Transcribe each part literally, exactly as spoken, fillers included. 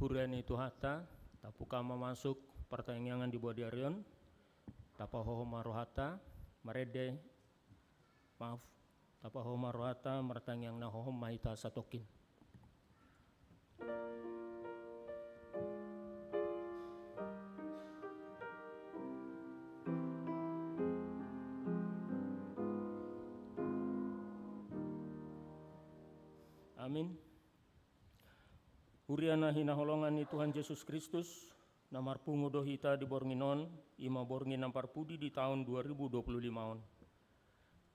Huria ni Tuhanta, tabuka ma masuk partangiangan di boa ni ari on, tapahohom ma rohanta, marende, maaf, tapahohom ma rohanta, martangiang na hohom ma hita satongkin. Amin. Huria na hinaholongan ni Tuhan Jesus Kristus, na marpungu do hita di borngin on, i ma borngin na parpudi di taon dua ribu dua puluh lima on.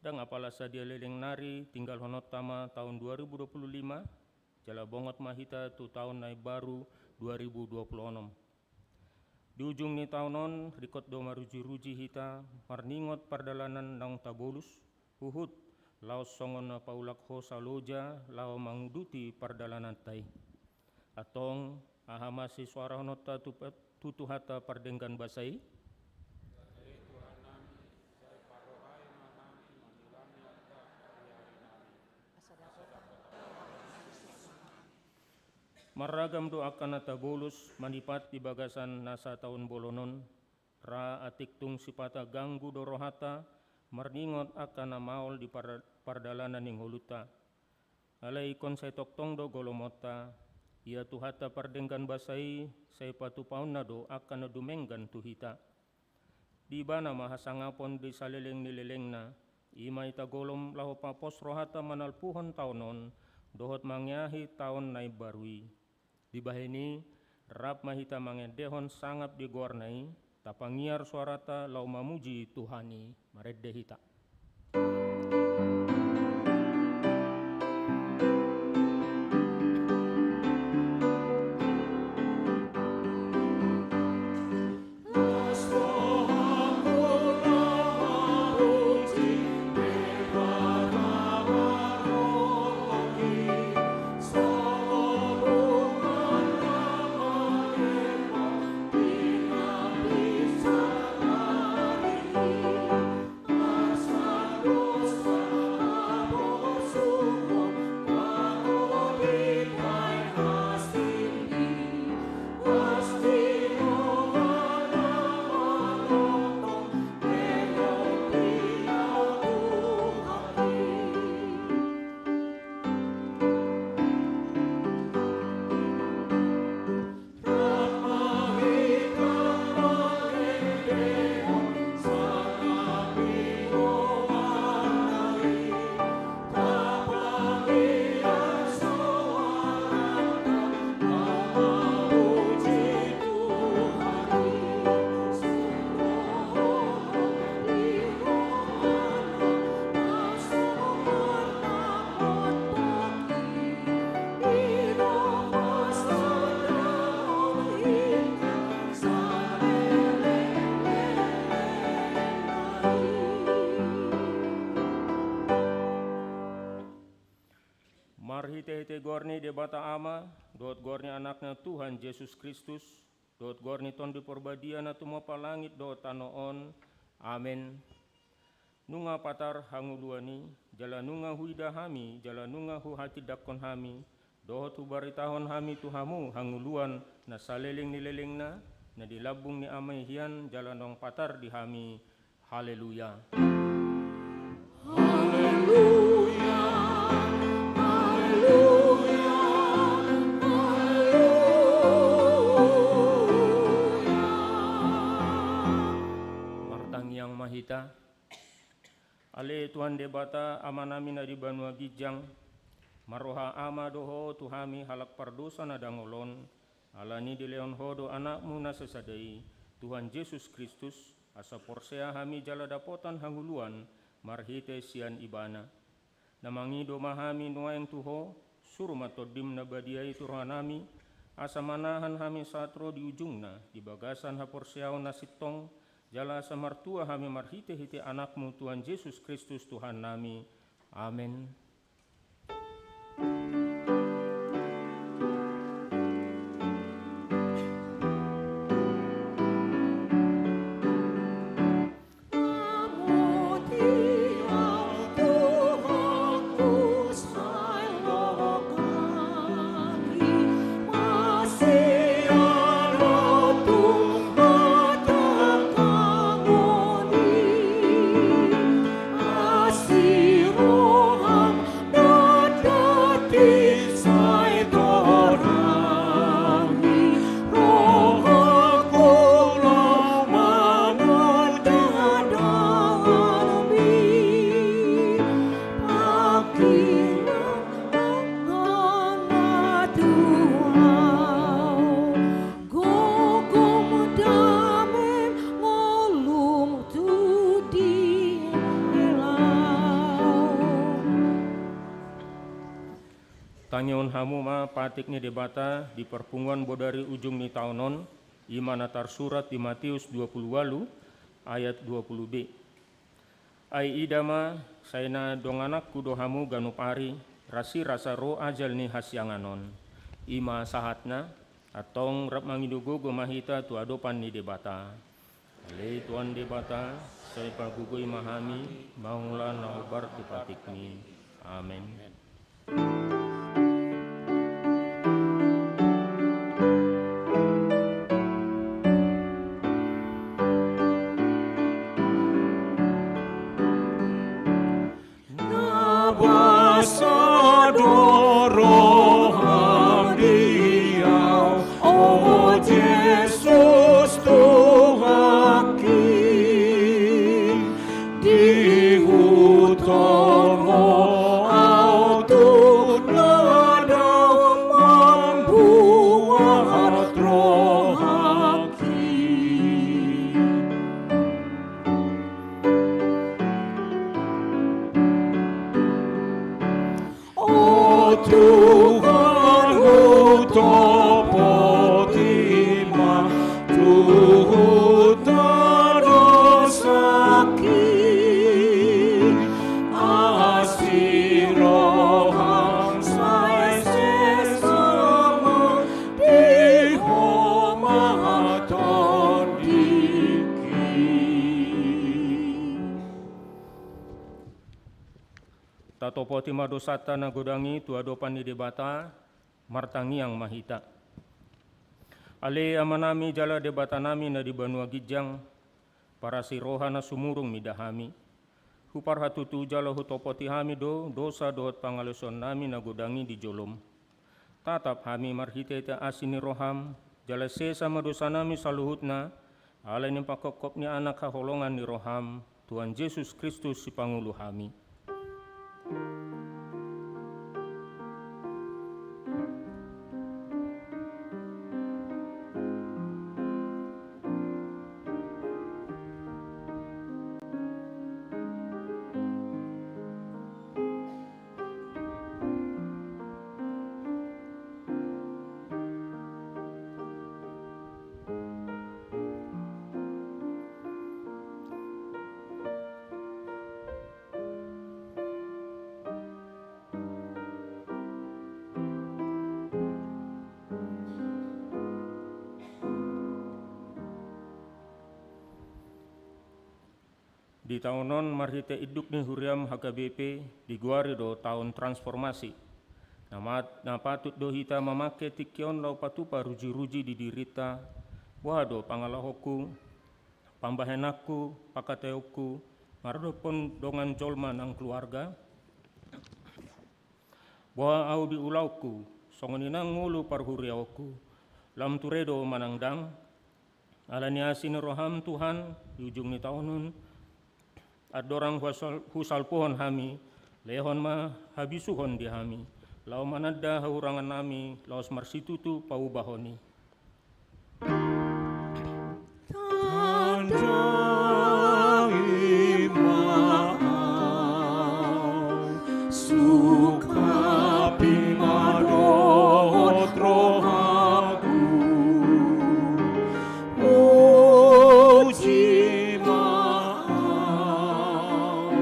Ndang apala sadia leleng nari tinggalhononta ma taon dua ribu dua puluh lima, jala bongot ma hita tu taon na imbaru dua ribu dua puluh onom. Di ujung ni taon on, ringkot do marujiruji hita, marningot pardalanan naung tabolus, huhut, laos songon na paulak hosa loja, laho manguduti pardalananta i. Antong, aha ma sisoarahononta tu, tu Tuhanta pardenggan basa i? Marragam do angka na tabolus manipat di bagasan na sataon bolon on, ra atik tung sipata ganggu do rohanta, marningot angka na maol di par-, pardalanan ni ngolunta. Alai ingkon sai tongtong do golomonta, ia Tuhanta pardenggan basa i, sai patupaonna do angka na dumenggan tu hita. Di Ibana ma hasangapon di saleleng ni lelengna, i ma i tagolom laho papos rohanta manalpuhon taon on, dohot mangeahi taon na imbaru i. Dibahen i, rap ma hita mangendehon sangap di goarna i, tapangiar soaranta laho mamuji Tuhan i, marende hita. Marhitehite goar ni Debata Ama, dohot goar ni Anakna Tuhan Jesus Kristus, dohot goar ni Tondi Parbadia na tumompa langit dohot tano on. Amen. Nunga patar hangoluan i, jala nunga huida hami, jala nunga huhatindangkon hami, dohot hubaritahon hami tu hamu hangoluan na saleleng ni lelengna, na di lambung ni Ama i hian jala naung patar di hami. Haleluya. Haleluya, haleluya, haleluya. Martangiang ma hita. Ale Tuhan Debata, Amanami na di banua ginjang, marroha ama do Ho tu hami halak pardosa na dangol on, alani dilehon Ho do Anakmu na sasada i, Tuhan Jesus Kristus, asa porsea hami jala dapotan hangoluan marhite sian Ibana. Na mangido ma hami nuaeng tu Ho, suru ma Tondim na badia i tu rohanami, asa manahan hami sahat ro di ujungna di bagasan haporseaon na sintong, jala asa martua hami marhitehite Anakmu Tuhan Jesus Kristus Tuhannami. Amen. Hamu ma patik ni Debata di parpunguan bodari ujung ni taon on, i ma na tarsurat di Matius dua pulu ualu ayat dua pulu B. Ai ida ma, sai na dongananku do hamu ganup ari, rasirasa ro ajal ni hasiangan on. I ma sahatna, antong rap mangido gogo ma hita tu adopan ni Debata. Ale Tuhan Debata, sai pagogoi ma hami mangula na hombar tu patikmi. Amen. Na basa do roham di au, o Jesus Tuhanki, diihuthon Ho au tu na dao mambuat rohangki. O Tuhan, hutopoti ma tu hutana dosangki, asi roham sai sesa ma di Ho ma tondingki. Tatopoti ma dosanta na godang i tu adopan ni Debata, martangiang ma hita. Ale Amanami jala Debatanami na di banua ginjang, parasi roha na sumurung mida hami. Huparhatutu jala hutopoti hami do dosa dohot pangalaosionnami na godang i di jolom. Tatap hami marhitehite asi ni roham, jala sesa ma dosanami saluhutna, ala ni panghophop ni Anak haholongan ni roham, Tuhan Jesus Kristus Sipangulu hami. Di taon on marhite induk ni huriam H K B P digoari do taon transformasi. Na mat-, na patut do hita mamangke tingki on laho patupa ruji-ruji di dirinta, boha do pangalahonku, pambahenanku, pangkataionku, maradophon dongan jolma nang keluarga? Boha ahu di ulaonku, songon i nang ngolu parhuriaonku, lam ture do manang ndang? Ala ni asi ni roham Tuhan, di ujung ni taon on, andorang husal-, husalpuhon hami, lehon ma habisuhon di hami, laho mananda hahurangannami, laos marsitutu paubahon i. Tandangi ma au, sungkapi ma dohot rohangku, uji ma au,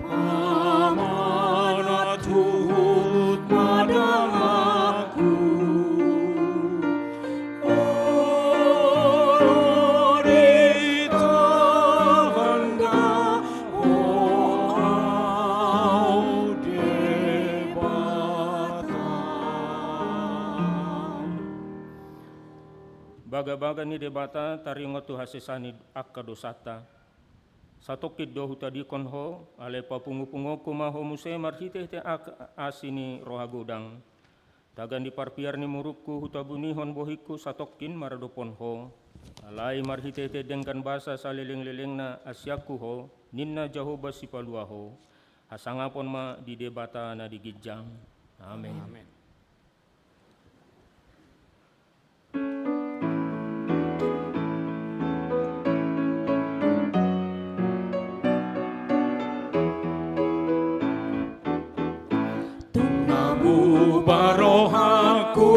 pamanat huhut ma donganku. O ditanda Ho au Debata. Bagabaga ni Debata taringot tu hasesaan ni angka dosanta. Satongkin do hutadingkon Ho, alai papungupunguonku ma Ho muse marhitehite ak-, asi ni roha godang. Tagan di parpiar ni murukku hutabunihon bohingku satongkin maradophon Ho. Alai marhitehite denggan basa salelenglelengna ansiangku Ho, ninna Jahowa Sipalua Ho. Hasangapon ma di Debata na di ginjang. Amen. Amen. Tung na muba roha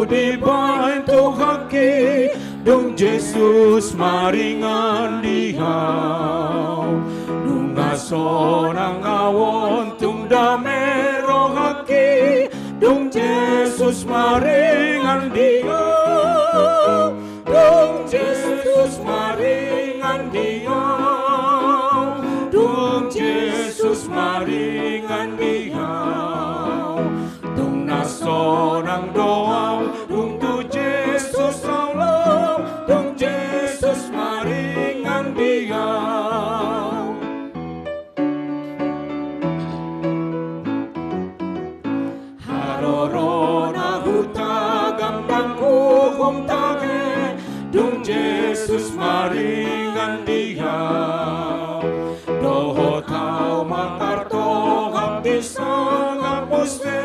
Dibaen Tuhanki, dung Jesus maringan di hau. Nunga sonang ahu on, tung dame rohangki, dung Jesus maringan di hau. Dung Jesus maringan di hau. Dung Jesus maringan di hau. Tung na sonang do ahu, dung tu Jesus ahu laho, dung Jesus maringan di ahu. Haroro na hutagam, ndang uhum tahe, dung Jesus maringan di ahu. Dohot ahu mangartoham di sangap muste,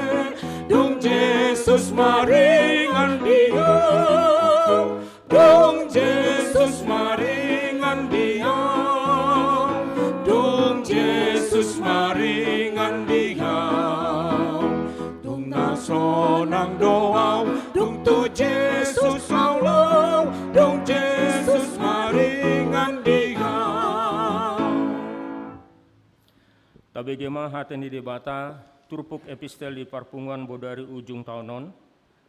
dung Jesus maringan di ahu. Dung Jesus maringan di ahu. Dung Jesus maringan di ahu. Tung na sonang do ahu, dung tu Jesus ahu laho, dung Jesus maringan di ahu. Tabege ma hata ni Debata, turpuk epistel di parpunguan bodari ujung taon on,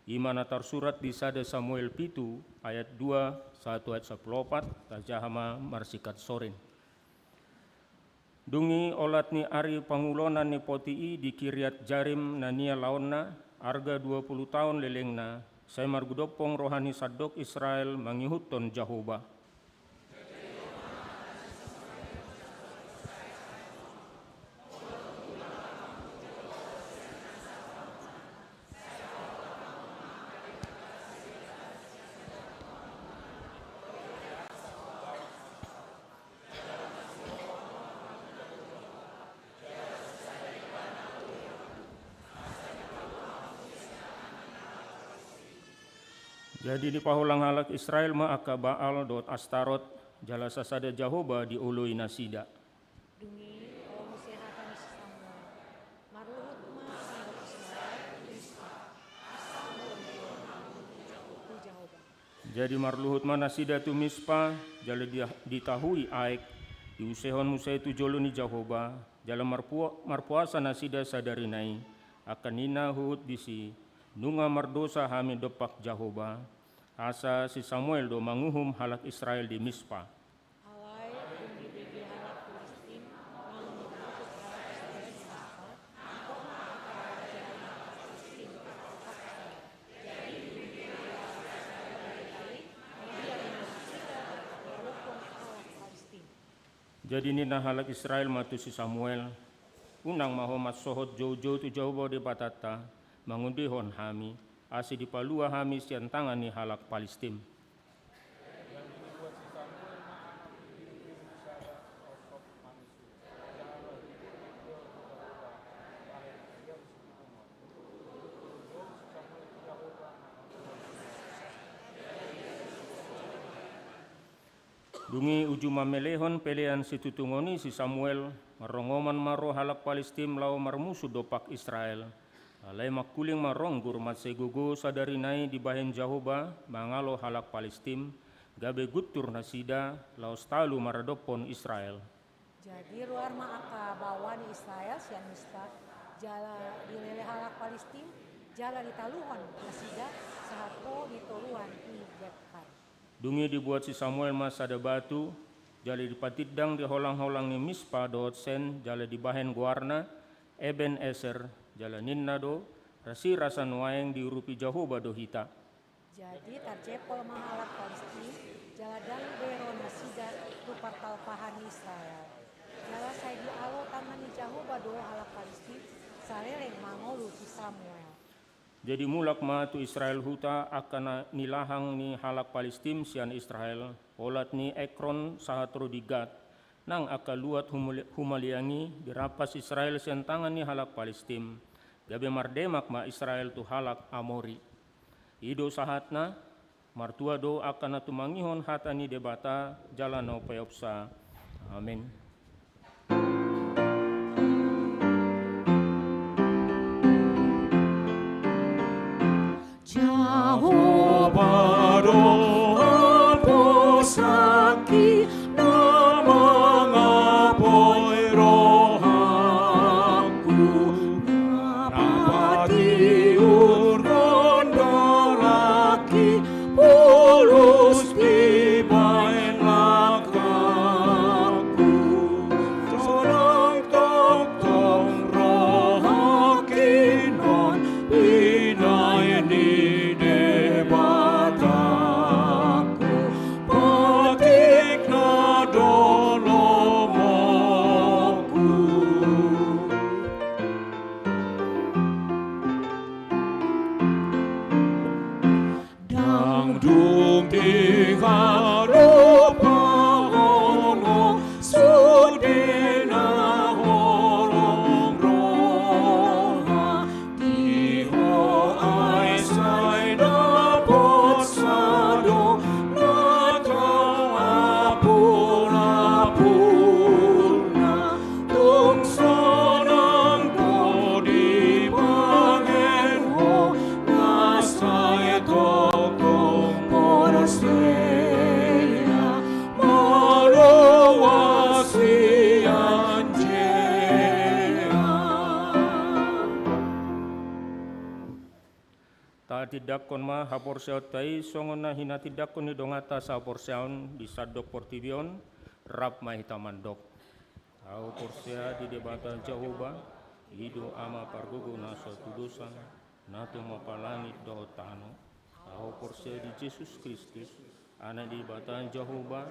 i ma na tarsurat di sada Samuel pitu ayat dua sahat tu ayat sampulu opat, tajaha ma marsingkat sorin. Dung i olat ni ari pangulonan ni poti i di Kiriat Jearim na nian laonna, arga dua pulu taon lelengna, sai margudompong roha ni sandok Israel mangihuthon Jahowa. Jadi dipaholang halak Israel ma angka Baal dohot Astarot, jala sasada Jahowa dioloi nasida. Dung i, olo muse hata ni si Samuel. Marluhut ma sandok Israel tu Mispa, asa unang dihon mangolu tu Jahowa. Jadi marluhut ma nasida tu Mispa, jala di-, ditahui aek, diusehon muse tu jolo ni Jahowa, jala marpua-, marpuasa nasida sadari na i, angka ninna huhut disi, nunga mardosa hami dompak Jahowa. Asa si Samuel do manguhum halak Israel di Mispa. Alai dung dibege halak Filistin manguhum halak Israel di Mispa, nangkok ma angka raja ni halak Filistin. Jadi dibege halak Israel sadari i, manghirim ma nasida manguhum halak Filistin. Jadi ninna halak Israel ma tu si Samuel, unang ma ho mansohot joujou tu Jahowa Debatanta, mangondehon hami, asa dipalua hami sian tangan ni halak Palistim. Dung i uju mamelehon pelean situtungon i si Samuel, marrongoman ma ro halak Palistim laho marmusu dompak Israel. Alai mangkuling ma ronggur mansai gogo sadari na i dibahen Jahowa mangalo halak Palistim, gabe guntur nasida laos talu maradophon Israel. Jadi ruar ma angka baoa ni Israel sian Mispa, jala dilele halak Palistim, jala ditaluhon nasida sahat ro di toruan i Betparan. Dung i dibuat si Samuel ma sada batu, jala dipatindang di holangholang ni Mispa dohot Sen, jala dibahen goarna Eben Eser, jala ninna do, rasirasa nuaeng diurupi Jahowa do hita. Jadi tarjempol ma halak Palistim, jala dalu be ro nasida tu partalpahan ni Israel. Jala sai dialo tangan ni Jahowa do halak Palistim, saleleng mangolu si Samuel. Jadi mulak ma tu Israel huta angka na nilahang ni halak Palistim sian Israel, olat ni Ekron sahat ro di Gat, nang angka luat humali-, humaliang i dirampas Israel sian tangan ni halak Palistim, gabe mardemak ma Israel tu halak Amori. I do sahatna. Martua do angka na tumangihon hata ni Debata jala na umpaopsa. Amen. Hoba do haposanki na mangapoi rohangku, na patiur gondang laki pulus dibaen langkangku. Sonang tongtong rohangki non binaen ni Debataku, patikna do lomongku. Ndang dung diharopahon ho sude na holong roha, di ho ai sai dapot sadonata apulapulna. Tung sonang do dibaen ho na sai tongtong porsea maloas sian jea. Tatindangkon ma haporseaonta i songon na hinatindangkon ni donganta sahaporseaon di sandok portibi on. Rap ma hita mandok. Ahu porsea di Debata Jahowa, i do Ama pargogo na so hatudosan, na tumompa langit dohot tano. Ahu porsea di Jesus Kristus, Anak ni Debata Jahowa,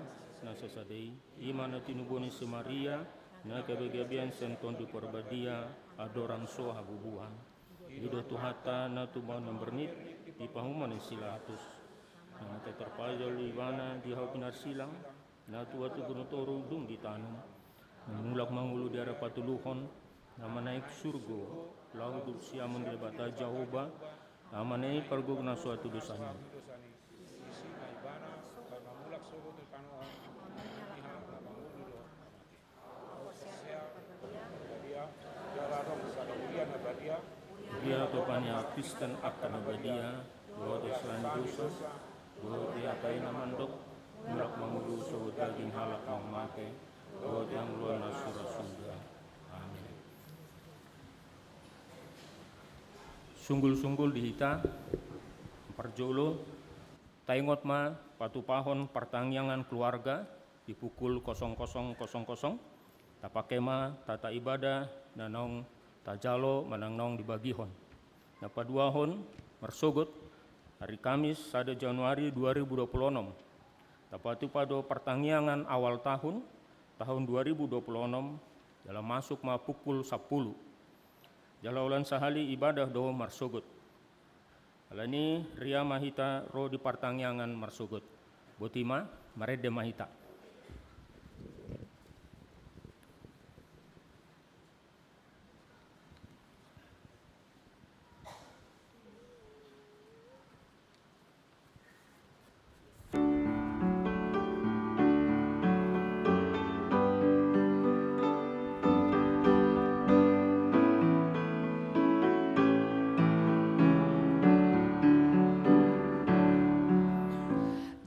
na sasada i, i ma na tinubuan ni si Maria, na gabegabean sian Tondi Parbadia, andorang so habubuhan. I do Tuhanta na tumundalhon bernit di pahumaon ni si Pilatus, na mate tarpajal do Ibana di hau pinarsilang, na tuat tu gunung toru dung ditanom, na mulak mangolu di ari patoluhon, na manaek surgo, laho duduk siamun ni Debata Jahowa, Amana i pargogo na so hatudosan i. Dia tu pania Kristen akan badia, dohot selain dosa, dohot di hata i na mandok, mulak mangolu sogot daging halak na mate, dohot di hangoluan na surat surga. Amin. Sunggul-sunggul di hita, parjolo, taingot ma patupahon partangiangan keluarga, di pukul kosong kosong kosong kosong, tapake ma tata ibadah na naung tajalo manang naung dibagihon. Na paduahon, marsogot, hari Kamis sada Januari dua ribu dua puluh enam, tapatupa do partangiangan awal tahun, tahun dua ribu dua puluh enam, jala masuk ma pukul sampulu. Jala holan sahali ibadah do marsogot. Alani i, ria ma hita ro di partangiangan marsogot. Boti ma, marende ma hita.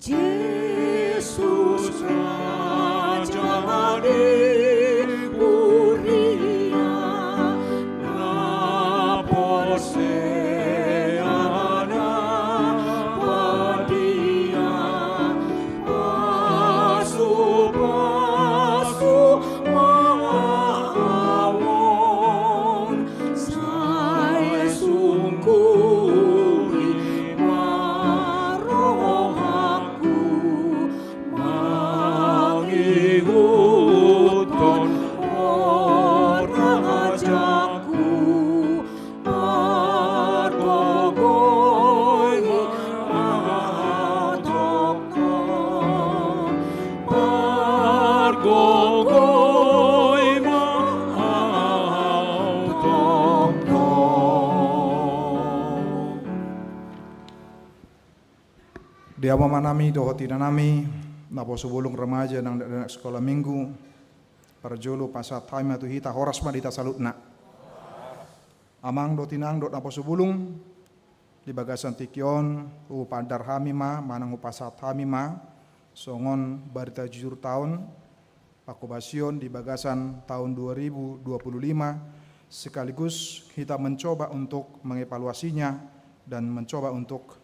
Jesus Raja ni huria, na porsea na badia, pasupasu ma ahu on, sai sungkuli ma rohangku, mangihuthon ho Rajaku. Pargogoi ma ahu tongtong. Pargogoi ma ahu tongtong. Di ama-amanami dohot inanami, naposobulung, remaja nang dakdanak sekolah minggu, parjolo pasahat hami ma tu hita, horas ma di hita saluhutna. Amang dohot inang dohot naposobulung, Di bagasan tingki on, hupaandar hami ma, manang hupasahat hami ma, songon barita jujurta on, panghobasion di bagasan tahun dua ribu dua puluh lima, sekaligus kita mencoba untuk mengevaluasinya dan mencoba untuk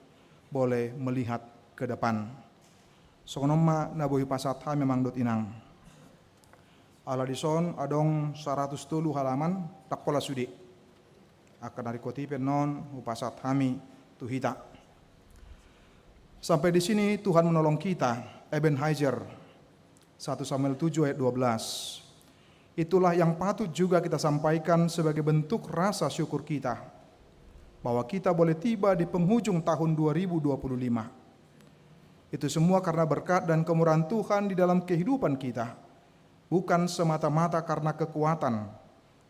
boleh melihat ke depan. Songon on ma na boi hupasahat hami, amang dohot inang. Ala dison adong saratus tolu halaman, ndang pola sude. Angka na ringkot i pe annon hupasahat hami tu hita. Sampai di sini Tuhan menolong kita, Ebenezer, satu Samuel tujuh ayat dua belas. Itulah yang patut juga kita sampaikan sebagai bentuk rasa syukur kita, bahwa kita boleh tiba di penghujung tahun dua ribu dua puluh lima. Itu semua karena berkat dan kemurahan Tuhan di dalam kehidupan kita, bukan semata-mata karena kekuatan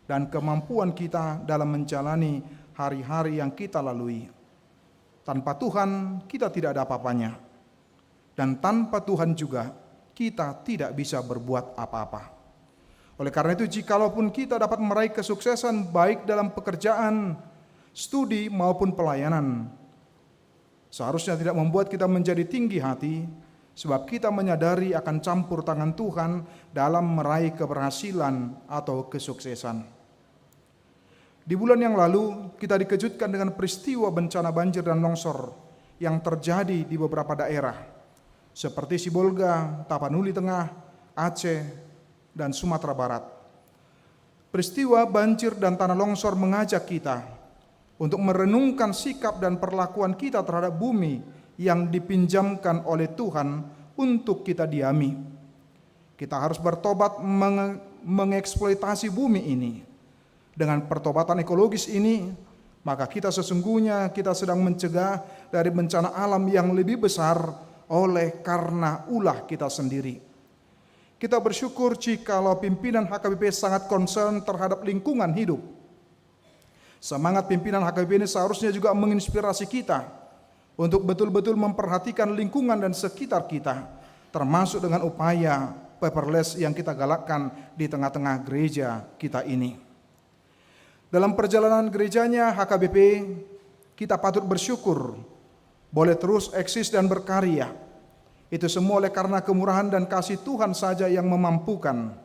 dan kemampuan kita dalam menjalani hari-hari yang kita lalui. Tanpa Tuhan, kita tidak ada apa-apanya. Dan tanpa Tuhan juga, kita tidak bisa berbuat apa-apa. Oleh karena itu, jikalaupun kita dapat meraih kesuksesan baik dalam pekerjaan, studi, maupun pelayanan, seharusnya tidak membuat kita menjadi tinggi hati, sebab kita menyadari akan campur tangan Tuhan dalam meraih keberhasilan atau kesuksesan. Di bulan yang lalu, kita dikejutkan dengan peristiwa bencana banjir dan longsor yang terjadi di beberapa daerah, seperti Sibolga, Tapanuli Tengah, Aceh, dan Sumatera Barat. Peristiwa banjir dan tanah longsor mengajak kita untuk merenungkan sikap dan perlakuan kita terhadap bumi yang dipinjamkan oleh Tuhan untuk kita diami. Kita harus bertobat menge-, mengeksploitasi bumi ini. Dengan pertobatan ekologis ini, maka kita sesungguhnya kita sedang mencegah dari bencana alam yang lebih besar oleh karena ulah kita sendiri. Kita bersyukur jikalau pimpinan H K B P sangat concern terhadap lingkungan hidup. Semangat pimpinan H K B P ini seharusnya juga menginspirasi kita untuk betul-betul memperhatikan lingkungan dan sekitar kita, termasuk dengan upaya paperless yang kita galakkan di tengah-tengah gereja kita ini. Dalam perjalanan gerejanya H K B P, kita patut bersyukur boleh terus eksis dan berkarya. Itu semua oleh karena kemurahan dan kasih Tuhan saja yang memampukan.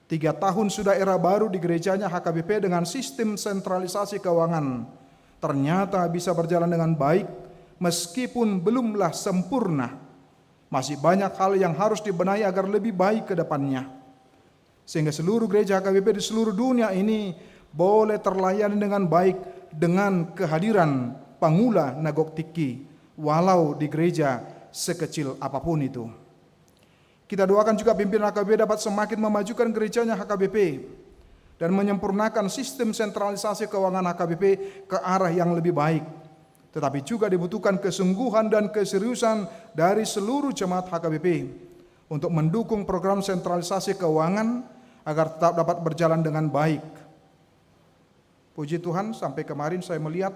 Tiga tahun sudah era baru di gerejanya H K B P dengan sistem sentralisasi keuangan ternyata bisa berjalan dengan baik, meskipun belumlah sempurna. Masih banyak hal yang harus dibenahi agar lebih baik ke depannya. Sehingga seluruh gereja H K B P di seluruh dunia ini boleh terlayani dengan baik dengan kehadiran pangula na gok tingki, walau di gereja sekecil apapun itu. Kita doakan juga pimpinan H K B P dapat semakin memajukan gerejanya H K B P dan menyempurnakan sistem sentralisasi keuangan H K B P ke arah yang lebih baik. Tetapi juga dibutuhkan kesungguhan dan keseriusan dari seluruh jemaat H K B P untuk mendukung program sentralisasi keuangan agar tetap dapat berjalan dengan baik. Puji Tuhan, sampai kemarin saya melihat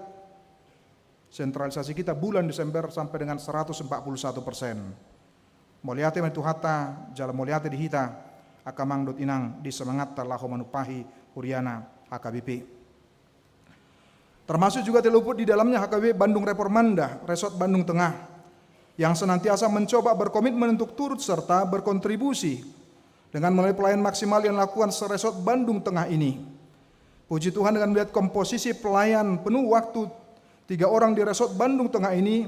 sentralisasi kita bulan Desember sampai dengan seratus empat puluh satu persen. Mauliate ma di Tuhanta, jala mauliate di hita, angka amang dohot inang, di semangatta laho manumpahi huriana H K B P. Termasuk juga tidak luput di dalamnya H K B P Bandung Reformanda, Resort Bandung Tengah, yang senantiasa mencoba berkomitmen untuk turut serta berkontribusi dengan melalui pelayanan maksimal yang dilakukan se-Resort Bandung Tengah ini. Puji Tuhan, dengan melihat komposisi pelayan penuh waktu tiga orang di Resort Bandung Tengah ini,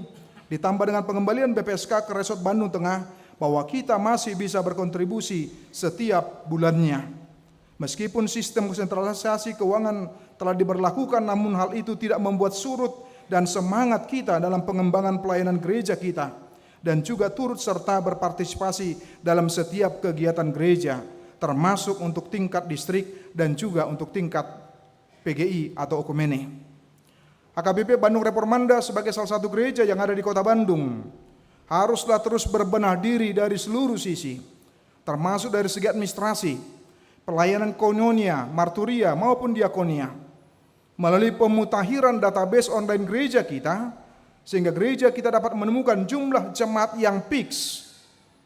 ditambah dengan pengembalian B P S K ke Resort Bandung Tengah, bahwa kita masih bisa berkontribusi setiap bulannya. Meskipun sistem sentralisasi keuangan telah diberlakukan, namun hal itu tidak membuat surut dan semangat kita dalam pengembangan pelayanan gereja kita, dan juga turut serta berpartisipasi dalam setiap kegiatan gereja, termasuk untuk tingkat distrik dan juga untuk tingkat P G I atau oikumene. H K B P Bandung Reformanda sebagai salah satu gereja yang ada di Kota Bandung haruslah terus berbenah diri dari seluruh sisi, termasuk dari segi administrasi, pelayanan koinonia, marturia, maupun diakonia. Melalui pemutakhiran database online gereja kita, sehingga gereja kita dapat menemukan jumlah jemaat yang fix.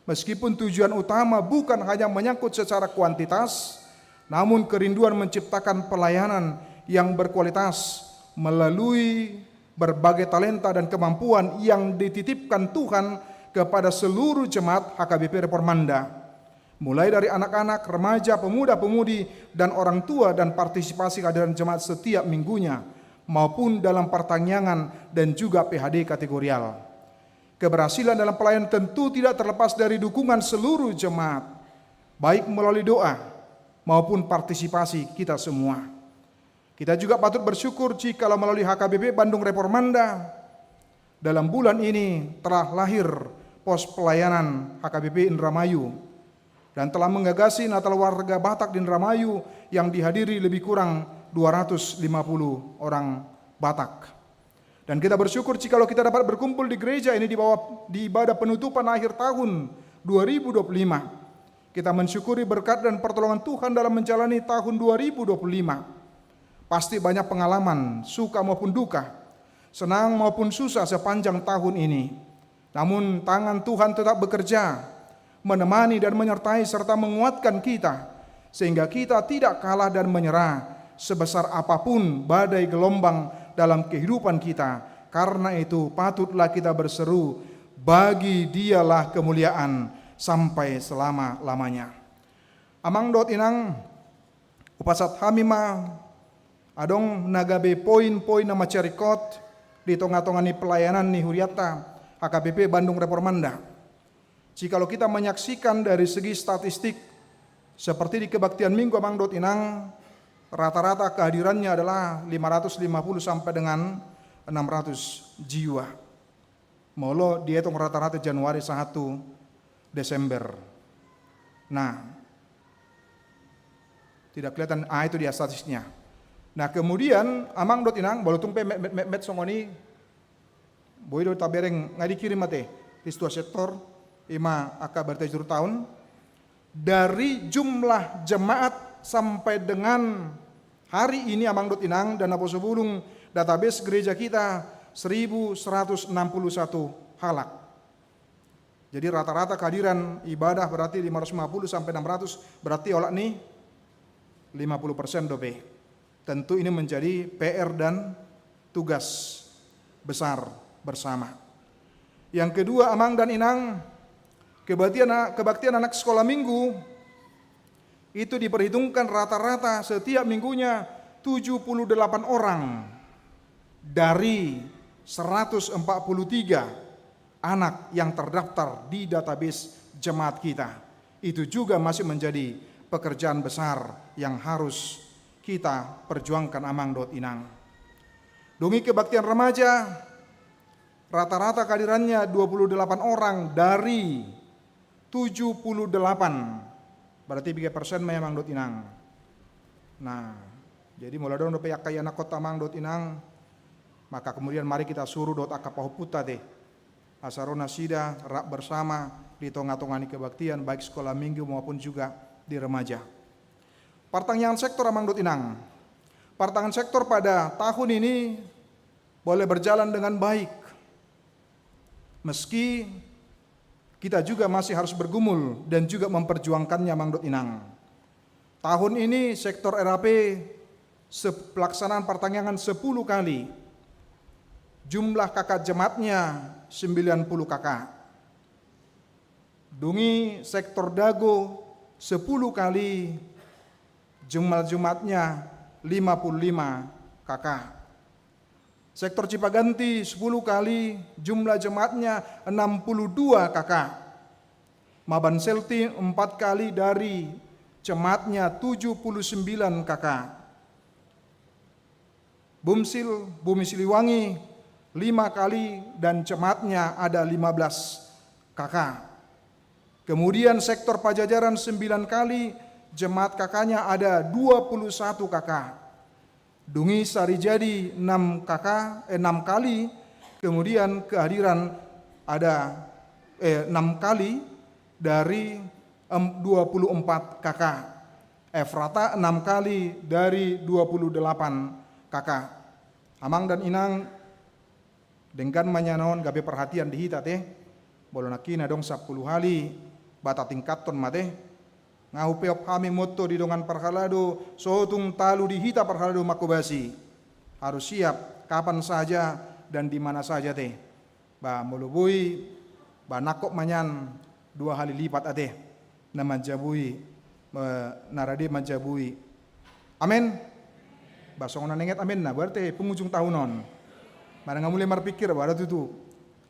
Meskipun tujuan utama bukan hanya menyangkut secara kuantitas, namun kerinduan menciptakan pelayanan yang berkualitas melalui berbagai talenta dan kemampuan yang dititipkan Tuhan kepada seluruh jemaat H K B P Reformanda, mulai dari anak-anak, remaja, pemuda-pemudi, dan orang tua, dan partisipasi kehadiran jemaat setiap minggunya, maupun dalam pertaniangan dan juga P H D kategorial. Keberhasilan dalam pelayanan tentu tidak terlepas dari dukungan seluruh jemaat, baik melalui doa maupun partisipasi kita semua. Kita juga patut bersyukur jikalau melalui H K B P Bandung Reformanda, dalam bulan ini telah lahir pos pelayanan H K B P Indramayu dan telah menggagasi Natal warga Batak di Indramayu yang dihadiri lebih kurang dua ratus lima puluh orang Batak. Dan kita bersyukur jikalau kita dapat berkumpul di gereja ini di bawah, di ibadah penutupan akhir tahun dua ribu dua puluh lima. Kita mensyukuri berkat dan pertolongan Tuhan dalam menjalani tahun dua ribu dua puluh lima. Pasti banyak pengalaman, suka maupun duka, senang maupun susah sepanjang tahun ini. Namun, tangan Tuhan tetap bekerja, menemani dan menyertai serta menguatkan kita, sehingga kita tidak kalah dan menyerah sebesar apapun badai gelombang dalam kehidupan kita. Karena itu, patutlah kita berseru, "Bagi Dialah kemuliaan sampai selama-lamanya." Amang dohot inang, hupasahat hami ma adong na gabe poin-poin na mansai ringkot di tonga-tonga ni pelayanan ni hurianta H K B P Bandung Reformanda. Jikalau kita menyaksikan dari segi statistik, seperti di kebaktian Minggu, amang dohot inang, rata-rata kehadirannya adalah lima ratus lima puluh sampai dengan enam ratus jiwa. Molo dietong rata-rata Januari sahat tu Desember. Nah, tidak kelihatan, ah, itu dia statistiknya. Nah, kemudian, amang dohot inang, molo tung pe met, met, met, met songon i, boi do tabereng, nga dikirim ate, di stua sektor, ima angka berita juru tahun, dari jumlah jemaat sampai dengan hari ini, amang dohot inang, dan naposobulung, database gereja kita seribu seratus enam puluh satu halak. Jadi rata-rata kehadiran ibadah berarti lima ratus lima puluh sampai enam ratus, berarti olat ni lima puluh persen dope. Tentu ini menjadi P R dan tugas besar bersama. Yang kedua, amang dan inang, kebaktian, kebaktian anak sekolah minggu itu diperhitungkan rata-rata setiap minggunya tujuh puluh delapan orang dari seratus empat puluh tiga anak yang terdaftar di database jemaat kita. Itu juga masih menjadi pekerjaan besar yang harus kita perjuangkan, amang dohot inang. Dung i kebaktian remaja, rata-rata kehadirannya dua puluh delapan orang dari tujuh puluh delapan. Berarti piga persen ma i, amang dohot inang. Nah, jadi molo adong dope angka ianakhonta, amang dohot inang, maka kemudian mari kita suru dohot angka pahompunta ate, asa ro nasida rap bersama di tonga-tonga ni kebaktian, baik sekolah minggu maupun juga di remaja. Partangiangan sektor, amang dohot inang. Partangiangan sektor pada tahun ini boleh berjalan dengan baik, meski kita juga masih harus bergumul dan juga memperjuangkannya, amang dohot inang. Tahun ini sektor R A P se-, pelaksanaan partangiangan sepuluh kali. Jumlah K K jemaatnya sembilan puluh K K. Dung i sektor Dago sepuluh kali, jumlah jemaatnya lima puluh lima K K. Sektor Cipaganti sepuluh kali, jumlah jemaatnya enam puluh dua K K. Maban Selti empat kali, dari jemaatnya tujuh puluh sembilan K K. Bumsil, Bumi Siliwangi, lima kali dan jemaatnya ada lima belas K K. Kemudian sektor Pajajaran sembilan kali, jemaat K K-nya ada dua puluh satu K K. Dung i Sarijadi enam K K, eh, enam kali, kemudian kehadiran ada, eh, enam kali dari, em, dua puluh empat K K. Efrata enam kali dari dua puluh delapan K K. Amang dan inang, denggan ma nian on gabe perhatian di hita ate. Molo nangkin adong sampulu hali, ba tatingkathon ma ate. Nga hupeop hami monto di dongan parhalado, so tung talu di hita parhalado manghobasi. Harus siap, kapan saja dan di mana saja te. Ba molo boi, ba nangkok ma nian dua hali lipat ate na manjabui, eh, na rade manjabui. Amen. Ba songon na nenget amen na berarti penghujung tahun on. Mana nga mulai marpikir ba ada tutu.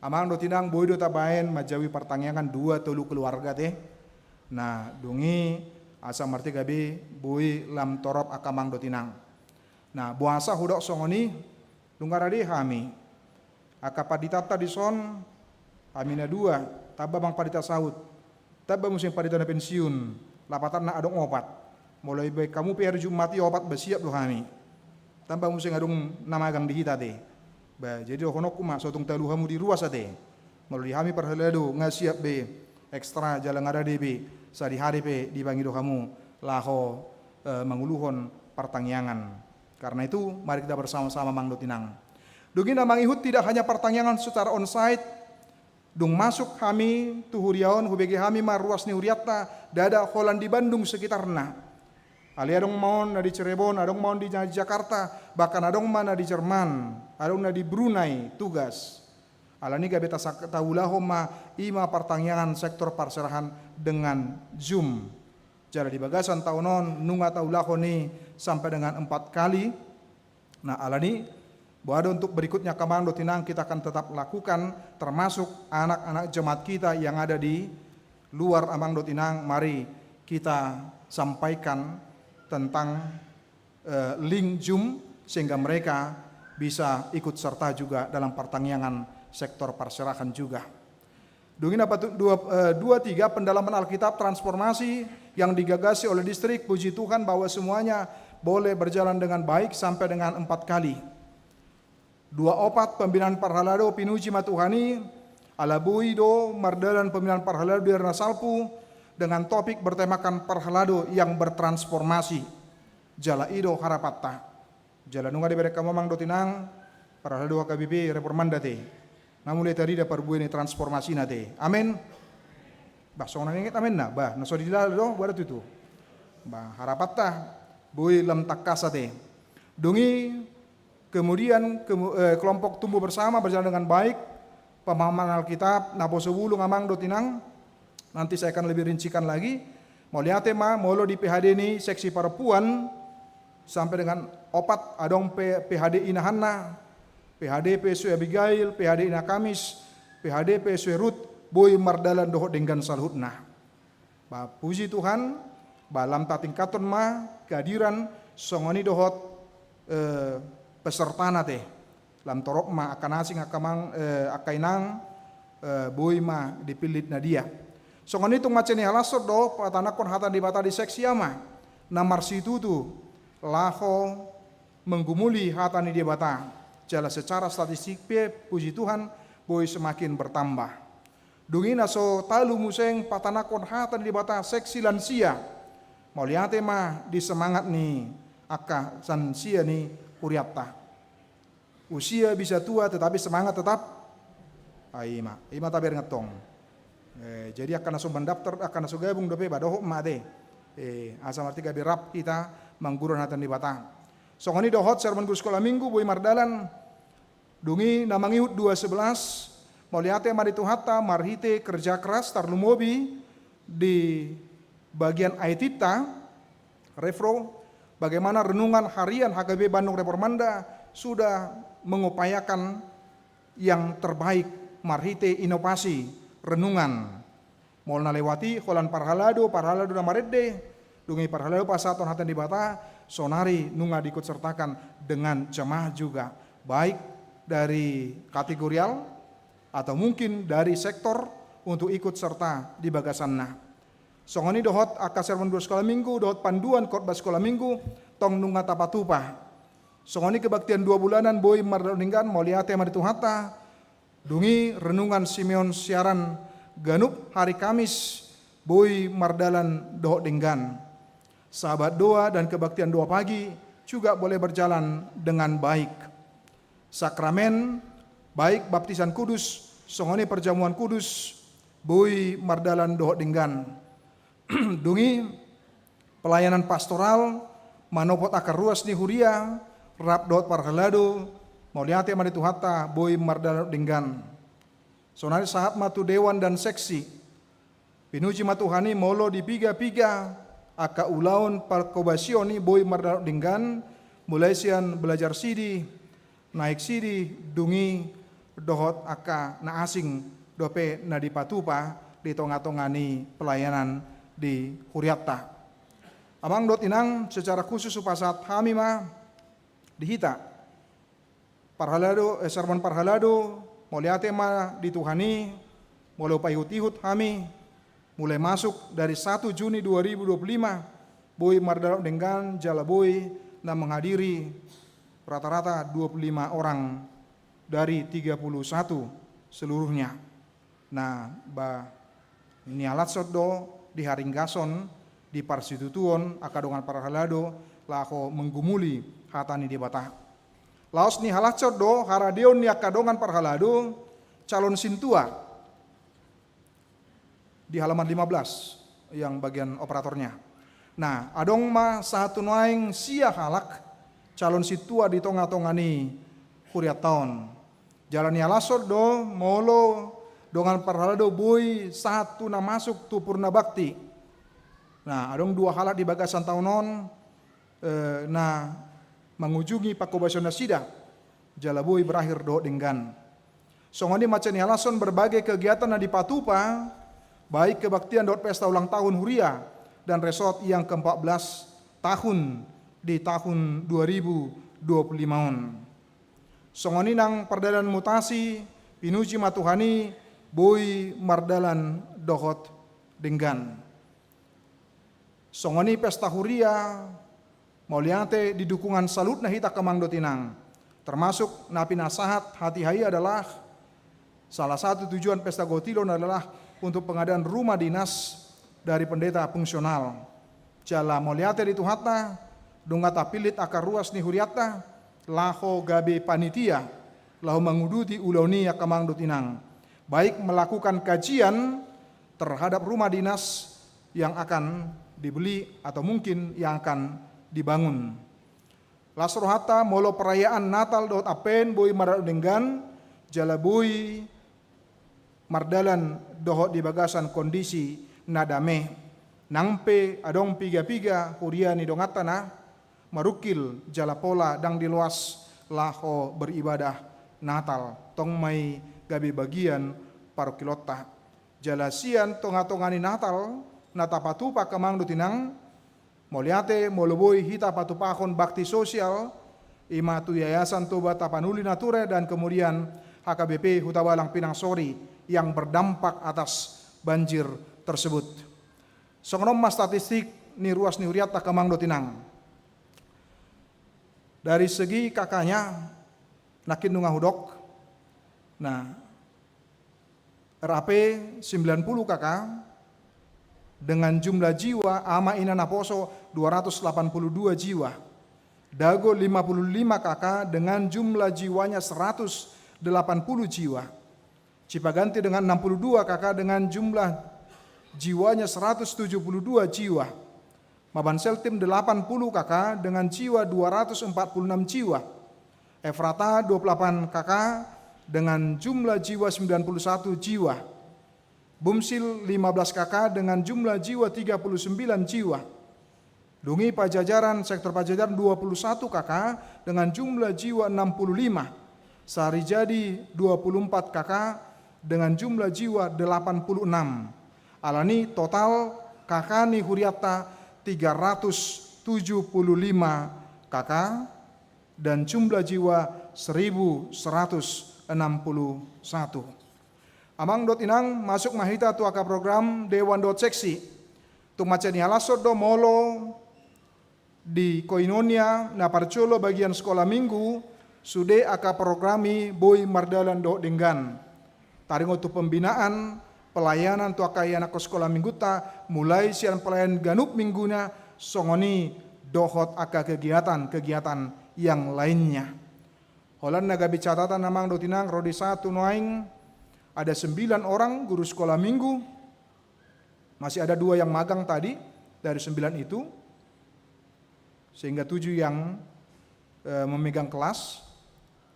Amang dohot inang, boi do tabaen manjabui partangiangan dua tolu keluarga te. Nah, dung i asa marhite gabe boi lam torop angka amang dohot inang. Nah, boasa hudok songon i? Dung rade hami. Angka panditanta dison, hami na dua, tamba amang pandita saut, tamba muse pandita na pensiun, lapatanna adong opat. Molo ibaen hamu pe hari Jumat i opat ba siap do hami. Tamba muse adong na magang di hita te. Ba, jadi dohononku ma so tung talu hamu di ruas ate. Molo di hami parhalado nga siap be ekstra jala nga rade be sadihari pe dipangido hamu laho, eh, manguluhon partangiangan. Karena itu, mari kita bersama-sama amang dohot inang. Dung i na mangihut tidak hanya partangiangan secara onsite, dung masuk hami tu huria on, hubege hami ma ruas ni hurianta, ndada holan di Bandung sekitarna. Alai adong ma on na di Cirebon, adong ma on di, na di Jakarta, bahkan adong ma na di Jerman, adong na di Brunei tugas. Alani gabe tasa-, taulahon ma i ma partangiangan sektor parserahan dengan Zoom. Jala di bagasan taon on nunga taulahon i sampai dengan empat kali. Nah, alani, boha do untuk berikutnya, angka amang dohot inang, kita akan tetap lakukan, termasuk anak-anak jemaat kita yang ada di luar, amang dohot inang, mari kita sampaikan tentang, eh, link Zoom sehingga mereka bisa ikut serta juga dalam partangiangan sektor parserahan juga. Dung i na patu-, dua, eh, dua tiga, pendalaman Alkitab transformasi yang digagasi oleh distrik, puji Tuhan bahwa semuanya boleh berjalan dengan baik sampai dengan empat kali. Dua opat, pembinaan parhalado, pinuji ma Tuhan i, ala boi do mardalan pembinaan parhalado di ari na salpu dengan topik bertemakan parhalado yang bertransformasi. Jala i do harapanta. Jala nunga dibereng hamu amang dohot inang, parhalado H K B P Reformanda te. Nga mulai tarida parbue ni transformasina te. Amen. Bah, songon na nenget amen na, bah, na so dilala do, bah, ada tutu. Bah, harapanta, boi lam tangkas ate. Dung i, kemudian, kemu-, eh, kelompok tumbuh bersama berjalan dengan baik, pemahaman Alkitab, naposo bulung amang dohot inang, nanti saya akan lebih rincikan lagi. Mauliate ma, molo di P H D ni seksi parompuan, sampai dengan opat, adong P-, P H D inahanna, P H D P S W Abigail, P H D Ina Kamis, P H D P S W Rut, boi mardalan dohot denggan saluhutna. Ba, puji Tuhan, ba, lam tatingkathon ma kehadiran songon i dohot, eh, pesertana te. Lam torop ma angka na asing, angka amang, eh, angka inang, eh, boi ma dipillit na dia. Songon i tung mansai nihalashon do, patanakhon hata ni Debata di seksi ama, na marsitutu, laho menggumuli hata ni Debata. Jala secara statistik pe, puji Tuhan, boi semakin bertambah. Dung i na so talu muse patanakhon hata ni Debata seksi lansia. Mauliate ma di semangat ni angka lansia ni hurianta. Usia bisa tua tetapi semangat tetap. Ah, i ma, i ma tabereng antong. Eh, jadi angka na so mandaftar, angka na so gabung dope, ba dohot ma ate. Eh, asa marhite gabe rap hita mangguruhon hata ni Debata. Songon i dohot sermon guru sekolah minggu boi mardalan. Dung i na mangihut dua sebelas, mauliate ma di Tuhanta marhite kerja keras tarlumobi di bagian I T-ta, Refro, bagaimana renungan harian H K B P Bandung Reformanda sudah mengupayakan yang terbaik marhite inovasi renungan. Molo na lewat i, holan parhalado, parhalado na marende, dung i parhalado pasahathon hata ni Debata, saonari nunga diikut sertakan dengan jemaat juga, baik dari kategorial atau mungkin dari sektor untuk ikut serta di bagasanna. Songon i dohot angka sermon dua sekolah minggu, dohot panduan khotbah sekolah minggu, tong nunga tapatupa. Songon i kebaktian dua bulanan boi mardalan dohot denggan, mauliate ma di Tuhanta. Dung i renungan Simeon siaran ganup hari Kamis boi mardalan dohot denggan. Sabat doa dan kebaktian doa pagi juga boleh berjalan dengan baik. Sakramen, baik baptisan kudus, songon i perjamuan kudus, boi mardalan dohot denggan. Dung i pelayanan pastoral, manopot angka ruas ni huria, rap dohot parhalado, Mauliate ma di Tuhanta, boi mardalan denggan. Sonari sahat ma tu dewan dan seksi. Pinuji ma Tuhan i molo di piga-piga angka ulaon parhobasion i boi mardalan denggan, mulai sian belajar sidi, naik sidi, dung i dohot angka na asing dope na dipatupa di tonga-tonga ni pelayanan di hurianta. Amang dohot inang, secara khusus hupasahat hami ma di hita parhalado, eh, sermon parhalado, mauliate ma di Tuhan i, molo paihut-ihut hami, mulai masuk dari satu Juni dua ribu dua puluh lima, boi mardalan denggan jala boi na menghadiri rata-rata dua puluh lima orang dari tiga puluh satu seluruhnya. Na, ba, nialashon do, diharinggason, di parsitutuon angka dongan parhalado laho menggumuli hata ni Debata. Laos nialashon do haradeon ni angka dongan parhalado calon sintua di halaman lima belas, yang bagian operatornya. Nah, adong ma sahat tu nuaeng sia halak calon sintua di tonga-tonga ni hurianta on. Jala nialashon do molo dongan parhalado boi sahat tu na masuk tu purna bakti. Nah, adong dua halak di bagasan taon on, eh, na mangujungi parhobasion nasida, jala boi berakhir dohot denggan. Songon i ma nialashon berbagai kegiatan na dipatupa, baik kebaktian dohot pesta ulang tahun huria dan resort yang keempat belas tahun di tahun dua ribu dua puluh lima on. Songon i nang pardalan mutasi, pinuji ma Tuhan i, boi mardalan dohot denggan. Songon i pesta huria, mauliate di dukungan saluhutna hita angka amang dohot inang. Termasuk na pinasahat hatiha i adalah salah satu tujuan pesta gottil on adalah untuk pengadaan rumah dinas dari pendeta fungsional. Jala mauliate di Tuhanta, nunga tapillit angka ruas ni hurianta, laho gabe panitia, laho manguduti ulaon i angka amang dohot inang. Baik melakukan kajian terhadap rumah dinas yang akan dibeli atau mungkin yang akan dibangun. Las rohanta molo perayaan Natal dohot Advent boi mardalan denggan, jala boi mardalan dohot di bagasan kondisi na dame. Nang pe adong piga-piga huria ni donganta na marungkil jala pola ndang diloas laho beribadah Natal, tong ma i gabe bagian parungkilonta. Jala sian tonga-tonga ni Natal na tapatupa angka amang dohot inang, mauliate molo boi hita patupahon bakti sosial, i ma tu Yayasan Toba Tapanuli Natura dan kemudian H K B P Hutabalang Pinang Sori yang berdampak atas banjir tersebut. Songon on ma statistik ni ruas ni hurianta angka amang dohot inang. Dari segi K K-nya, nangkin nunga hudok. Nah, R A P sembilan puluh K K dengan jumlah jiwa ama ina naposo dua ratus delapan puluh dua jiwa. Dago lima puluh lima K K dengan jumlah jiwanya seratus delapan puluh jiwa. Cipaganti dengan enam puluh dua K K dengan jumlah jiwanya seratus tujuh puluh dua jiwa. Maban Seltim delapan puluh K K dengan jiwa dua ratus empat puluh enam jiwa. Efrata dua puluh delapan K K dengan jumlah jiwa sembilan puluh satu jiwa. Bumsil lima belas K K dengan jumlah jiwa tiga puluh sembilan jiwa. Dung i Pajajaran, sektor Pajajaran dua puluh satu K K dengan jumlah jiwa enam puluh lima. Sarijadi dua puluh empat K K dengan jumlah jiwa delapan puluh enam. Alani total K K ni hurianta tiga ratus tujuh puluh lima K K dan jumlah jiwa seribu seratus enam puluh satu. Amang dohot inang, masuk ma hita tu angka program dewan dohot seksi. Tung mansai nialashon do molo di koinonia na parjolo bagian sekolah minggu, sude angka program i boi mardalan dohot denggan. Taringot tu pembinaan, pelayanan tu angka ianakhon sekolah minggunta, mulai sian pelayanan ganup mingguna, songon i dohot angka kegiatan-kegiatan yang lainnya. Holan na gabe catatan amang dohot inang, ro di saat tu nuaeng ada sembilan orang guru sekolah minggu, masih ada dua yang magang tadi dari sembilan itu, sehingga tujuh yang, eh, memegang kelas.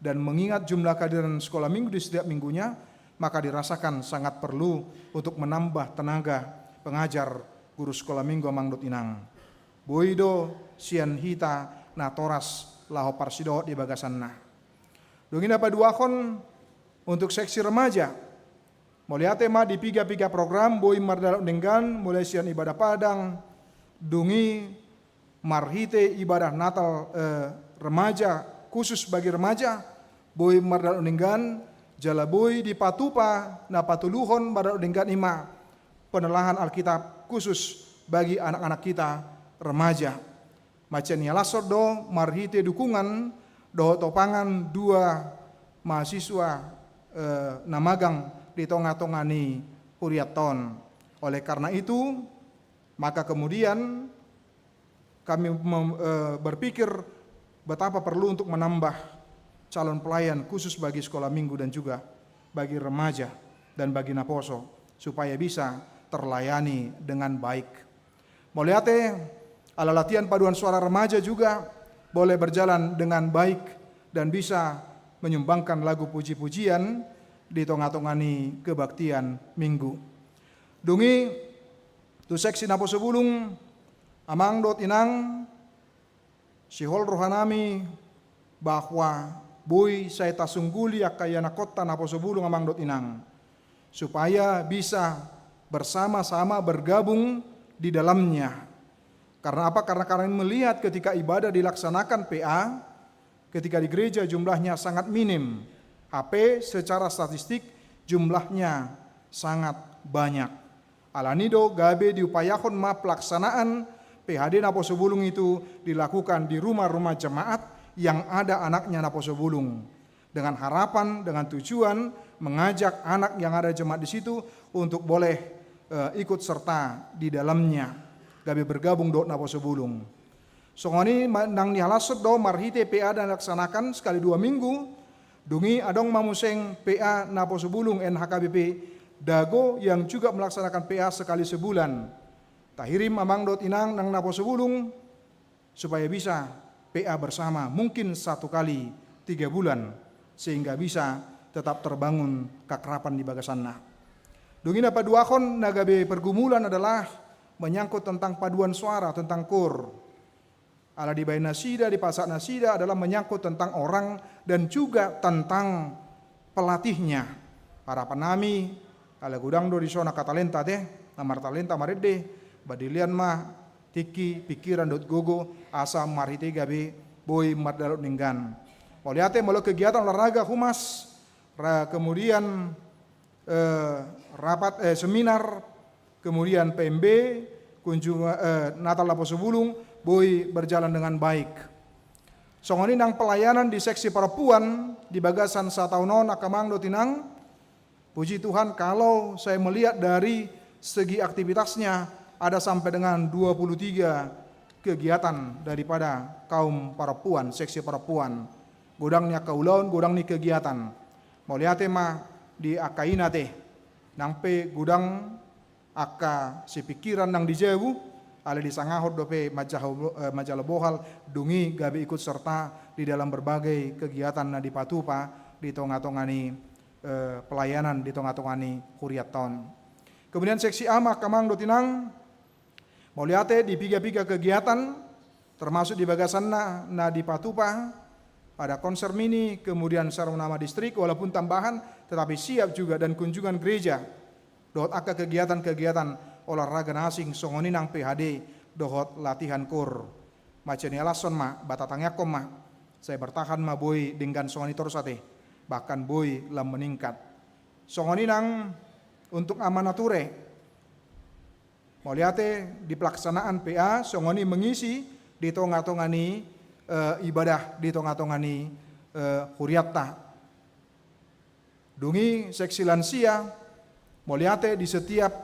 Dan mengingat jumlah kehadiran sekolah minggu di setiap minggunya, maka dirasakan sangat perlu untuk menambah tenaga pengajar guru sekolah minggu, amang dohot inang. Boi do sian hita natoras laho parsidohot di bagasanna. Dung i na paduahon, untuk seksi remaja. Mauliate ma, di piga-piga program boi mardalok denggan, mulai sian ibadah padang, dung i marhite ibadah Natal, eh, remaja, khusus bagi remaja, boi mardalok denggan, jala boi dipatupa na patoluhon mardalok denggan i ma penelaahan Alkitab khusus bagi anak-anak kita remaja. Mansai nialashon do marhite dukungan dohot topangan dua mahasiswa, eh, na magang di tonga-tonga ni hurianta on. Oleh karena itu, maka kemudian kami mem-, eh, berpikir betapa perlu untuk menambah calon pelayan khusus bagi sekolah minggu dan juga bagi remaja dan bagi naposo, supaya bisa terlayani dengan baik. Mauliate, ala latihan paduan suara remaja juga boleh berjalan dengan baik dan bisa menyumbangkan lagu puji-pujian di tonga-tonga ni kebaktian Minggu. Dung i, tu seksi naposo bulung, amang dohot inang, sihol rohanami bahwa boi sai tasungguli angka ianakhonta naposo bulung, amang dohot inang, supaya bisa bersama-sama bergabung di dalamnya. Karena apa? Karena kami melihat ketika ibadah dilaksanakan P A, ketika di gereja jumlahnya sangat minim, hape secara statistik jumlahnya sangat banyak. Alani do gabe diupayahon ma pelaksanaan P H D naposo bulung itu dilakukan di rumah-rumah jemaat yang ada anaknya naposo bulung, dengan harapan, dengan tujuan mengajak anak yang ada jemaat di situ untuk boleh, eh, ikut serta di dalamnya, gabe bergabung dohot naposo bulung. Songon i ma-, nang nialashon do marhite P A na dilaksanakan sekali dua minggu, dung i adong ma muse P A naposo bulung N H K B P Dago yang juga melaksanakan P A sekali sebulan. Tahirim, amang dohot inang, nang naposo bulung, supaya bisa P A bersama, mungkin satu kali tiga bulan, sehingga bisa tetap terbangun keakraban di bagasanna. Dung i na paduahon na gabe pergumulan adalah menyangkut tentang paduan suara, tentang kor. Ala dibaen nasida, dipasahat nasida adalah menyangkut tentang orang dan juga tentang pelatihnya. Harapan nami, ala godang do dison angka talenta te, na martalenta marende, ba dilean ma tingki, pikiran dohot gogo, asa marhite gabe boi mardalok denggan. Mauliate, molo kegiatan olahraga humas, ra-, kemudian, eh, rapat, eh, seminar, kemudian P M B, kunjung, eh, Natal naposo bulung, boi berjalan dengan baik. Songon i nang pelayanan di seksi perempuan di bagasan sataon on, angka amang dohot inang, puji Tuhan, kalau saya melihat dari segi aktivitasnya, ada sampai dengan dua puluh tiga kegiatan daripada kaum perempuan, seksi perempuan. Godang ni angka ulaon, godang ni kegiatan. Mauliate ma di angka ina te, nang pe godang angka sipikiran nang di jabu, ala disangahon dope manjaha-, eh, manjalo bohal, dung i gabe ikut serta di dalam berbagai kegiatan na dipatupa di tonga-tonga ni, eh, pelayanan di tonga-tonga ni hurianta on. Kemudian seksi A ma, angka amang dohot inang, mauliate, di piga-piga kegiatan, termasuk di bagasanna na dipatupa, ada konser mini, kemudian Sarunama Distrik, walaupun tambahan, tetapi siap juga, dan kunjungan gereja dohot angka kegiatan-kegiatan olahraga na asing, songon i nang P H D dohot latihan kor. Mansai nialashon ma, ba tatangiangkon ma, sai bertahan ma boi denggan songon i torus ate, bahkan boi lam meningkat. Songon i nang untuk Ama Nature. Mauliate, di pelaksanaan P A, songon i mengisi di tonga-tonga ni, eh, ibadah, di tonga-tonga ni, eh, hurianta. Dung i seksi lansia, mauliate, di setiap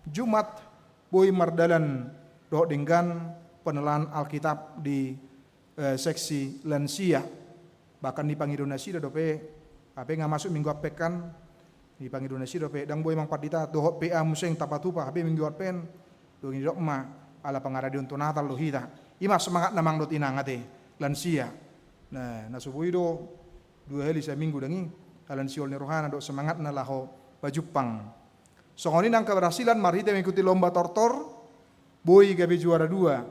Jumat boi mardalan dohot denggan penelaahan Alkitab di, eh, seksi lansia. Bahkan dipangido nasida dope, hape nga masuk Minggu Advent kan, dipangido nasida dope, ndang boi, Amang Pandita, dohot P A muse tapatupa, hape Minggu Advent. Dung i didok ma, ala pangaradeon tu Natal do hita. I ma semangatna, amang dohot inang, ate, lansia. Nah, na so boi do dua hali saminggu dang i, ala ni sihol ni rohana dohot semangatna laho pajumpang. Songon i nang keberhasilan marhite mengikuti lomba tortor, boi gabe juara dua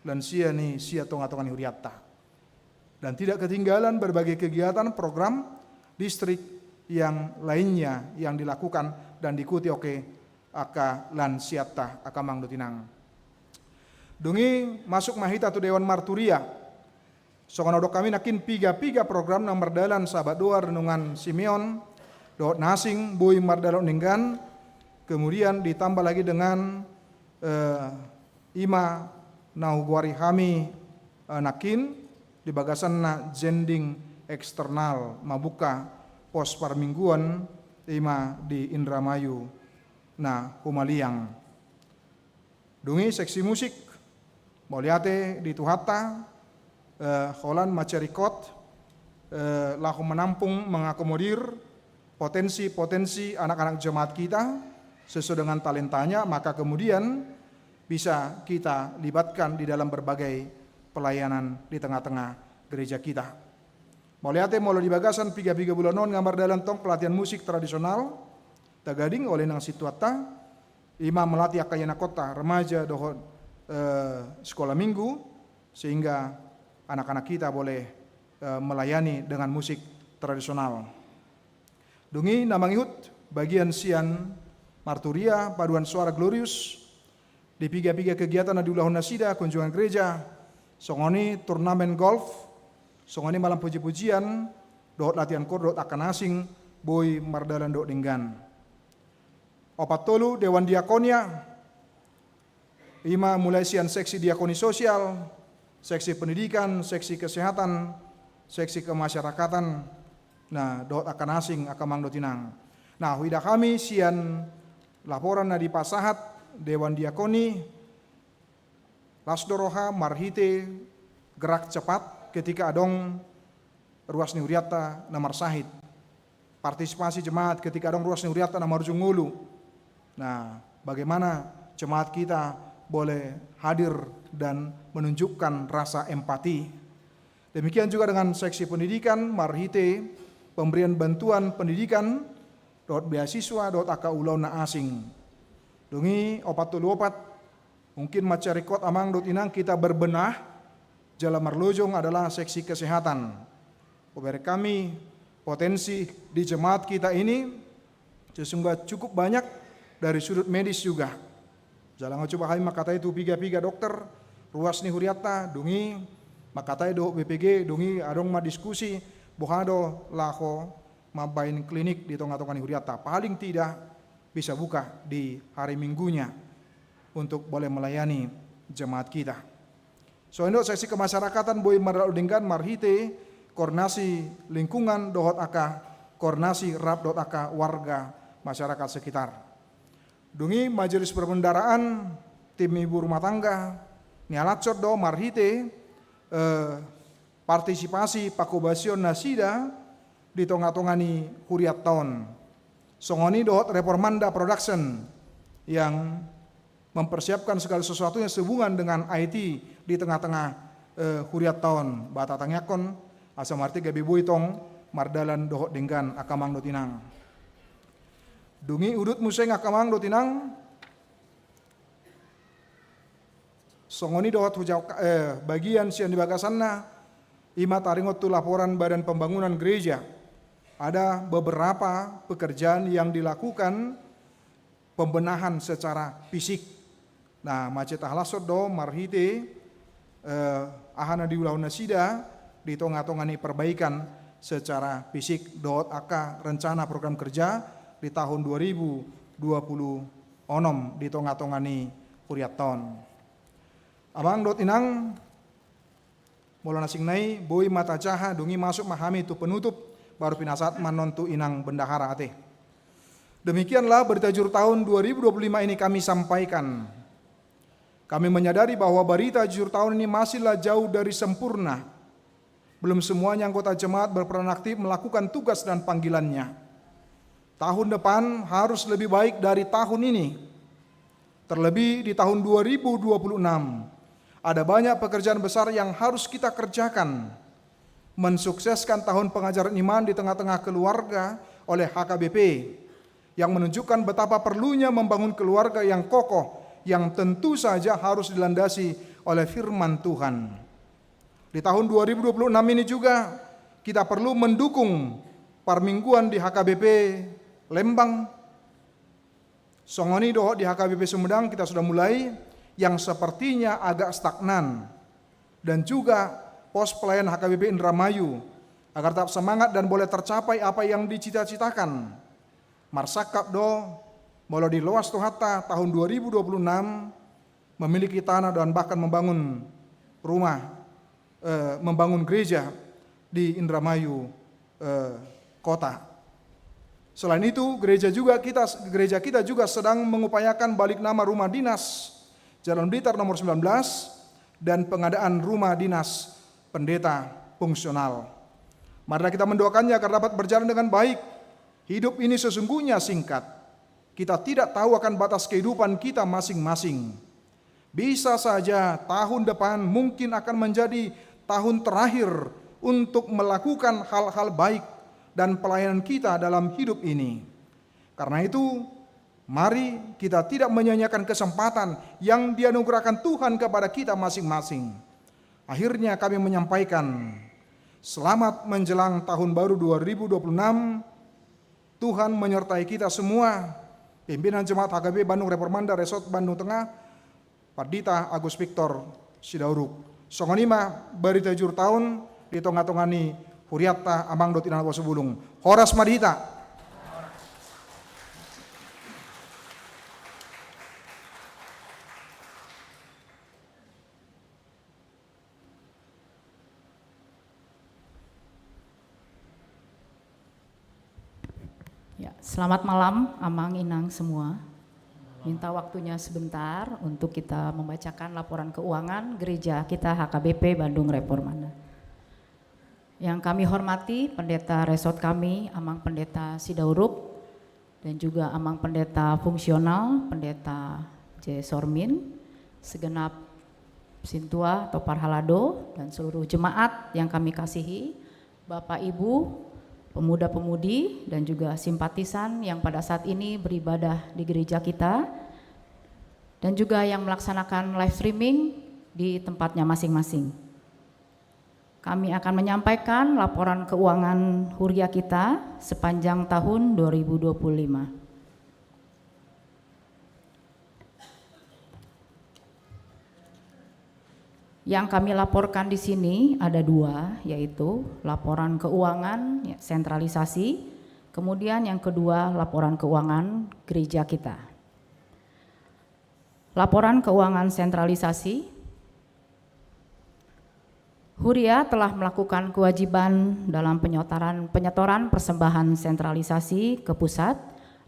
lansia ni sian tonga-tonga ni hurianta. Dan tidak ketinggalan berbagai kegiatan program distrik yang lainnya yang dilakukan dan diikuti, oke, angka lansianta, angka amang dohot inang. Dung i masuk ma hita tu Dewan Marturia. Songon na hudok hami nangkin, piga-piga program na mardalan sahat dohot renungan Simeon dohot na asing boi mardalan denggan, kemudian ditambah lagi dengan, eh, i ma na hugoari hami, eh, nangkin di bagasanna zending eksternal, mambuka pos parmingguan i ma di Indramayu na humaliang. Dung i seksi musik, mauliate di Tuhanta, eh, holan mansai ringkot, eh, laho menampung, mengakomodir potensi-potensi anak-anak jemaat kita sesuai dengan talentanya, maka kemudian bisa kita libatkan di dalam berbagai pelayanan di tengah-tengah gereja kita. Mauliate molo di bagasan piga-piga bulan on nga mardalan tong pelatihan musik tradisional, tagading oleh nang sintuanta, i ma melatih angka ianakhonta, remaja dohot, eh, sekolah minggu, sehingga anak-anak kita boleh, eh, melayani dengan musik tradisional. Dung i na mangihut bagian sian Marturia, paduan suara Glorious, di piga-piga kegiatan na diulahon nasida, kunjungan gereja, songon i turnamen golf, songon i malam puji-pujian, dohot latihan koor dohot angka na asing boi mardalan dohot denggan. Opat tolu Dewan Diakonia, i ma mulai sian seksi diakoni sosial, seksi pendidikan, seksi kesehatan, seksi kemasyarakatan, na dohot angka na asing, angka amang dohot inang. Na huida hami sian laporan na dipasahat Dewan Diakoni, las do roha marhite gerak cepat ketika adong ruas ni hurianta na marsahit. Partisipasi jemaat ketika adong ruas ni hurianta na marujung ngolu. Nah, bagaimana jemaat kita boleh hadir dan menunjukkan rasa empati. Demikian juga dengan seksi pendidikan, marhite pemberian bantuan pendidikan, dohot beasiswa, dohot angka ulaon na asing. Dung i opat tolu opat, mungkin mansai ringkot amang dohot inang kita berbenah, jala marlojong adalah seksi kesehatan. Hubereng hami potensi di jemaat kita ini sesungguhnya cukup banyak dari sudut medis juga. Jala nga coba hami mangkatai tu piga-piga dokter ruas ni hurianta, dung i mangkatai dohot B P G, dung i adong ma diskusi boha do laho mambahen klinik di tonga-tonga ni hurianta. Paling tidak bisa buka di hari Minggunya untuk boleh melayani jemaat kita. Songon i dohot seksi kemasyarakatan boi mardalan denggan marhite koordinasi lingkungan dohot angka koordinasi rap dohot angka warga masyarakat sekitar. Dung i majelis perbendaharaan, tim ibu rumah tangga, nialap do marhite, eh, partisipasi pangkobasion nasida di tonga-tonga ni hurianta on. Songon i dohot Reformanda Production yang mempersiapkan segala sesuatunya sehubungan dengan I T di tengah-tengah, eh, hurianta on. Ba tatangiangkon asa marhite gabe boi tong mardalan dohot denggan angka amang dohot inang. Dung i udut muse angka amang dohot inang, songon i dohot hujau, eh, bagian sian di bagasanna, i ma taringot tu laporan Badan Pembangunan Gereja. Ada beberapa pekerjaan yang dilakukan pembenahan secara fisik. Nah, mansai tahalashon do marhite, eh, aha na diulahon nasida di tonga-tonga ni perbaikan secara fisik dohot angka rencana program kerja di tahun dua ribu dua puluh onom di tonga-tonga ni hurianta on. Amang dohot inang, molo na asing nai, boi ma tajaha, dung i masuk ma hami tu penutup, baru pinasahat ma annon tu inang bendahara ate. Demikianlah berita jujur tahun dua ribu dua puluh lima ini kami sampaikan. Kami menyadari bahwa berita jujur tahun ini masihlah jauh dari sempurna. Belum semuanya anggota jemaat berperan aktif melakukan tugas dan panggilannya. Tahun depan harus lebih baik dari tahun ini. Terlebih di tahun dua ribu dua puluh enam, ada banyak pekerjaan besar yang harus kita kerjakan. mensukseskan tahun pengajaran iman di tengah-tengah keluarga oleh H K B P, yang menunjukkan betapa perlunya membangun keluarga yang kokoh, yang tentu saja harus dilandasi oleh firman Tuhan. Di tahun dua ribu dua puluh enam ini juga, kita perlu mendukung parmingguan di H K B P Lembang. Songon i dohot di H K B P Sumedang kita sudah mulai, yang sepertinya agak stagnan. Dan juga pos pelayan H K B P Indramayu, agar tetap semangat dan boleh tercapai apa yang dicita-citakan. Marsangkap do, molo diloas Tuhanta, tahun dua ribu dua puluh enam memiliki tanah dan bahkan membangun rumah, eh, membangun gereja di Indramayu, eh, kota. Selain itu, gereja juga kita, gereja kita juga sedang mengupayakan balik nama rumah dinas Jalan Blitar nomor sembilan belas dan pengadaan rumah dinas pendeta fungsional. Marilah kita mendoakannya agar dapat berjalan dengan baik. Hidup ini sesungguhnya singkat. Kita tidak tahu akan batas kehidupan kita masing-masing. Bisa saja tahun depan mungkin akan menjadi tahun terakhir untuk melakukan hal-hal baik dan pelayanan kita dalam hidup ini. Karena itu, mari kita tidak menyia-nyiakan kesempatan yang dianugerahkan Tuhan kepada kita masing-masing. Akhirnya kami menyampaikan, selamat menjelang tahun baru dua ribu dua puluh enam. Tuhan menyertai kita semua. Pimpinan Jemaat H K B P Bandung Reformanda Resort Bandung Tengah, Pandita Agus Victor Sidauruk. Songon i ma barita jujur taon di tonga-tonga ni hurianta, amang dohot inang na husomba. Horas ma di hita. Ya, selamat malam, amang inang semua. Minta waktunya sebentar untuk kita membacakan laporan keuangan gereja kita H K B P Bandung Reformanda. Yang kami hormati Pendeta Resort kami, Amang Pendeta Sidauruk, dan juga Amang Pendeta Fungsional, Pendeta J Sormin, segenap sintua atau parhalado, dan seluruh jemaat yang kami kasihi, Bapak, Ibu, pemuda-pemudi, dan juga simpatisan yang pada saat ini beribadah di gereja kita, dan juga yang melaksanakan live streaming di tempatnya masing-masing. Kami akan menyampaikan laporan keuangan huria kita sepanjang tahun dua ribu dua puluh lima. Yang kami laporkan di sini ada dua, yaitu laporan keuangan, ya, sentralisasi, kemudian yang kedua, laporan keuangan gereja kita. Laporan keuangan sentralisasi. Huria telah melakukan kewajiban dalam penyetoran, penyetoran persembahan sentralisasi ke pusat,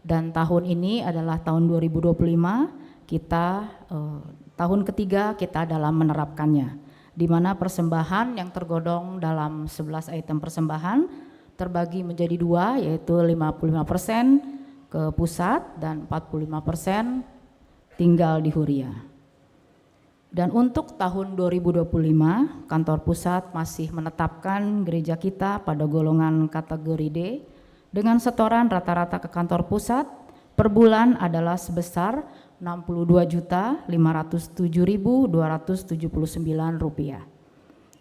dan tahun ini adalah tahun dua ribu dua puluh lima, kita, eh, tahun ketiga kita dalam menerapkannya, di mana persembahan yang tergolong dalam sebelas item persembahan terbagi menjadi dua, yaitu lima puluh lima persen ke pusat dan empat puluh lima persen tinggal di huria. Dan untuk tahun dua ribu dua puluh lima, kantor pusat masih menetapkan gereja kita pada golongan kategori D dengan setoran rata-rata ke kantor pusat per bulan adalah sebesar enam puluh dua juta lima ratus tujuh ribu dua ratus tujuh puluh sembilan rupiah.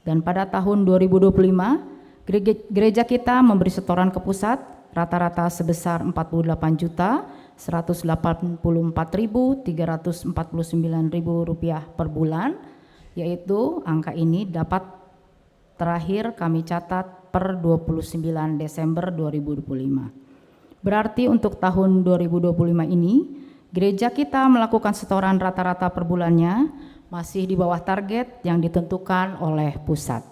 Dan pada tahun dua ribu dua puluh lima, gereja, gereja kita memberi setoran ke pusat rata-rata sebesar empat puluh delapan juta seratus delapan puluh empat ribu tiga ratus empat puluh sembilan ribu rupiah per bulan, yaitu angka ini dapat terakhir kami catat per dua puluh sembilan Desember dua ribu dua puluh lima. Berarti untuk tahun dua ribu dua puluh lima ini, gereja kita melakukan setoran rata-rata per bulannya masih di bawah target yang ditentukan oleh pusat.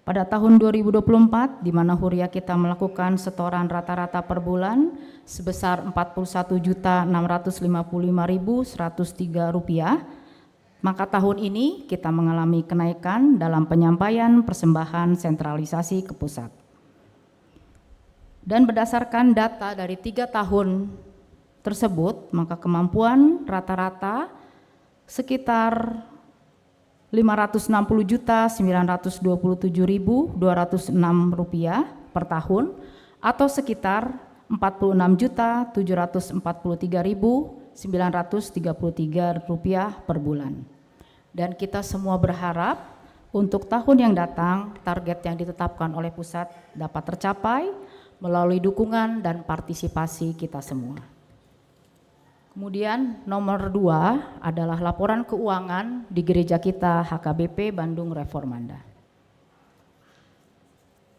Pada tahun dua ribu dua puluh empat, di mana huria kita melakukan setoran rata-rata per bulan sebesar empat puluh satu juta enam ratus lima puluh lima ribu seratus tiga rupiah, maka tahun ini kita mengalami kenaikan dalam penyampaian persembahan sentralisasi ke pusat. Dan berdasarkan data dari tiga tahun tersebut, maka kemampuan rata-rata sekitar lima ratus enam puluh juta sembilan ratus dua puluh tujuh ribu dua ratus enam rupiah per tahun, atau sekitar empat puluh enam juta tujuh ratus empat puluh tiga ribu sembilan ratus tiga puluh tiga rupiah per bulan. Dan kita semua berharap untuk tahun yang datang, target yang ditetapkan oleh pusat dapat tercapai melalui dukungan dan partisipasi kita semua. Kemudian nomor dua adalah laporan keuangan di gereja kita H K B P Bandung Reformanda.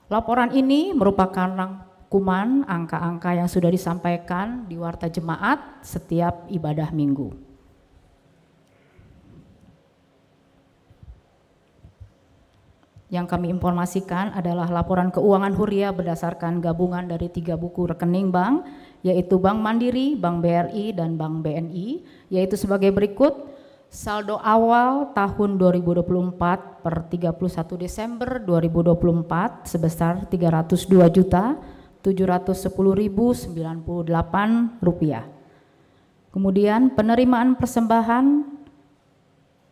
Laporan ini merupakan rangkuman angka-angka yang sudah disampaikan di warta jemaat setiap ibadah minggu. Yang kami informasikan adalah laporan keuangan huria berdasarkan gabungan dari tiga buku rekening bank, yaitu Bank Mandiri, Bank B R I, dan Bank B N I, yaitu sebagai berikut: saldo awal tahun dua ribu dua puluh empat per tiga puluh satu Desember dua ribu dua puluh empat sebesar tiga ratus dua juta tujuh ratus sepuluh ribu sembilan puluh delapan rupiah. Kemudian penerimaan persembahan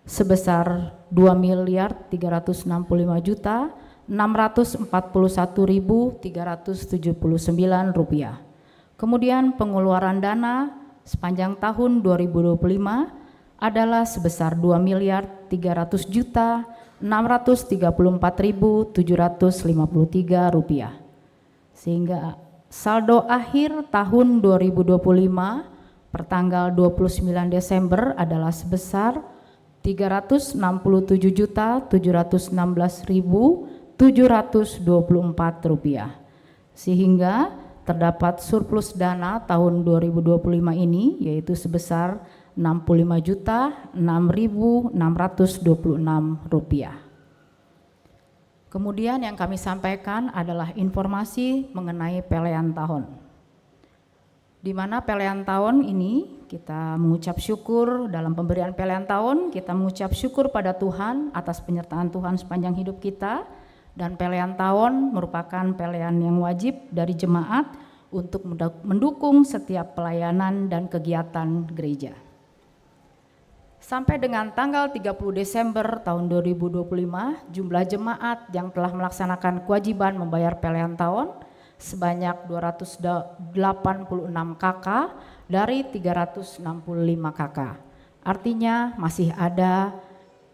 sebesar dua miliar tiga ratus enam puluh lima juta enam ratus empat puluh satu ribu tiga ratus tujuh puluh sembilan rupiah. Kemudian pengeluaran dana sepanjang tahun dua ribu dua puluh lima adalah sebesar dua miliar tiga ratus juta enam ratus tiga puluh empat ribu tujuh ratus lima puluh tiga rupiah. Sehingga saldo akhir tahun dua ribu dua puluh lima per tanggal dua puluh sembilan Desember adalah sebesar tiga ratus enam puluh tujuh juta tujuh ratus enam belas ribu tujuh ratus dua puluh empat rupiah. Sehingga terdapat surplus dana tahun dua ribu dua puluh lima ini, yaitu sebesar enam puluh lima juta enam ribu enam ratus dua puluh enam rupiah. Kemudian yang kami sampaikan adalah informasi mengenai pelean taon. Di mana pelean taon ini kita mengucap syukur, dalam pemberian pelean taon kita mengucap syukur pada Tuhan atas penyertaan Tuhan sepanjang hidup kita, dan pelean taon merupakan pelean yang wajib dari jemaat untuk mendu-, mendukung setiap pelayanan dan kegiatan gereja. Sampai dengan tanggal tiga puluh Desember tahun dua ribu dua puluh lima, jumlah jemaat yang telah melaksanakan kewajiban membayar pelean taon sebanyak dua ratus delapan puluh enam K K dari tiga ratus enam puluh lima K K. Artinya, masih ada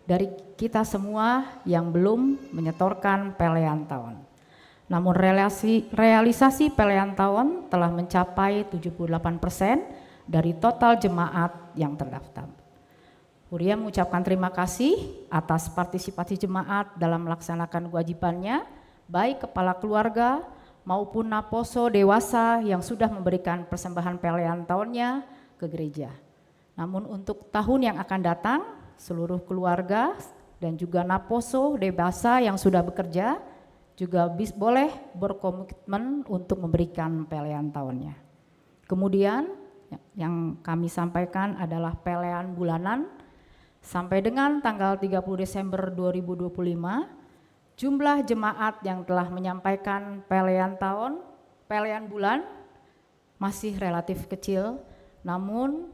dari kita semua yang belum menyetorkan pelean taon. Namun, relasi-, realisasi pelean taon telah mencapai tujuh puluh delapan persen dari total jemaat yang terdaftar. Huria mengucapkan terima kasih atas partisipasi jemaat dalam melaksanakan kewajibannya, baik kepala keluarga maupun naposo dewasa yang sudah memberikan persembahan pelean taonnya ke gereja. Namun, untuk tahun yang akan datang, seluruh keluarga dan juga naposo dewasa yang sudah bekerja juga bis-, boleh berkomitmen untuk memberikan pelean taonnya. Kemudian, yang kami sampaikan adalah pelean bulanan. Sampai dengan tanggal tiga puluh Desember dua ribu dua puluh lima, jumlah jemaat yang telah menyampaikan pelean taon, pelean bulan, masih relatif kecil. Namun,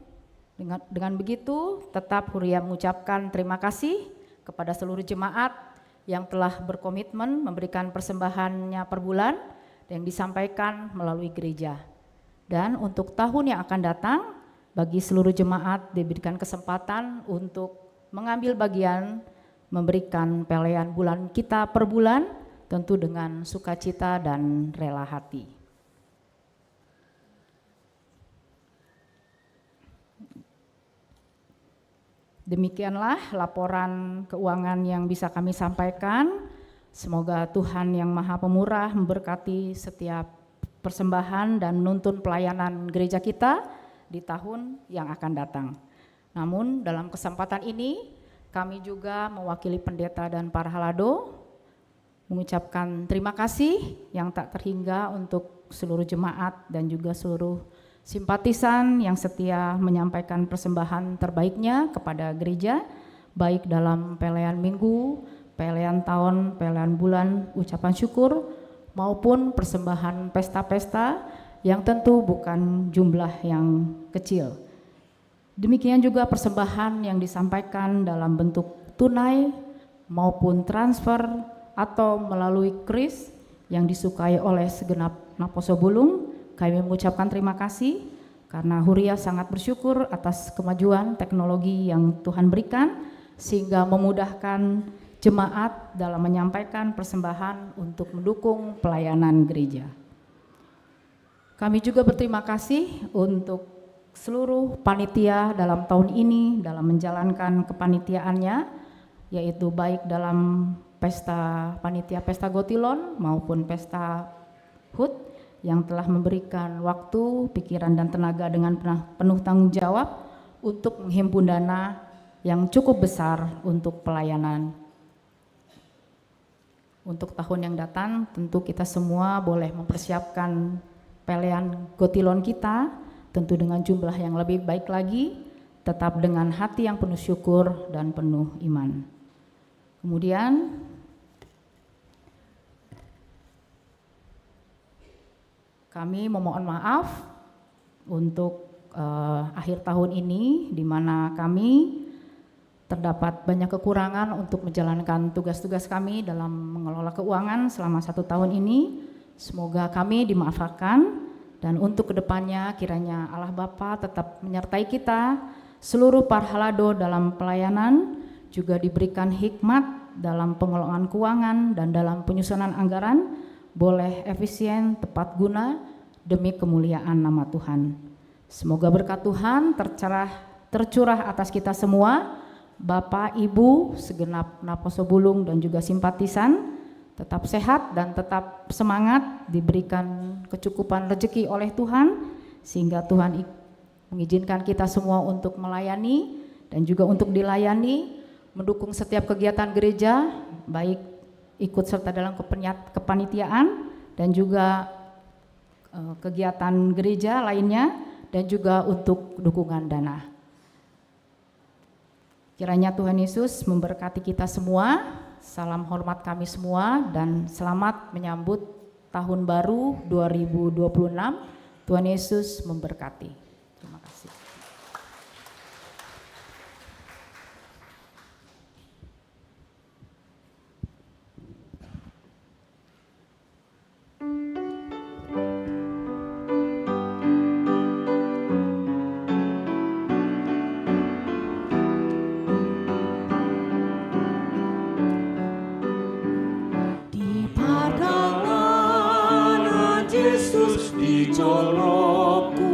dengan, dengan begitu, tetap Huria mengucapkan terima kasih kepada seluruh jemaat yang telah berkomitmen memberikan persembahannya per bulan yang disampaikan melalui gereja. Dan untuk tahun yang akan datang, bagi seluruh jemaat diberikan kesempatan untuk mengambil bagian memberikan pelean bulan kita per bulan, tentu dengan sukacita dan rela hati. Demikianlah laporan keuangan yang bisa kami sampaikan. Semoga Tuhan Yang Maha Pemurah memberkati setiap persembahan dan menuntun pelayanan gereja kita di tahun yang akan datang. Namun, dalam kesempatan ini, kami juga mewakili pendeta dan para halado mengucapkan terima kasih yang tak terhingga untuk seluruh jemaat dan juga seluruh simpatisan yang setia menyampaikan persembahan terbaiknya kepada gereja, baik dalam pelean minggu, pelean taon, pelean bulan, ucapan syukur, maupun persembahan pesta-pesta yang tentu bukan jumlah yang kecil. Demikian juga persembahan yang disampaikan dalam bentuk tunai maupun transfer atau melalui kris yang disukai oleh segenap naposo bulung, kami mengucapkan terima kasih karena Huria sangat bersyukur atas kemajuan teknologi yang Tuhan berikan, sehingga memudahkan jemaat dalam menyampaikan persembahan untuk mendukung pelayanan gereja. Kami juga berterima kasih untuk seluruh panitia dalam tahun ini dalam menjalankan kepanitiaannya, yaitu baik dalam pesta, panitia pesta Gotilon maupun pesta HUT, yang telah memberikan waktu, pikiran, dan tenaga dengan penuh tanggung jawab untuk menghimpun dana yang cukup besar untuk pelayanan. Untuk tahun yang datang, tentu kita semua boleh mempersiapkan pelean Gotilon kita, tentu dengan jumlah yang lebih baik lagi, tetap dengan hati yang penuh syukur dan penuh iman. Kemudian, kami memohon maaf untuk, eh, akhir tahun ini, di mana kami terdapat banyak kekurangan untuk menjalankan tugas-tugas kami dalam mengelola keuangan selama satu tahun ini. Semoga kami dimaafkan, dan untuk kedepannya kiranya Allah Bapa tetap menyertai kita, seluruh parhalado dalam pelayanan, juga diberikan hikmat dalam pengelolaan keuangan dan dalam penyusunan anggaran, boleh efisien, tepat guna, demi kemuliaan nama Tuhan. Semoga berkat Tuhan tercerah, tercurah atas kita semua, Bapak, Ibu, segenap naposo bulung, dan juga simpatisan, tetap sehat dan tetap semangat, diberikan kecukupan rezeki oleh Tuhan, sehingga Tuhan ik-, mengizinkan kita semua untuk melayani dan juga untuk dilayani, mendukung setiap kegiatan gereja, baik ikut serta dalam kepeniat-, kepanitiaan dan juga, eh, kegiatan gereja lainnya, dan juga untuk dukungan dana. Kiranya Tuhan Yesus memberkati kita semua. Salam hormat kami semua dan selamat menyambut tahun baru dua ribu dua puluh enam. Tuhan Yesus memberkati. Terima kasih. Di pardalanan Jesus di jolongku,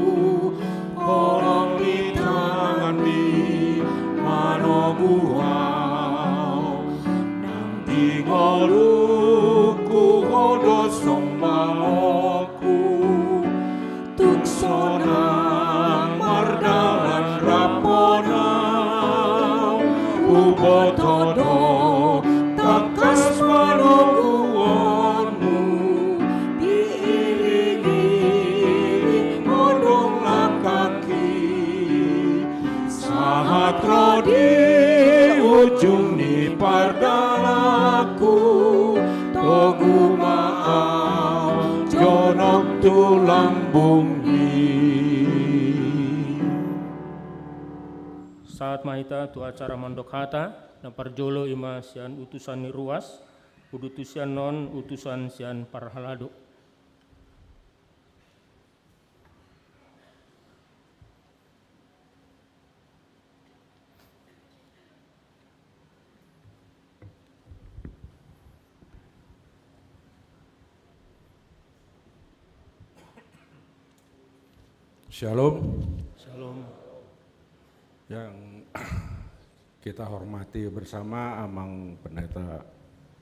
holong ni tanganmi manogu au. Nang di ngolungku ho do songon balongku, tung sonang mardalan rap hona. Huboto do tangkas panoguonmu, diiring-iring modom langkangki. Sahat ro di ujung ni pardalanan, togu ma au jonok tu lambungmi. Sahat ma hita tu acara mandok hata, na parjolo i ma sian utusan ni ruas, huduti sian on utusan sian parhalado. Shalom. Shalom. Yang kita hormati bersama Amang Pendeta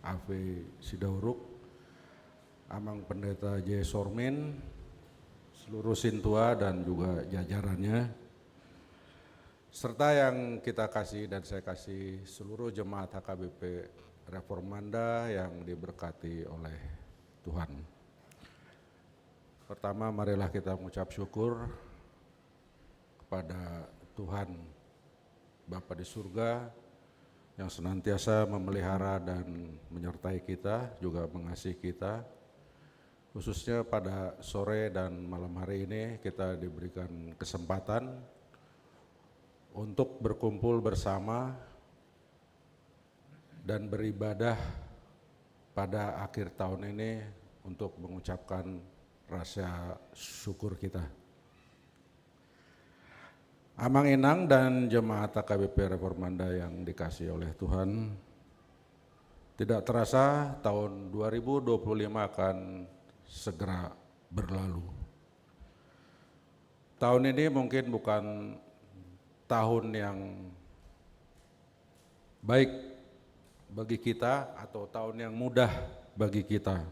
Afi Sidauruk, Amang Pendeta J Sormin, seluruh sintua dan juga jajarannya, serta yang kita kasih dan saya kasih, seluruh jemaat H K B P Reformanda yang diberkati oleh Tuhan. Pertama, marilah kita mengucap syukur kepada Tuhan Bapa di surga yang senantiasa memelihara dan menyertai kita, juga mengasihi kita. Khususnya pada sore dan malam hari ini kita diberikan kesempatan untuk berkumpul bersama dan beribadah pada akhir tahun ini untuk mengucapkan rasa syukur kita. Amang inang dan jemaat H K B P Reformanda yang dikasihi oleh Tuhan, tidak terasa tahun dua ribu dua puluh lima akan segera berlalu. Tahun ini mungkin bukan tahun yang baik bagi kita atau tahun yang mudah bagi kita.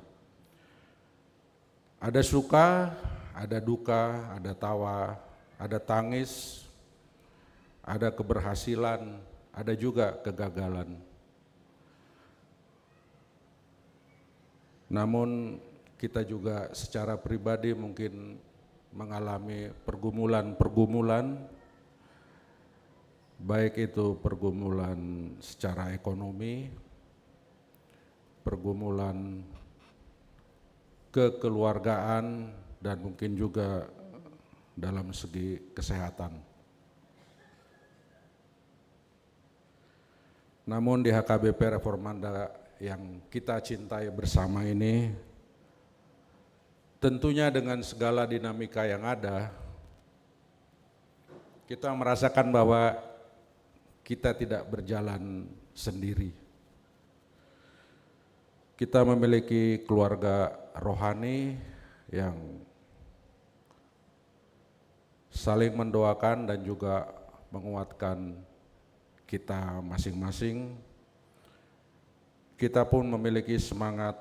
Ada suka, ada duka, ada tawa, ada tangis, ada keberhasilan, ada juga kegagalan. Namun, kita juga secara pribadi mungkin mengalami pergumulan-pergumulan, baik itu pergumulan secara ekonomi, pergumulan kekeluargaan, dan mungkin juga dalam segi kesehatan. Namun, di H K B P Reformanda yang kita cintai bersama ini, tentunya dengan segala dinamika yang ada, kita merasakan bahwa kita tidak berjalan sendiri. Kita memiliki keluarga rohani yang saling mendoakan dan juga menguatkan kita masing-masing. Kita pun memiliki semangat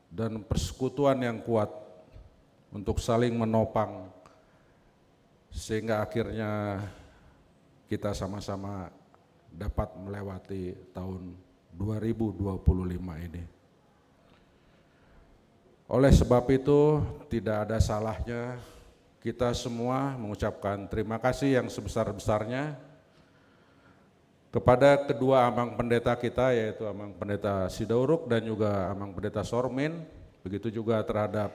dan persekutuan yang kuat untuk saling menopang, sehingga akhirnya kita sama-sama dapat melewati tahun dua ribu dua puluh lima ini. Oleh sebab itu, tidak ada salahnya kita semua mengucapkan terima kasih yang sebesar-besarnya kepada kedua amang pendeta kita, yaitu Amang Pendeta Sidauruk dan juga Amang Pendeta Sormin, begitu juga terhadap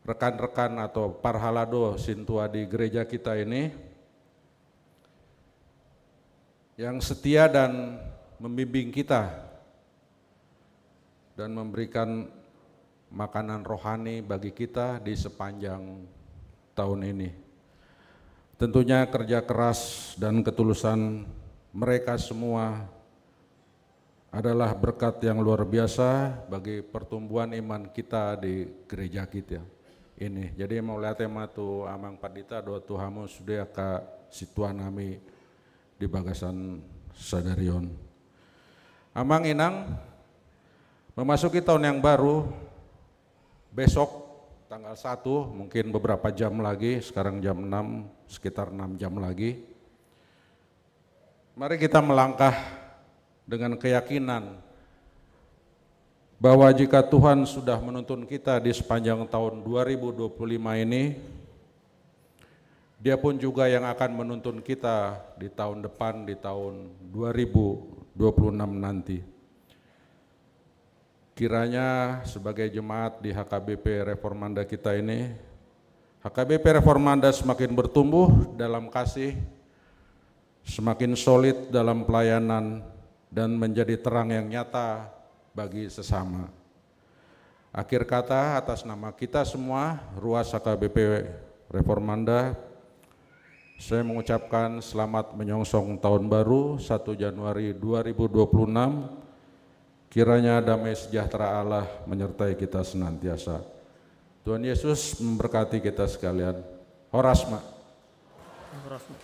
rekan-rekan atau parhalado sintua di gereja kita ini, yang setia dan membimbing kita dan memberikan makanan rohani bagi kita di sepanjang tahun ini. Tentunya kerja keras dan ketulusan mereka semua adalah berkat yang luar biasa bagi pertumbuhan iman kita di gereja kita ini. Jadi, mauliate ma tu Amang Pandita dohot tu hamu sude angka sintua nami di bagasan sadari on. Amang inang, memasuki tahun yang baru, besok tanggal satu, mungkin beberapa jam lagi, sekarang jam enam, sekitar enam jam lagi. Mari kita melangkah dengan keyakinan bahwa jika Tuhan sudah menuntun kita di sepanjang tahun dua ribu dua puluh lima ini, Dia pun juga yang akan menuntun kita di tahun depan, di tahun dua ribu dua puluh enam nanti. Kiranya sebagai jemaat di H K B P Reformanda kita ini, H K B P Reformanda semakin bertumbuh dalam kasih, semakin solid dalam pelayanan, dan menjadi terang yang nyata bagi sesama. Akhir kata, atas nama kita semua, Ruas H K B P Reformanda, saya mengucapkan selamat menyongsong tahun baru, satu Januari dua ribu dua puluh enam. Kiranya damai sejahtera Allah menyertai kita senantiasa. Tuhan Yesus memberkati kita sekalian. Horas ma. Horas ma.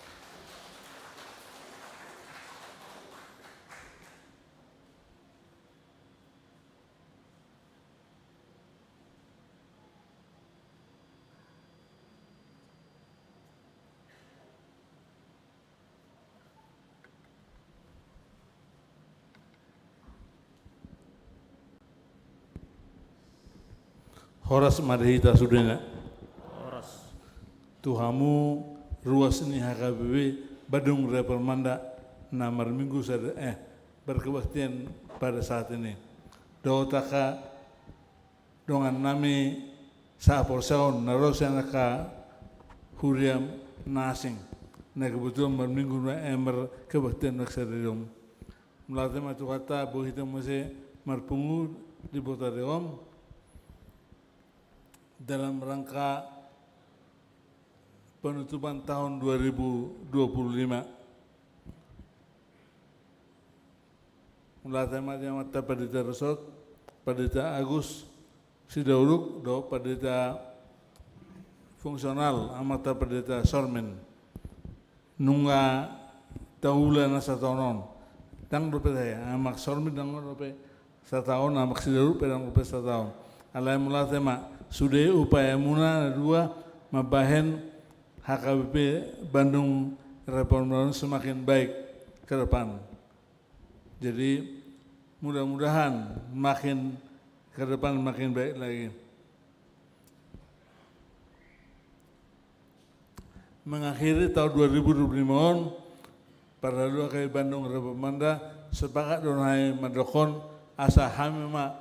Horas ma di hita sudena. Horas. Tu hamu ruas ni H K B P Bandung Reformanda na marminggu sada, eh, berkebaktian pada saat ini. Dohot angka dongan nami sahaporseaon na ro sian angka huria na asing na kebetulan marminggu na, eh, markebaktian na sadari on. Mauliate ma tu Tuhanta, boi hita muse marpungu di botari on dalam rangka penutupan tahun dua ribu dua puluh lima. Mauliate ma di Amanta Pandita Rosot, Pandita Agus Sidauruk dohot Pandita Fungsional, Amanta Pandita Sormin. Nunga taula na sataon on. Ndang dope tahe, Amak Sormin ndang dope sataon, Amak Sidauruk pe ndang dope sataon. Alai mauliate ma, sude upayamuna na dua mambahen H K B P Bandung Reform Baru semakin baik ke depan. Jadi, mudah-mudahan makin ke depan makin baik lagi. Mengakhiri tahun dua ribu dua puluh lima on, parhalado H K B P Bandung Reform Banda, sepakat do hami mandokkon asa hami ma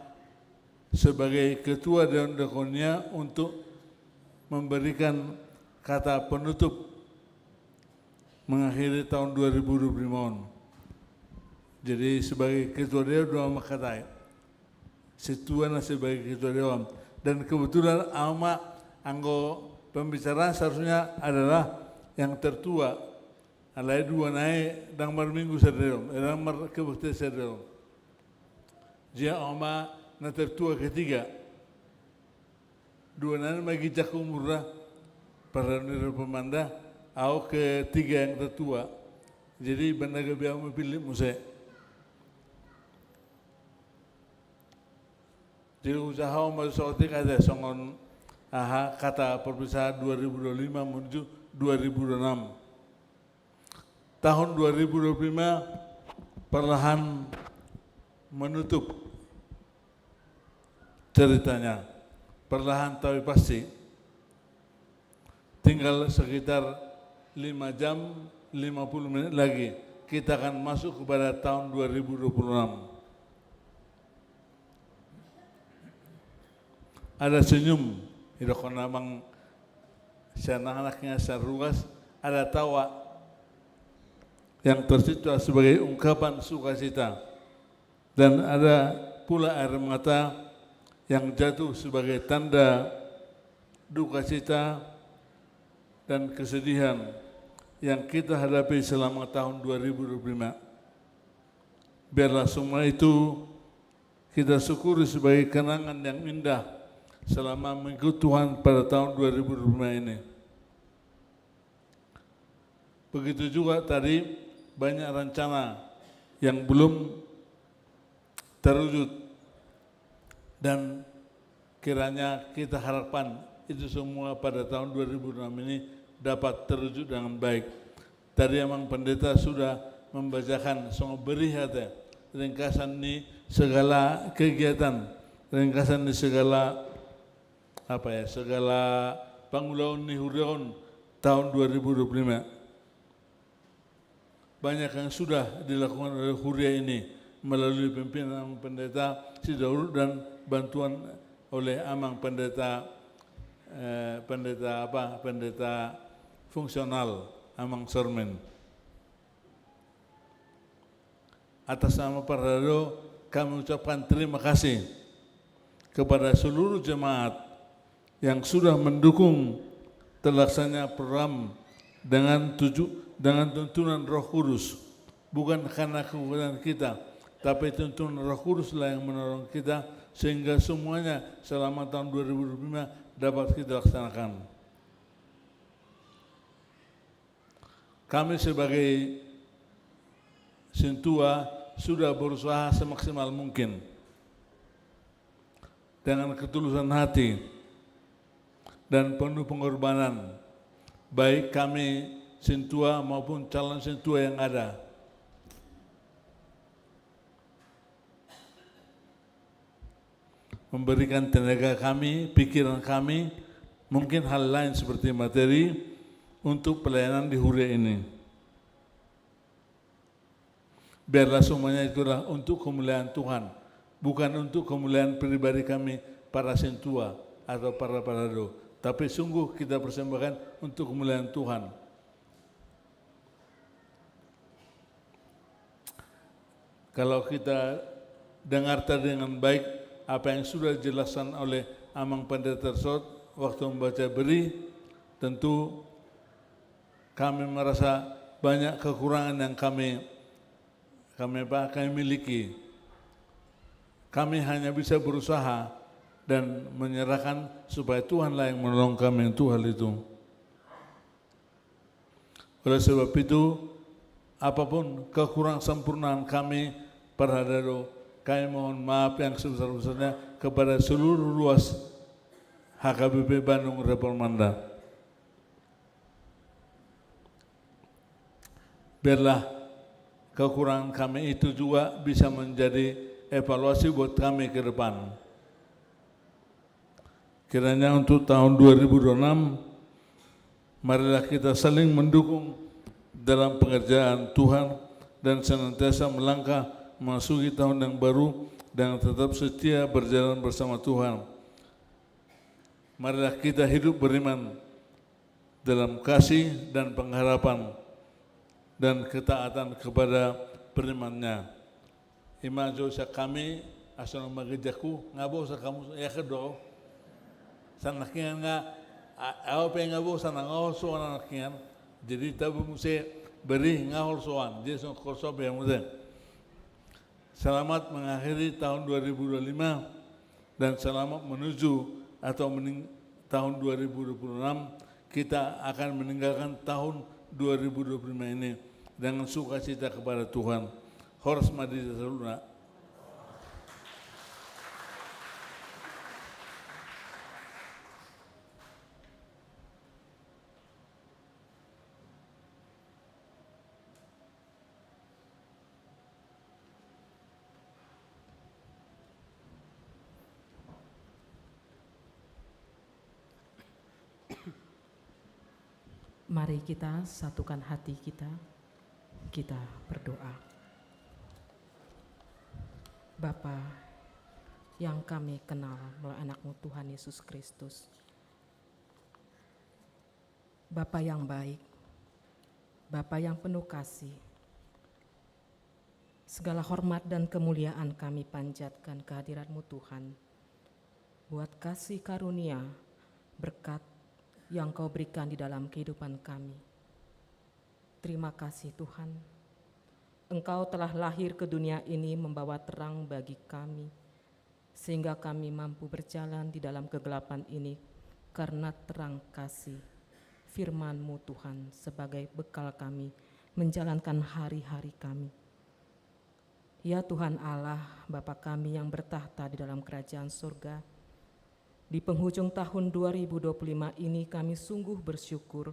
sebagai ketua Dewan Diakonia untuk memberikan kata penutup mengakhiri tahun dua ribu dua puluh lima on. Jadi, sebagai ketua dewan do ahu mangkatai. Sintua na sebagai ketua dewan. Dan kebetulan ahu ma anggo pembicaraan seharusnya adalah yang tertua. Alai dua nai ndang marminggu sada dewan, eh, ndang markebaktian sada dewan. Jadi ahu ma na tertua ketiga. Dua nai ma ginjang umurna, parhalado ni Reform Banda, ahu ketiga yang tertua. Jadi, banda gabe ahu mapillit muse. Jadi, usaha ma saotik ate songon aha, kata perpisahan dua ribu dua puluh lima menuju dua ribu dua puluh enam. Tahun dua ribu dua puluh lima perlahan menutup ceritanya. Perlahan tapi pasti. Tinggal sekitar lima jam, lima puluh menit lagi, kita akan masuk kepada tahun dua ribu dua puluh enam. Ada senyum, didokkon amang sian anak-anaknya, sian Ruas, ada tawa yang tercipta sebagai ungkapan sukacita. Dan ada pula air mata yang jatuh sebagai tanda dukacita dan kesedihan yang kita hadapi selama tahun dua ribu dua puluh lima. Biarlah semua itu kita syukuri sebagai kenangan yang indah selama mengikut Tuhan pada tahun dua ribu dua puluh lima ini. Begitu juga tadi banyak rencana yang belum terwujud, dan kiranya kita harapkan itu semua pada tahun dua ribu enam ini dapat terwujud dengan baik. Tadi amang pendeta sudah membacakan songon berih ate, ringkasan ni segala kegiatan, ringkasan ni segala apa ya, segala pangulaon ni huria on tahun dua ribu dua puluh lima. Banyak yang sudah dilakukan oleh huria ini melalui pimpinan amang pendeta Sidauruk dan bantuan oleh amang pendeta, eh, pendeta apa, pendeta fungsional, amang Sormin. Atas nama parhalado, kami ucapkan terima kasih kepada seluruh jemaat yang sudah mendukung terlaksananya program dengan tuju-, dengan tuntunan Roh Kudus, bukan karena kekuatan kita, tapi tuntunan Roh Kuduslah yang menolong kita, sehingga semuanya selama tahun dua ribu dua puluh lima dapat kita laksanakan. Kami sebagai sintua sudah berusaha semaksimal mungkin dengan ketulusan hati dan penuh pengorbanan, baik kami sintua maupun calon sintua yang ada. Memberikan tenaga kami, pikiran kami, mungkin hal lain seperti materi untuk pelayanan di huria ini. Biarlah semuanya itulah untuk kemuliaan Tuhan, bukan untuk kemuliaan pribadi kami para sintua atau para parhalado, tapi sungguh kita persembahkan untuk kemuliaan Tuhan. Kalau kita dengar tadi dengan baik apa yang sudah dijelaskan oleh Amang Pendeta Tersot waktu membaca beri, tentu kami merasa banyak kekurangan yang kami, kami apa, kami miliki. Kami hanya bisa berusaha dan menyerahkan supaya Tuhanlah yang menolong kami untuk hal itu. Oleh sebab itu, apapun kekurang sempurnaan kami, parhalado, kami mohon maaf yang sebesar-besarnya kepada seluruh ruas H K B P Bandung Reformanda. Biarlah kekurangan kami itu juga bisa menjadi evaluasi buat kami ke depan. Kiranya untuk tahun dua ribu dua puluh enam, marilah kita saling mendukung dalam pengerjaan Tuhan dan senantiasa melangkah memasuki tahun yang baru dengan tetap setia berjalan bersama Tuhan. Marilah kita hidup beriman dalam kasih dan pengharapan dan ketaatan kepada firman-Nya. Ima jo sian hami, asa nunga margereja, nga bosan hamu, ya kedo. Sian nangkiningan nga, a-, ahu pe nga bosan, nga holsoan nangkiningan. Jadi tabo muse beri nga holsoan, jadi songon holsoan pe muse. Selamat mengakhiri tahun dua ribu dua puluh lima dan selamat menuju atau mening-, tahun dua ribu dua puluh enam, kita akan meninggalkan tahun dua ribu dua puluh lima ini dengan sukacita kepada Tuhan. Horas ma di hita saluhutna. Mari kita satukan hati kita, kita berdoa. Bapa yang kami kenal melalui Anak-Mu Tuhan Yesus Kristus, Bapa yang baik, Bapa yang penuh kasih, segala hormat dan kemuliaan kami panjatkan ke hadirat-Mu Tuhan, buat kasih karunia, berkat yang Kau berikan di dalam kehidupan kami. Terima kasih Tuhan, Engkau telah lahir ke dunia ini membawa terang bagi kami, sehingga kami mampu berjalan di dalam kegelapan ini karena terang kasih firman-Mu Tuhan sebagai bekal kami menjalankan hari-hari kami. Ya Tuhan Allah, Bapa kami yang bertakhta di dalam kerajaan surga, di penghujung tahun dua ribu dua puluh lima ini kami sungguh bersyukur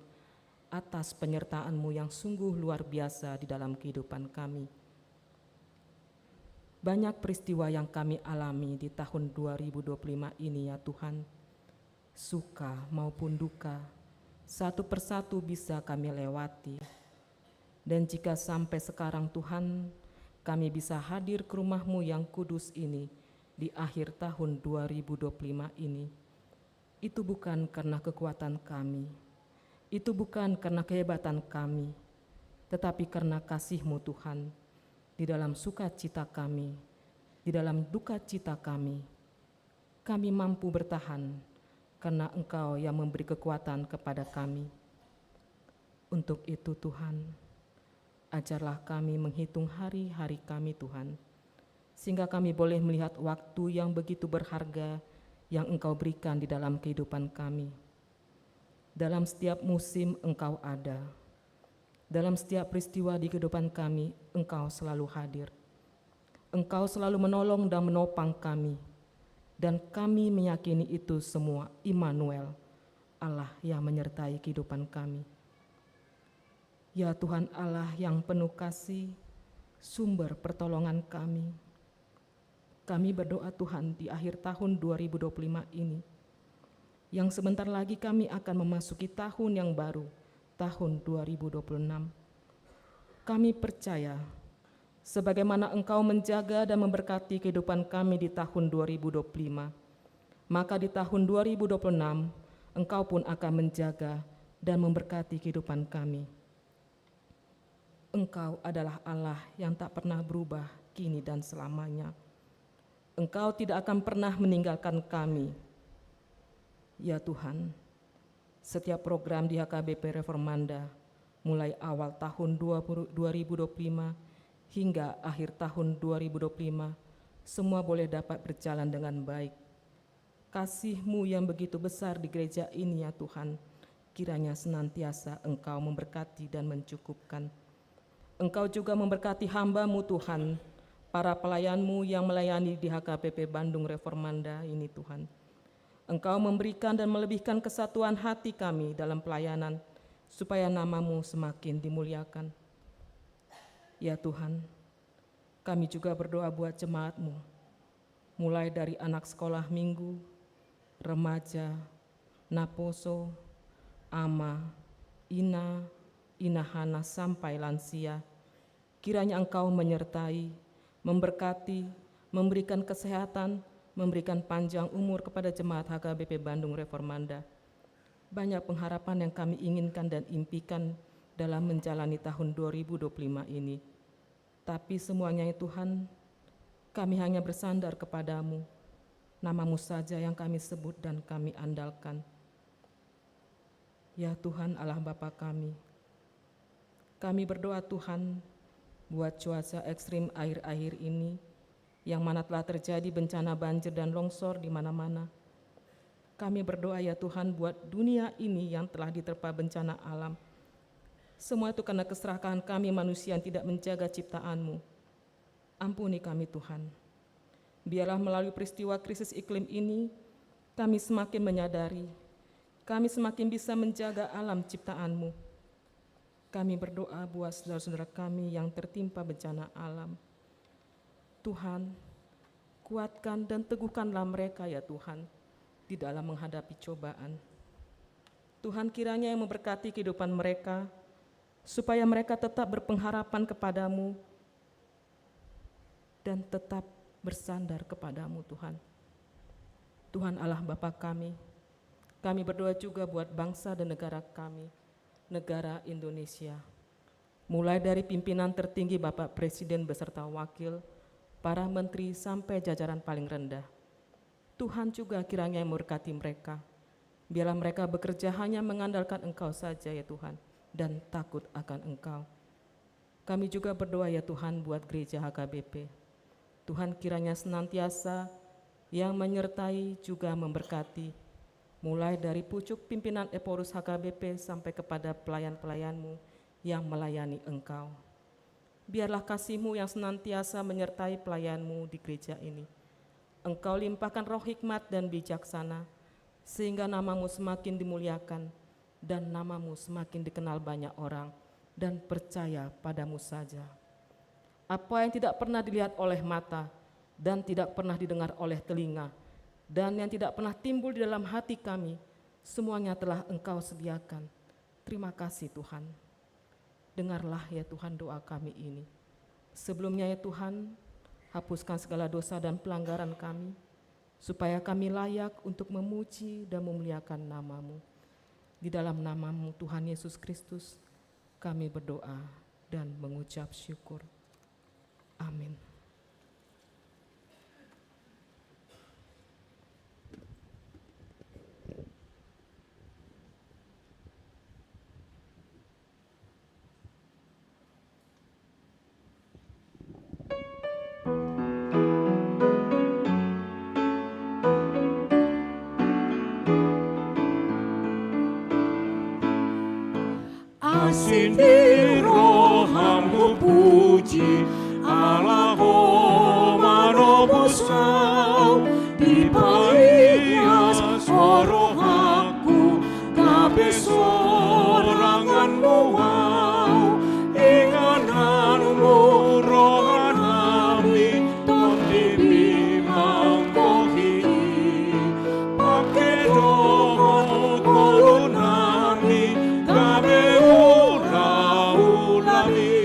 atas penyertaan-Mu yang sungguh luar biasa di dalam kehidupan kami. Banyak peristiwa yang kami alami di tahun dua ribu dua puluh lima ini, ya Tuhan. Suka maupun duka, satu persatu bisa kami lewati. Dan jika sampai sekarang, Tuhan, kami bisa hadir ke rumah-Mu yang kudus ini di akhir tahun dua ribu dua puluh lima ini, itu bukan karena kekuatan kami, itu bukan karena kehebatan kami, tetapi karena kasih-Mu, Tuhan, di dalam sukacita kami, di dalam duka cita kami, kami mampu bertahan karena Engkau yang memberi kekuatan kepada kami. Untuk itu, Tuhan, ajarlah kami menghitung hari-hari kami, Tuhan, sehingga kami boleh melihat waktu yang begitu berharga yang Engkau berikan di dalam kehidupan kami. Dalam setiap musim Engkau ada. Dalam setiap peristiwa di kehidupan kami, Engkau selalu hadir. Engkau selalu menolong dan menopang kami. Dan kami meyakini itu semua, Immanuel, Allah yang menyertai kehidupan kami. Ya Tuhan Allah yang penuh kasih, sumber pertolongan kami. Kami berdoa, Tuhan, di akhir tahun dua ribu dua puluh lima ini, yang sebentar lagi kami akan memasuki tahun yang baru, tahun dua ribu dua puluh enam. Kami percaya, sebagaimana Engkau menjaga dan memberkati kehidupan kami di tahun dua ribu dua puluh lima, maka di tahun dua ribu dua puluh enam, Engkau pun akan menjaga dan memberkati kehidupan kami. Engkau adalah Allah yang tak pernah berubah, kini dan selamanya. Engkau tidak akan pernah meninggalkan kami. Ya Tuhan, setiap program di H K B P Reformanda, mulai awal tahun dua puluh, dua ribu dua puluh lima hingga akhir tahun dua ribu dua puluh lima, semua boleh dapat berjalan dengan baik. Kasih-Mu yang begitu besar di gereja ini, ya Tuhan, kiranya senantiasa Engkau memberkati dan mencukupkan. Engkau juga memberkati hamba-Mu, Tuhan, para pelayan-Mu yang melayani di H K P P Bandung Reformanda ini, Tuhan. Engkau memberikan dan melebihkan kesatuan hati kami dalam pelayanan, supaya nama-Mu semakin dimuliakan. Ya Tuhan, kami juga berdoa buat jemaat-Mu, mulai dari anak sekolah minggu, remaja, naposo, ama, ina, inahana, sampai lansia. Kiranya Engkau menyertai, memberkati, memberikan kesehatan, memberikan panjang umur kepada jemaat H K B P Bandung Reformanda. Banyak pengharapan yang kami inginkan dan impikan dalam menjalani tahun dua ribu dua puluh lima ini. Tapi semuanya, ya Tuhan, kami hanya bersandar kepada-Mu. Nama-Mu saja yang kami sebut dan kami andalkan. Ya Tuhan, Allah Bapa kami, kami berdoa, Tuhan, buat cuaca ekstrim akhir-akhir ini, yang mana telah terjadi bencana banjir dan longsor di mana-mana. Kami berdoa, ya Tuhan, buat dunia ini yang telah diterpa bencana alam. Semua itu karena keserakahan kami, manusia yang tidak menjaga ciptaan-Mu. Ampuni kami, Tuhan. Biarlah melalui peristiwa krisis iklim ini, kami semakin menyadari, kami semakin bisa menjaga alam ciptaan-Mu. Kami berdoa buat saudara-saudara kami yang tertimpa bencana alam. Tuhan, kuatkan dan teguhkanlah mereka, ya Tuhan, di dalam menghadapi cobaan. Tuhan, kiranya yang memberkati kehidupan mereka, supaya mereka tetap berpengharapan kepada-Mu dan tetap bersandar kepada-Mu, Tuhan. Tuhan Allah Bapa kami, kami berdoa juga buat bangsa dan negara kami, negara Indonesia. Mulai dari pimpinan tertinggi Bapak Presiden beserta wakil, para menteri sampai jajaran paling rendah. Tuhan juga kiranya yang memberkati mereka. Biarlah mereka bekerja hanya mengandalkan Engkau saja, ya Tuhan, dan takut akan Engkau. Kami juga berdoa, ya Tuhan, buat gereja H K B P. Tuhan, kiranya senantiasa yang menyertai juga memberkati, mulai dari pucuk pimpinan Ephorus H K B P sampai kepada pelayan-pelayan-Mu yang melayani Engkau. Biarlah kasih-Mu yang senantiasa menyertai pelayan-Mu di gereja ini. Engkau limpahkan roh hikmat dan bijaksana, sehingga nama-Mu semakin dimuliakan dan nama-Mu semakin dikenal banyak orang dan percaya pada-Mu saja. Apa yang tidak pernah dilihat oleh mata dan tidak pernah didengar oleh telinga dan yang tidak pernah timbul di dalam hati kami, semuanya telah Engkau sediakan. Terima kasih, Tuhan. Dengarlah, ya Tuhan, doa kami ini. Sebelumnya, ya Tuhan, hapuskan segala dosa dan pelanggaran kami, supaya kami layak untuk memuji dan memuliakan nama-Mu. Di dalam nama-Mu, Tuhan Yesus Kristus, kami berdoa dan mengucap syukur. Amin. Asi ni roham hupuji, ala Ho manobus au, dipaias Ho rohangku, gabe soranganmu au, ingananmu roha nami, tondi manggohi i, pangke dohot ngolu nami, gabe ulaulami.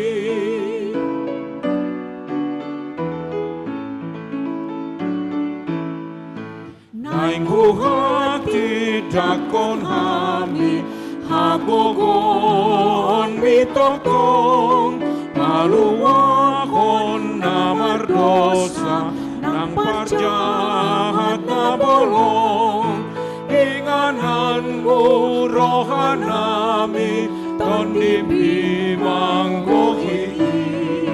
Naeng huhatindanghon hami hagogoonmi tongtong, maluahon na ma Pardosa nang parjahat na bolong, ingananmu rohanami, tondimmi manggohi i,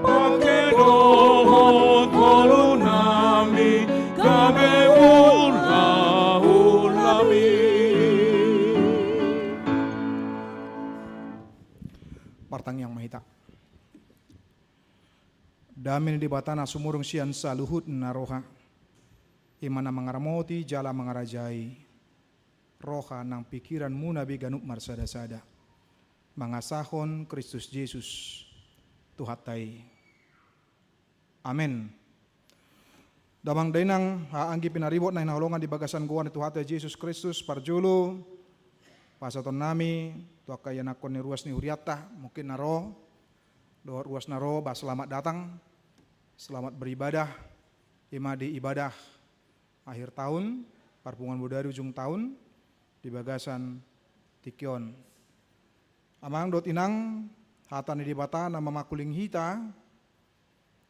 pake dohot ngolunami gabe ulaulami. Martangiang ma hita. Dame ni Debata na sumurung sian saluhut na roha, i ma na mangaramoti jala mangarajai roha nang pingkiranmuna be ganup marsadasada, mangasahon Kristus Jesus Tuhanta i. Amen. Damang dainang, haha anggi pinaribot na hinaholongan di bagasan goar ni Tuhanta Jesus Kristus, parjolo pasahatonnami tu angka ianakhon ni ruas ni hurianta, mungkin na ro dohot ruas na ro, bah, selamat datang, selamat beribadah, i ma di ibadah akhir tahun, parpunguan bodari ujung tahun, di bagasan tingki on. Amang dohot inang, hata ni Debata na mamangkuling hita,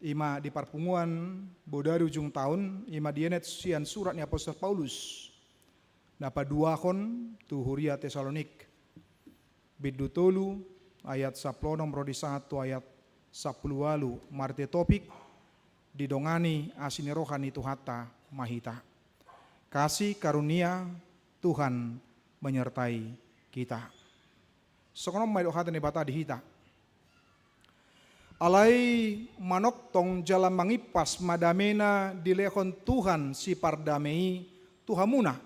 i ma di parpunguan bodari ujung tahun, i ma dienet sian surat ni apostel Paulus, na paduahon tu huria Tesalonik. Bindu tolu ayat sampulu onom ro di sahat tu ayat sampulu ualu, marhite topik, didongani asi ni roha ni Tuhanta ma hita. Kasih karunia Tuhan menyertai kita. Songon on ma didok hata ni Debata di hita. Alai manongtong jala mangimpas ma dame na dilehon Tuhan Sipardame i tu hamuna.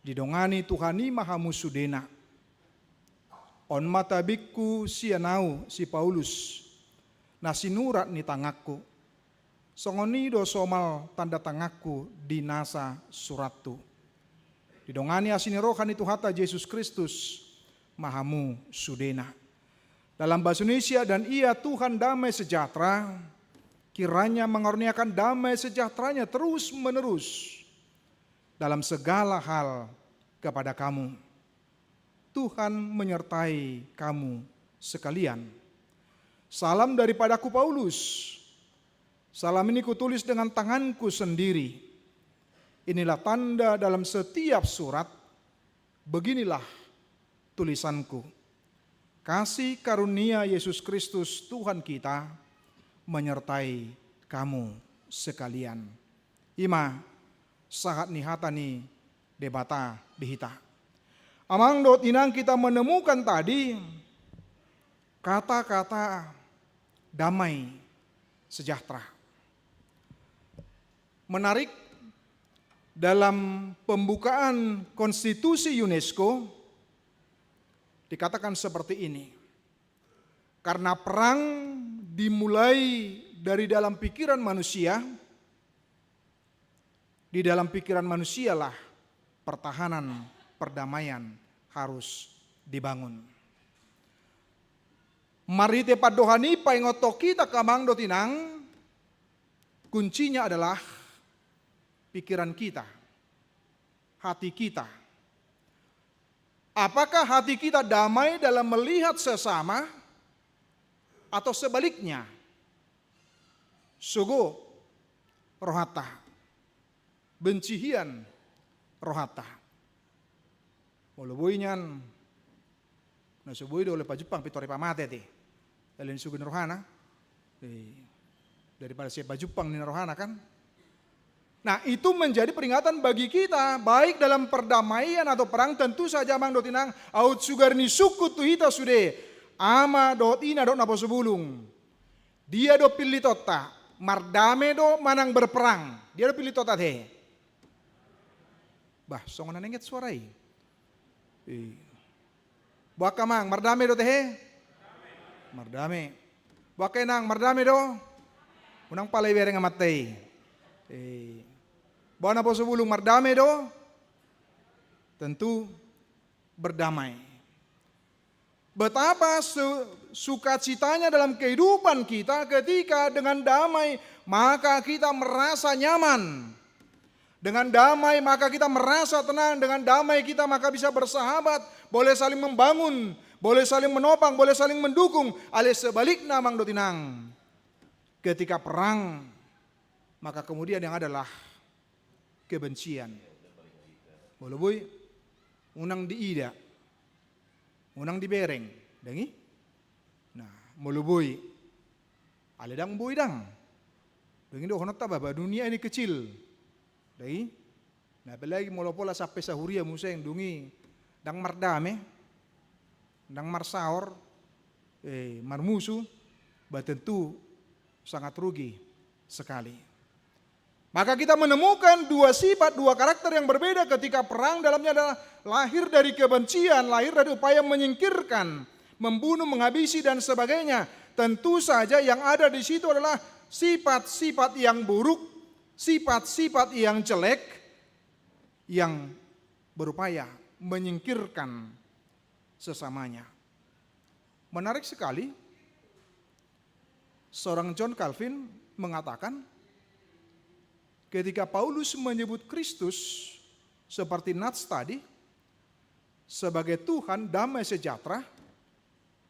Didongani Tuhan i ma hamu sudena. On ma tabingku sian ahu si Paulus, na sinurat ni tanganku. Songon i do somal tanda tanganku di nasa surathu. Didongani asi ni roha ni Tuhanta Jesus Kristus ma hamu sudena. Dalam bahasa Indonesia, dan Ia Tuhan damai sejahtera, kiranya mengaruniakan damai sejahtera-Nya terus-menerus dalam segala hal kepada kamu. Tuhan menyertai kamu sekalian. Salam daripadaku Paulus. Salam ini kutulis dengan tanganku sendiri. Inilah tanda dalam setiap surat. Beginilah tulisanku. Kasih karunia Yesus Kristus Tuhan kita menyertai kamu sekalian. I ma sahat ni hata ni Debata di hita. Amang dohot inang, kita menemukan tadi kata-kata damai sejahtera. Menarik, dalam pembukaan konstitusi UNESCO dikatakan seperti ini. Karena perang dimulai dari dalam pikiran manusia, di dalam pikiran manusialah pertahanan perdamaian harus dibangun. Marhite pandohan i paingothon hita, amang dohot inang, kuncinya adalah pikiran kita, hati kita. Apakah hati kita damai dalam melihat sesama, atau sebaliknya? Sogo rohanta, benci hian rohanta. Molo boi nian, na so boi do olo pajumpang pintor i pamate, ate. Alai sugih ni rohana. Eh, daripada sai pajumpang ninna rohana, kan? Nah, itu menjadi peringatan bagi kita, baik dalam perdamaian atau perang. Tentu saja, amang dohot inang, aut sugar ni sungkun tu hita sude, ama dohot ina dohot naposo bulung. Dia do pillitonta, mardame do manang berperang? Dia do pillitonta, ate. Bah, songon na enget suara i. Eh. Boha angka amang, mardame do, ate? Mardame. Boha angka inang, mardame do? Unang pala ibereng amanta i. Eh. Boha naposo bulung, mardame do? Tentu berdamai. Betapa su-, sukacitanya dalam kehidupan kita ketika dengan damai, maka kita merasa nyaman. Dengan damai, maka kita merasa tenang. Dengan damai kita maka bisa bersahabat, boleh saling membangun, boleh saling menopang, boleh saling mendukung. Alai sebalikna, amang dohot inang, Ketika perang, maka kemudian yang adalah kebencian. Molo boi, unang diida, unang dibereng, dang i? Nah, molo boi, alai dang boi dang. Dang i dohononta bahwa dunia ini kecil. Dang i? Nah, apalagi molo pola sampe sahuria muse, dung i dang mardame, dang marsaor, eh, marmusu, bah tentu sangat rugi sekali. Maka kita menemukan dua sifat, dua karakter yang berbeda ketika perang, dalamnya adalah lahir dari kebencian, lahir dari upaya menyingkirkan, membunuh, menghabisi, dan sebagainya. Tentu saja yang ada di situ adalah sifat-sifat yang buruk, sifat-sifat yang jelek, yang berupaya menyingkirkan sesamanya. Menarik sekali, seorang John Calvin mengatakan, ketika Paulus menyebut Kristus seperti Nats tadi, sebagai Tuhan damai sejahtera,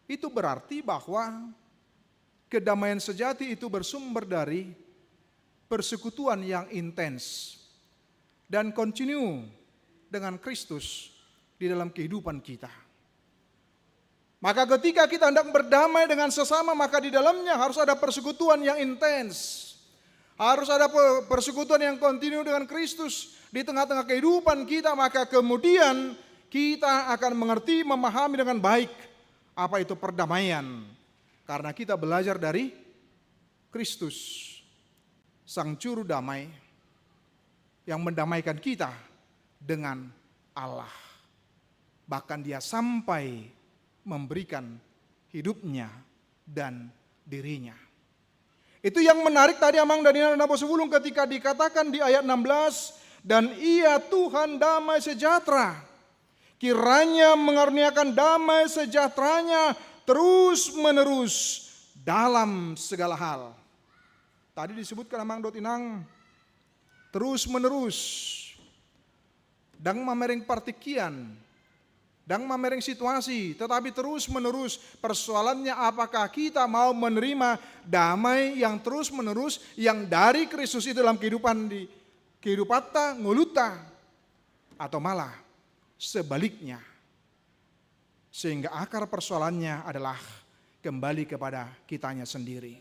itu berarti bahwa kedamaian sejati itu bersumber dari persekutuan yang intens dan kontinu dengan Kristus di dalam kehidupan kita. Maka ketika kita hendak berdamai dengan sesama, maka di dalamnya harus ada persekutuan yang intens. Harus ada pe-, persekutuan yang kontinu dengan Kristus di tengah-tengah kehidupan kita, maka kemudian kita akan mengerti, memahami dengan baik apa itu perdamaian. Karena kita belajar dari Kristus, Sang Juru Damai, yang mendamaikan kita dengan Allah. Bahkan Dia sampai memberikan hidupnya dan dirinya. Itu yang menarik tadi, Amang dan Inang na husungkun, ketika dikatakan di ayat enam belas, "Dan Ia Tuhan damai sejahtera, kiranya mengaruniakan damai sejahtera-Nya terus-menerus dalam segala hal." Tadi disebutkan, Amang dohot Inang, terus-menerus. Dang mamereng partingkian, dang mamereng situasi, tetapi terus-menerus. Persoalannya, apakah kita mau menerima damai yang terus-menerus yang dari Kristus itu dalam kehidupan di, kehidupanta, ngolunta, atau malah sebaliknya? Sehingga akar persoalannya adalah kembali kepada kitanya sendiri.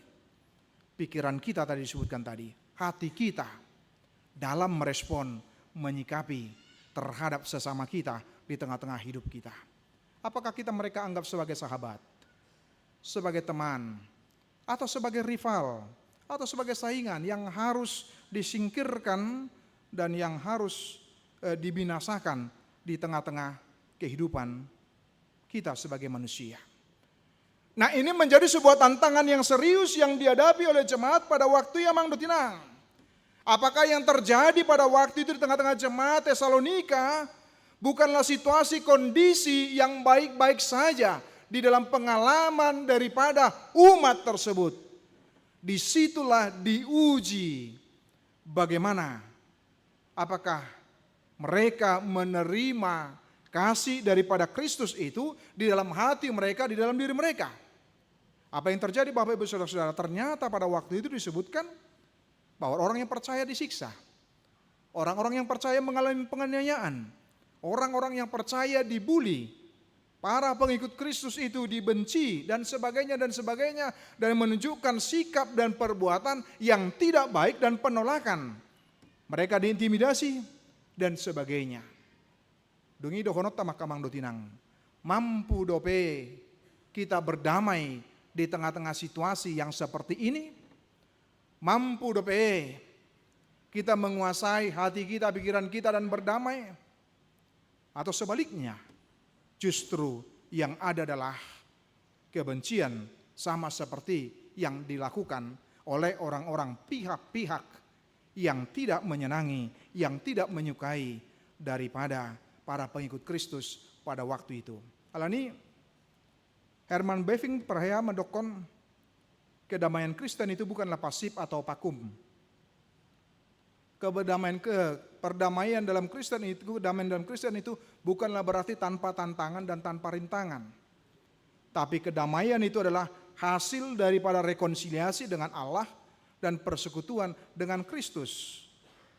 Pikiran kita tadi disebutkan tadi, hati kita dalam merespon, menyikapi terhadap sesama kita di tengah-tengah hidup kita. Apakah kita mereka anggap sebagai sahabat, sebagai teman, atau sebagai rival, atau sebagai saingan yang harus disingkirkan dan yang harus, eh, dibinasakan di tengah-tengah kehidupan kita sebagai manusia? Nah, ini menjadi sebuah tantangan yang serius yang dihadapi oleh jemaat pada waktu itu, Amang dohot Inang. Apakah yang terjadi pada waktu itu di tengah-tengah jemaat Tesalonika bukanlah situasi kondisi yang baik-baik saja di dalam pengalaman daripada umat tersebut? Disitulah diuji bagaimana, apakah mereka menerima kasih daripada Kristus itu di dalam hati mereka, di dalam diri mereka. Apa yang terjadi, Bapak Ibu Saudara-saudara? Ternyata pada waktu itu disebutkan bahwa orang yang percaya disiksa. Orang-orang yang percaya mengalami penganiayaan. Orang-orang yang percaya dibuli. Para pengikut Kristus itu dibenci, dan sebagainya, dan sebagainya, dan menunjukkan sikap dan perbuatan yang tidak baik dan penolakan. Mereka diintimidasi, dan sebagainya. Dung i dohononta, Amang dohot Inang, mampu dope kita berdamai di tengah-tengah situasi yang seperti ini? Mampu dope kita menguasai hati kita, pikiran kita, dan berdamai? Atau sebaliknya, justru yang ada adalah kebencian, sama seperti yang dilakukan oleh orang-orang, pihak-pihak yang tidak menyenangi, yang tidak menyukai daripada para pengikut Kristus pada waktu itu. Alani, Herman Bavinck parhea mandokkon, kedamaian Kristen itu bukanlah pasif atau vakum. Kedamaian ke-, perdamaian dalam Kristen itu, kedamaian dalam Kristen itu bukanlah berarti tanpa tantangan dan tanpa rintangan. Tapi kedamaian itu adalah hasil daripada rekonsiliasi dengan Allah dan persekutuan dengan Kristus.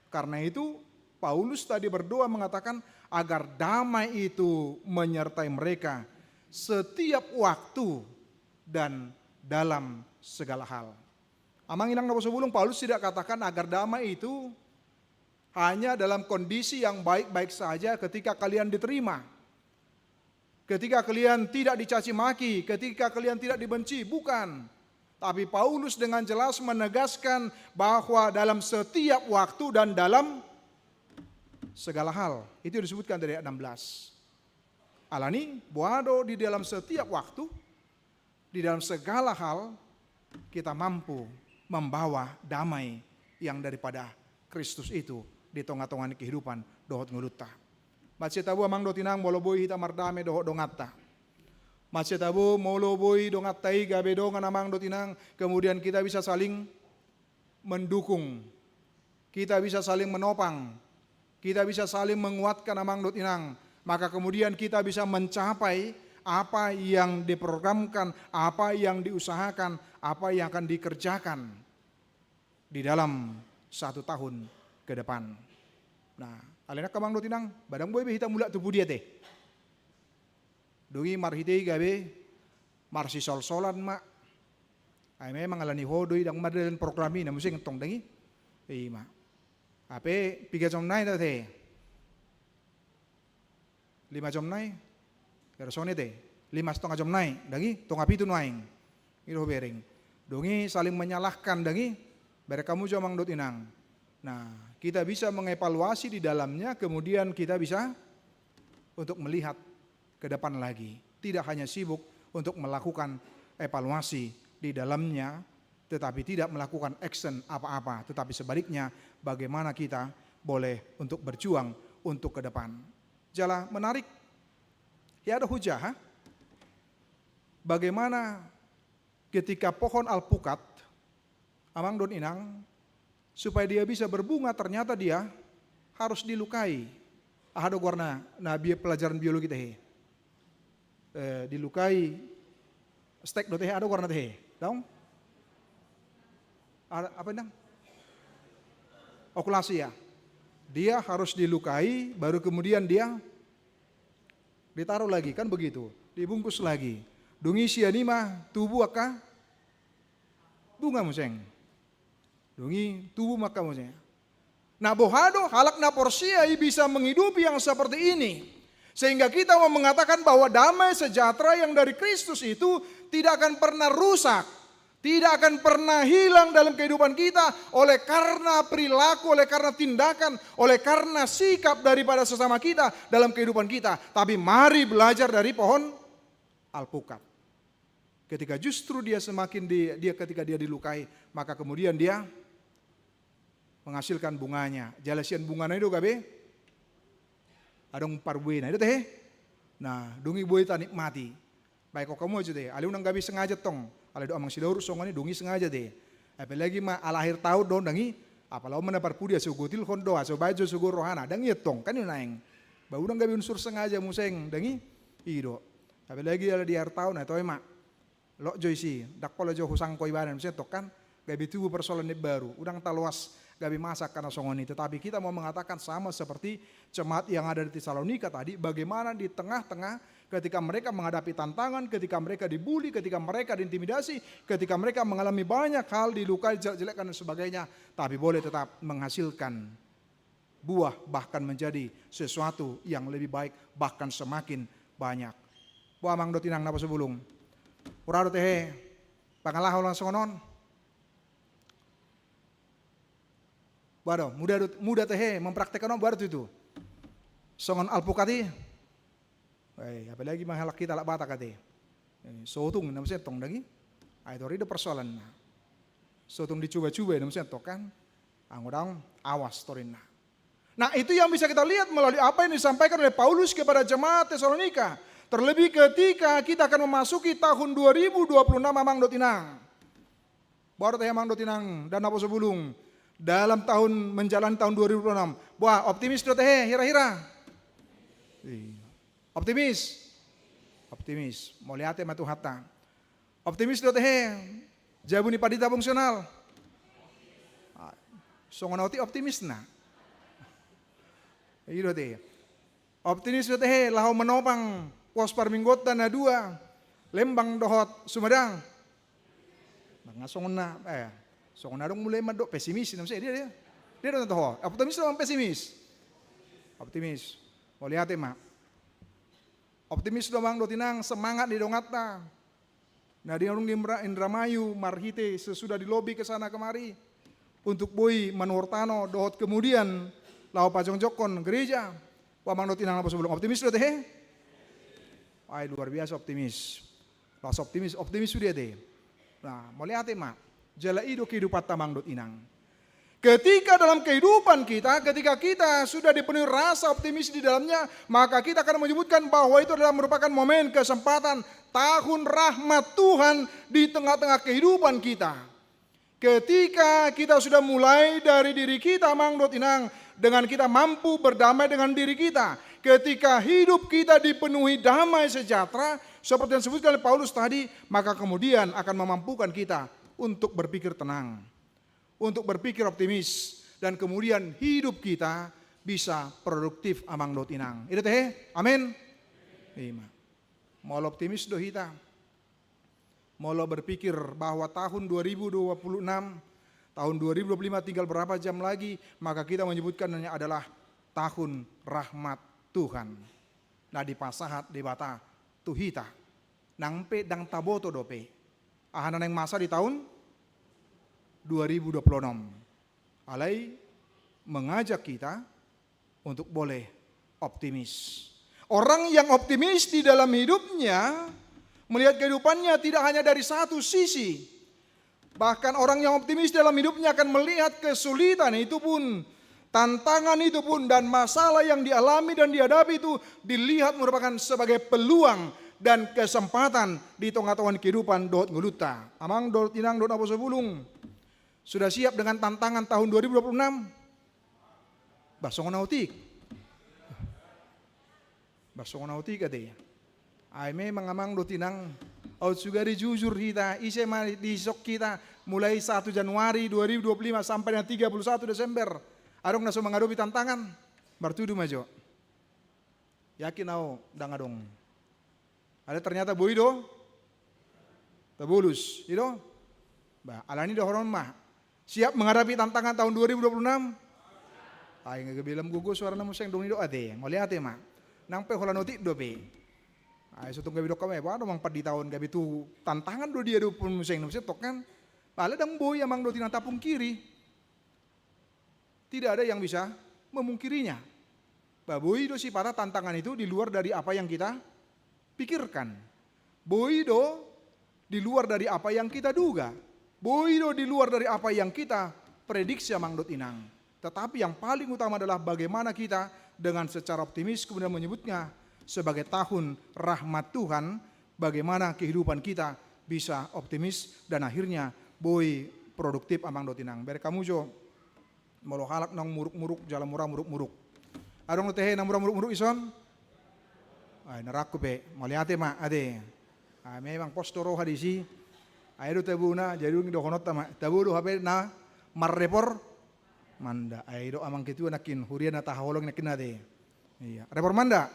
Karena itu, Paulus tadi berdoa mengatakan, "Agar damai itu menyertai mereka setiap waktu dan dalam segala hal." Amang inang na husomba, Paulus tidak katakan agar damai itu hanya dalam kondisi yang baik-baik saja ketika kalian diterima, ketika kalian tidak dicaci maki, ketika kalian tidak dibenci, bukan. Tapi Paulus dengan jelas menegaskan bahwa dalam setiap waktu dan dalam segala hal. Itu disebutkan dari ayat enam belas. Alani, boha do di dalam setiap waktu, di dalam segala hal, kita mampu membawa damai yang daripada Kristus itu di tonga-tonga ni kehidupan dohot ngolunta. Mansai tabo amang dohot inang, molo boi hita mardame dohot donganta. Mansai tabo molo boi donganta i gabe dongan amang dohot inang, kemudian kita bisa saling mendukung, kita bisa saling menopang, kita bisa saling menguatkan amang dohot inang. Maka kemudian kita bisa mencapai apa yang diprogramkan, apa yang diusahakan, apa yang akan dikerjakan di dalam satu tahun ke depan. Nah, alai nangkin amang dohot inang, ba ndang boi be hita mulak tu pudi ate. Dung i marhite i gabe marsisolsolan ma. Ai memang alani ho do i ndang mardalan program i na muse tong, ndang i. I ma. Hape piga jom nai do ate? Lima jom nai? Kira songon i ate. Lima setengah jom nai, ndang i? Tonga pitu nuaeng. I do hubereng. Dung i saling menyalahkan, ndang i? Bereng hamu jo amang dohot inang. Nah, kita bisa mengevaluasi di dalamnya, kemudian kita bisa untuk melihat ke depan lagi. Tidak hanya sibuk untuk melakukan evaluasi di dalamnya, tetapi tidak melakukan action apa-apa, tetapi sebaliknya, bagaimana kita boleh untuk berjuang untuk ke depan. Jala menarik, ya, ada hujah, ha? Bagaimana ketika pohon alpukat, amang dohot inang, supaya dia bisa berbunga, ternyata dia harus dilukai. Aha do goarna na bi-, pelajaran biologi ate? Eh, dilukai stek do ate, aha do goarna ate? Daong? Ada, apa, inang? Okulasi, ya. Dia harus dilukai, baru kemudian dia ditaruh lagi, kan begitu. Dibungkus lagi. Dung i sian i ma tubu angka bunga muse. Dung i tubu ma angka muse. Nah, boha do halak na porsea i bisa menghidupi yang seperti ini. Sehingga kita mau mengatakan bahwa damai sejahtera yang dari Kristus itu tidak akan pernah rusak, tidak akan pernah hilang dalam kehidupan kita oleh karena perilaku, oleh karena tindakan, oleh karena sikap daripada sesama kita dalam kehidupan kita. Tapi mari belajar dari pohon alpukat. Ketika justru dia semakin di-, dia, ketika dia dilukai, maka kemudian dia menghasilkan bunganya. Jala sian bungana i do gabe adong parbuena, i do ate? Nah, dung i boi tanikmati. Baik, oka mo jo ate. Alai unang gabe sengaja tong. Alai do amang Sidauruk songon i, dung i sengaja ate. Apalagi ma ala akhir tahun do, ndang i? Apala on ma na parpudi asa hugotilhon do, asa hubaen jo sogot rohana. Ndang i tong, kan i nuaeng. Ba unang gabe unsur sengaja muse, ndang i? I do. Apalagi ala di akhir tahun, na toe ma. Lot jo isi, ndang pola jo husangko ibana, muse tong kan, gabe tubu persoalan na baru, unang taloas gabe masa angka na songon i. Tetapi kita mau mengatakan sama seperti jemaat yang ada di Tesalonika tadi, bagaimana di tengah-tengah ketika mereka menghadapi tantangan, ketika mereka dibully, ketika mereka diintimidasi, ketika mereka mengalami banyak hal, dilukai, jelek-jelekan dan sebagainya, tapi boleh tetap menghasilkan buah, bahkan menjadi sesuatu yang lebih baik, bahkan semakin banyak. Boha amang dohot inang na husomba, boha do ate pangalaho na songon on? Boha do, mudah do, mudah ate mempraktekkan on, boha do tutu? Songon alpukat i. Eh, apalagi ma halak hita halak Batak ate. Eh, sotung na muse tong, ndang i? Ai tor i do persoalanna. Sotung dicuba-cuba na muse tong kan. Anggo daong, awas torinna. Nah, itu yang bisa kita lihat melalui apa yang disampaikan oleh Paulus kepada jemaat Tesalonika. Terlebih ketika kita akan memasuki tahun dua ribu dua puluh enam, amang dohot inang. Boha do ate amang dohot inang, dan na husomba, dalam tahun, menjalani tahun dua ribu dua puluh enam. Boha, optimis do ate, hira-hira? Iya. Optimis? Optimis. Mauliate ma Tuhanta. Optimis do ate jabu ni pandita fungsional? Songon na otik optimisna. I do ate. Optimis do ate he, laho manopang pos parmingguonta na dua, Lembang dohot Sumedang. Nga songon na, eh, songon na adong mulai mandok pesimis, na maksudna dia, dia. Dia do toho. Optimis do amang pesimis? Optimis. Mauliate ma. Optimis do amang dohot inang, semangat di donganta. Na di Indramayu marhite sesudah di lobi ke sana kemari untuk boi manuhor tano dohot kemudian laho pajongjongkon gereja. Amang dohot inang na husomba, optimis do ate he? Ai luar biasa optimis. Las optimis, optimis sude ate. Nah, mauliate ma. Jala i do kehidupanta amang dohot inang. Ketika dalam kehidupan kita, ketika kita sudah dipenuhi rasa optimis di dalamnya, maka kita akan menyebutkan bahwa itu adalah merupakan momen, kesempatan, tahun rahmat Tuhan di tengah-tengah kehidupan kita. Ketika kita sudah mulai dari diri kita, amang dohot inang, dengan kita mampu berdamai dengan diri kita, ketika hidup kita dipenuhi damai sejahtera, seperti yang disebutkan oleh Paulus tadi, maka kemudian akan memampukan kita untuk berpikir tenang, untuk berpikir optimis, dan kemudian hidup kita bisa produktif, amang dohot inang. I do ate he? Amin. Ima. Molo optimis do hita, molo berpikir bahwa tahun dua ribu dua puluh enam, tahun dua ribu dua puluh lima tinggal berapa jam lagi, maka kita menyebutkannya adalah tahun rahmat Tuhan. Na dipasahat Debata tu hita. Nang pe ndang taboto dope aha na naeng masa di tahun dua ribu dua puluh enam. Alai mengajak kita untuk boleh optimis. Orang yang optimis di dalam hidupnya melihat kehidupannya tidak hanya dari satu sisi. Bahkan orang yang optimis dalam hidupnya akan melihat kesulitan itu pun, tantangan itu pun, dan masalah yang dialami dan dihadapi itu dilihat merupakan sebagai peluang dan kesempatan di tengah-tengah kehidupan dohot ngolunta. Amang dohot inang dohot na husomba, sudah siap dengan tantangan tahun dua ribu dua puluh enam? Bah, songon na otik. Bah, songon na otik ate. Ai memang amang dohot inang, aut sugari jujur hita, ise ma disok hita, mulai satu Januari dua ribu dua puluh lima sampai dengan tiga puluh satu Desember, adong na so mangadopi tantangan? Martudu ma jo. Yakin au ndang adong. Alai ternyata boi do tabolus, i do? Bah, alani dohonon ma. Siap menghadapi tantangan tahun dua ribu dua puluh enam? Ai nga gabe lam gogo suarana muse, dung i do ate. Mauliate ma. Nang pe holan otik dope. Ai so tung gabe dok kami, bah, adong amang pandita on gabe tu tantangan do dia do pun muse, muse tok kan. Alai ndang boi amang dohot inang tapungkiri. Tidak ada yang bisa memungkirinya. Bah, boi do sipata tantangan itu di luar dari apa yang kita pikirkan. Boi do di luar dari apa yang kita duga. Boi do di luar dari apa yang kita prediksi, amang dohot inang. Tetapi yang paling utama adalah bagaimana kita dengan secara optimis kemudian menyebutnya sebagai tahun rahmat Tuhan, bagaimana kehidupan kita bisa optimis dan akhirnya boi produktif, amang dohot inang. Bereng hamu jo. Molo halak naung muruk-muruk jala mura muruk-muruk. Adong do ate he na mura muruk-muruk dison? Ai, na rangku pe, mauliate ma ate. Ai memang pos do roha disi. Ai do tabona, jadi dung dohononta ma, tabo do hape na marreformanda. Ai do amang ketua nangkin, huria na tahaholongi nangkin ate. Iya, reformanda.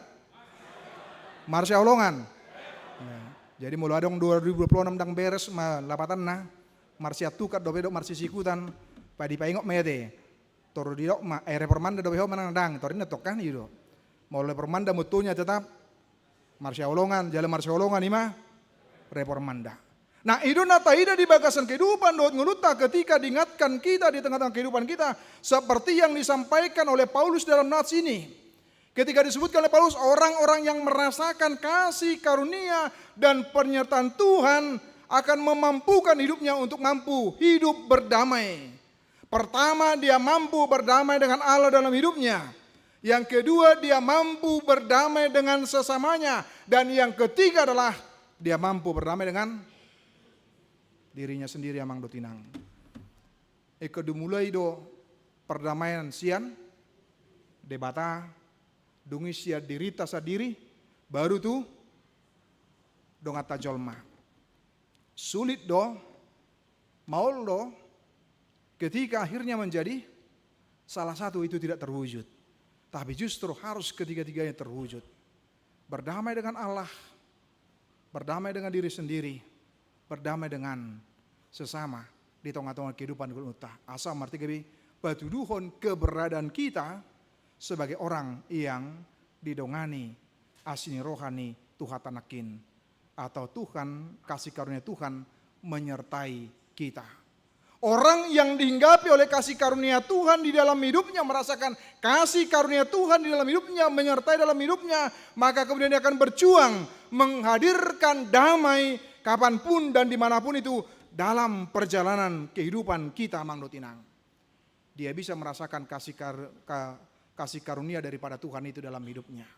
Marsihaholongan. Iya. Jadi molo adong dua ribu dua puluh enam ndang beres ma lapatanna, marsiantukan dope dohot marsisikutan, padipaingot ma i ate. Tor didok ma, eh, reformanda dope ho manang ndang, tor ninna tong kan, i do. Molo reformanda mottonya tetap marsihaholongan, jala marsihaholongan i ma reformanda. Nah, i do na taida di bagasan kehidupan dohot ngolunta ketika diingatkan kita di tengah-tengah kehidupan kita, seperti yang disampaikan oleh Paulus dalam nats ini. Ketika disebutkan oleh Paulus, orang-orang yang merasakan kasih karunia dan penyertaan Tuhan akan memampukan hidupnya untuk mampu hidup berdamai. Pertama, dia mampu berdamai dengan Allah dalam hidupnya. Yang kedua, dia mampu berdamai dengan sesamanya. Dan yang ketiga adalah dia mampu berdamai dengan dirinya sendiri, amang dohot inang. Ingkon dimulai do perdamaian sian Debata, dung i sian dirinta sandiri, baru tu donganta jolma. Sulit do, maol do, ketika akhirnya menjadi salah satu itu tidak terwujud. Tapi justru harus ketiga-tiganya terwujud. Berdamai dengan Allah, berdamai dengan diri sendiri, berdamai dengan sesama di tonga-tonga kehidupan goluhta. Asa marhite gabe patuduhon keberadaan kita sebagai orang yang didongani asi ni roha ni Tuhanta nangkin, atau Tuhan, kasih karunia Tuhan menyertai kita. Orang yang dihinggapi oleh kasih karunia Tuhan di dalam hidupnya, merasakan kasih karunia Tuhan di dalam hidupnya, menyertai dalam hidupnya, maka kemudian dia akan berjuang menghadirkan damai kapanpun dan dimanapun itu dalam perjalanan kehidupan kita, amang dohot inang. Dia bisa merasakan kasih kar-, ka-, kasih karunia daripada Tuhan itu dalam hidupnya.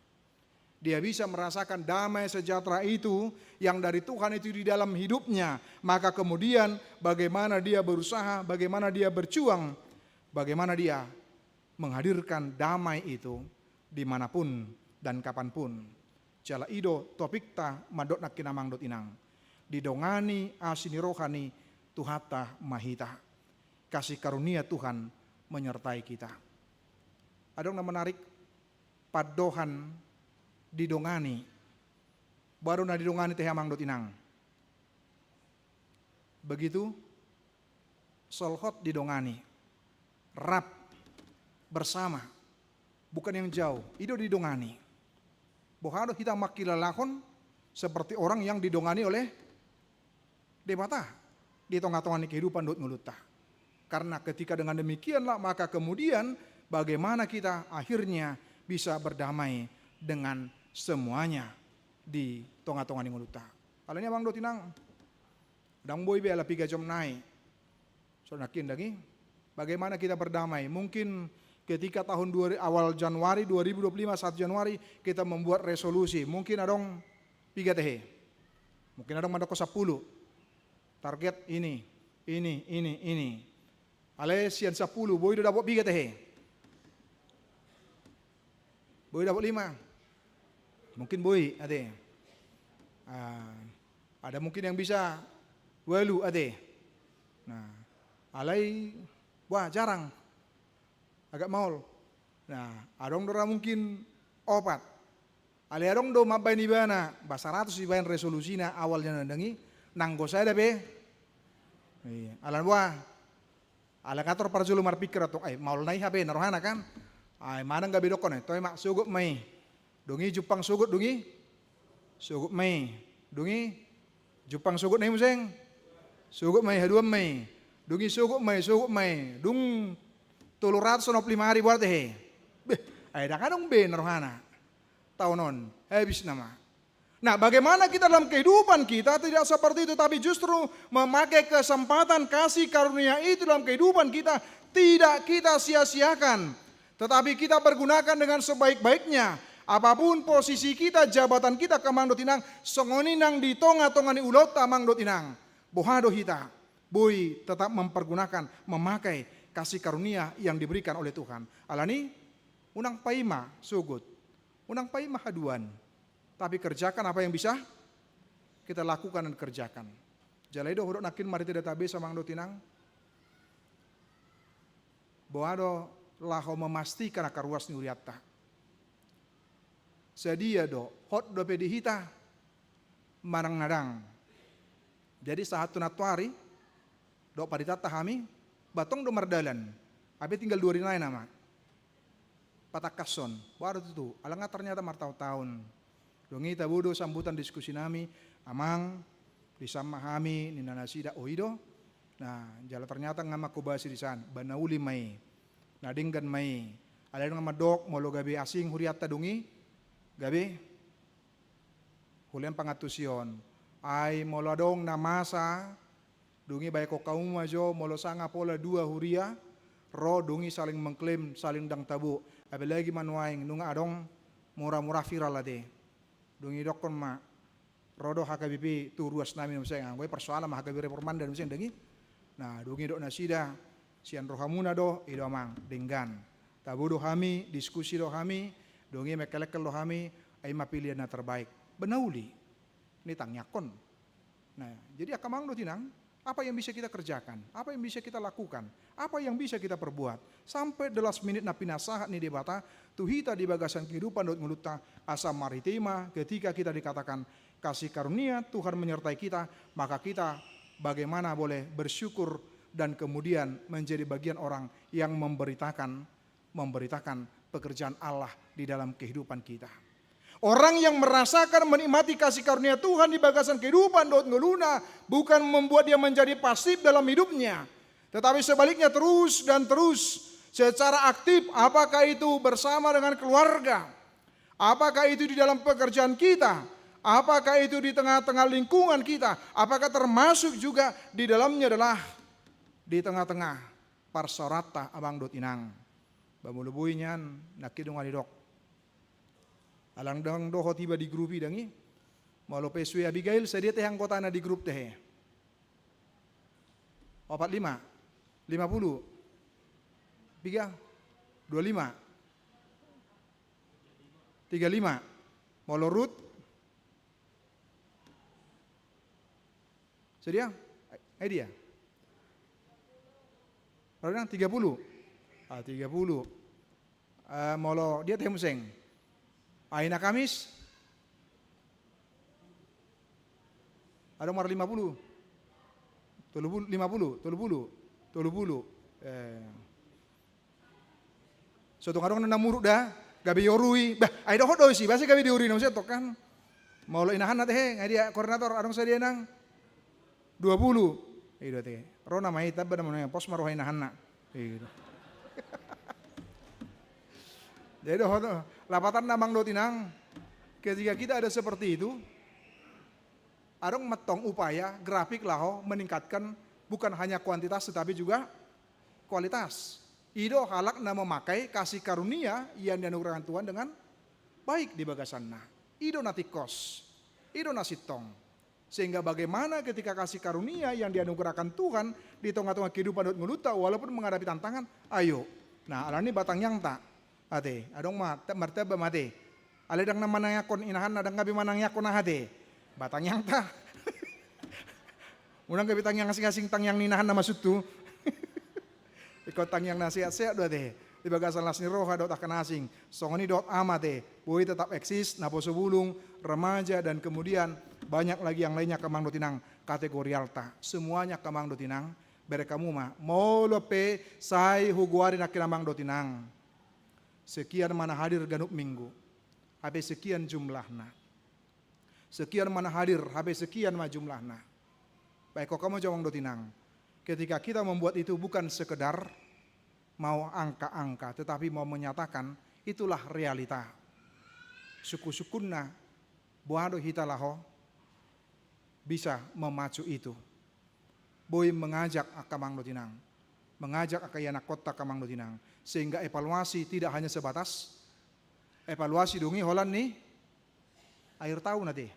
Dia bisa merasakan damai sejahtera itu yang dari Tuhan itu di dalam hidupnya. Maka kemudian bagaimana dia berusaha, bagaimana dia berjuang, bagaimana dia menghadirkan damai itu dimanapun dan kapanpun. Jala i do topikta mandok nangkin, amang dohot inang. Didongani asi ni roha ni Tuhanta ma hita. Kasih karunia Tuhan menyertai kita. Adong na menarik, pandohan didongani. Boha do na didongani tehe, amang dohot inang? Begitu, solhot didongani. Rap, bersama. Bukan yang jauh, i do didongani. Boha do hita mangkilalahon seperti orang yang didongani oleh Debata di tonga-tonga ni kehidupan dohot ngolunta. Karena ketika dengan demikianlah, maka kemudian bagaimana kita akhirnya bisa berdamai dengan semuanya di tonga-tonga ni ngolunta. Alani, amang dohot inang, ndang boi be ala piga jom nai. So, nangkin dagi, bagaimana kita berdamai? Mungkin ketika tahun dua, awal Januari dua ribu dua puluh lima, satu Januari, kita membuat resolusi. Mungkin adong piga tehe. Mungkin adong mandok sampulu. Target ini, ini, ini, ini. Alai sian sampulu, boi do dapot piga tehe? Boi dapot lima? Mungkin boi, ate. Ah, ada mungkin yang bisa walu, ate. Nah, alai, wah, jarang. Agak maol. Nah, adong do ra mungkin opat. Alai adong do mambaen ibana, ba saratus dibaen resolusina awalna, ndang i, nanggo sada pe. Iya, alana boha? Ala nga tor parjolo marpikir antong, ai, maol nai hape na rohana kan? Ai, manang gabe dokkon, ai, toe ma, sogot ma i. Dung i jumpang sogot, dung i sogot ma i. Dung i jumpang sogot nai muse. Sogot ma i, haduan ma i. Dung i sogot ma i, sogot ma i. Dung tolu ratus onom pulu lima ari, boha tehe? Beh, ai, ndang adong be na rohana. Taon on, habis nama. Nah, bagaimana kita dalam kehidupan kita tidak seperti itu, tapi justru memakai kesempatan kasih karunia itu dalam kehidupan kita, tidak kita sia-siakan, tetapi kita pergunakan dengan sebaik-baiknya. Apapun posisi kita, jabatan kita, amang dohot inang, songon i nang di tonga-tonga ni ulaonta, amang dohot inang. Boha do hita boi tetap mempergunakan, memakai kasih karunia yang diberikan oleh Tuhan. Alani, unang paima sogot, unang paima haduan. Tapi kerjakan apa yang bisa kita lakukan dan kerjakan. Jala i do hudok nangkin marhite database, amang dohot inang. Boha do laho memastikan angka ruas ni hurianta? Sadia do, hot dope di hita manang ndang? Jadi sahat tu nantuari, dok paritanta hami, ba tong do mardalan. Hape tinggal dua ari nai nama patangkashon. Boha do tutu, ala nga ternyata martaon-taon. Dung i tabo do sambutan diskusi nami, amang, disan ma hami, ninna nasida, oh, i do. Nah, jala ternyata nga manghobasi disan, ba na uli ma i, na denggan ma i. Alai nga mandok, molo gabe asing hurianta dung i, gabe hulean pangantusion. Ai molo adong na masa, dung i baen hamu ma jo, molo sanga pola dua huria ro, dung i saling mengklaim, saling ndang tabo. Apalagi ma nuaeng nunga adong mura-mura viral ate. Dung i dokkon ma, ro do H K B P tu ruas nami muse, anggo i persoalan ma H K B P Reformanda muse, ndang i. Nah, dung i dok nasida, sian rohamuna do, i do amang, denggan. Tabo do hami, diskusi do hami, dung i mengkelengkel do hami, ai ma pilihan na terbaik. Ba na uli, ni tangiangkon. Nah, jadi angka amang dohot inang, Apa yang bisa kita kerjakan? Apa yang bisa kita lakukan? Apa yang bisa kita perbuat? Sampai the last minute na pinasahat ni Debata tu hita di bagasan kehidupan dohot ngolunta, asa marhite ma ketika kita dikatakan kasih karunia Tuhan menyertai kita, maka kita bagaimana boleh bersyukur dan kemudian menjadi bagian orang yang memberitakan, memberitakan pekerjaan Allah di dalam kehidupan kita. Orang yang merasakan, menikmati kasih karunia Tuhan di bagasan kehidupan dohot ngoluna bukan membuat dia menjadi pasif dalam hidupnya, tetapi sebaliknya terus dan terus secara aktif, apakah itu bersama dengan keluarga, apakah itu di dalam pekerjaan kita, apakah itu di tengah-tengah lingkungan kita, apakah termasuk juga di dalamnya adalah di tengah-tengah parsaoranta, amang dohot inang. Ba molo boi nian, nangkin dung didok. Alai ndang dohot iba di grup i, ndang i. Molo pe sude Abigail, sadia tehe anggotana di grup tehe? Opat lima? Lima puluh? Piga? Dua lima? Tiga lima? Molo Rut? Sadia? Ai dia? Berapa bilang? Tiga puluh? Ah, tiga puluh. Eh, molo dia tehe muse. Ai na Kamis? Adong ma ra lima puluh? Tolu puluh, lima puluh, tolu puluh, tolu puluh. Eh. So tung adong na muruk da, gabe diorui. Bah, ai dohot do isi, bah, sai gabe diorui na muse tong kan. Molo inahanna tehe, nga dia koordinator, adong sadia nang? Dua puluh. I do tehe. Ro nama i, tamba nama i, pos ma roha inahanna. I do. Jadi dohot, lapatanna amang dohot inang, ketika kita ada seperti itu, adong ma tong upaya grafik laho meningkatkan bukan hanya kuantitas tetapi juga kualitas. I do halak na memakai kasih karunia yang dianugerahkan Tuhan dengan baik di bagasanna. I do na tingkos, i do na sintong. Sehingga bagaimana ketika kasih karunia yang dianugerahkan Tuhan di tengah-tengah kehidupan dohot ngolunta, walaupun menghadapi tantangan, ayo. Nah, alani ba tangiangta. Ate, adong ma, te-, martamba ma ate. Alai ndang na manangiangkon inahanna, ndang gabe manangiangkon aha ate. Ba tangiangta. Unang gabe tangiang asing-asing, tangiang ni inahanna maksudhu. Ingkon tangiang na sehat-sehat do ate. Di bagasan las ni roha dohot angka na asing. Songon i dohot ama ate. Boi tetap eksis, naposo bulung, remaja, dan kemudian banyak lagi yang lainnya, angka amang dohot inang, kategorialta. Semuanya, angka amang dohot inang, bereng hamu ma. Molo pe sai hugoari, nangkin amang dohot inang. Sekian ma na hadir ganup minggu. Hape sekian jumlahna. Sekian ma na hadir, hape sekian ma jumlahna. Baik, kok hamu jo amang dohot inang. Ketika kita membuat itu bukan sekedar mau angka-angka, tetapi mau menyatakan itulah realita. Sungkun-sungkunna, boha do hita laho bisa memacu itu. Boi mengajak angka amang dohot inang, mengajak angka ianakhonta, angka amang dohot inang, sehingga evaluasi tidak hanya sebatas evaluasi dung i holan ni akhir tahun ate.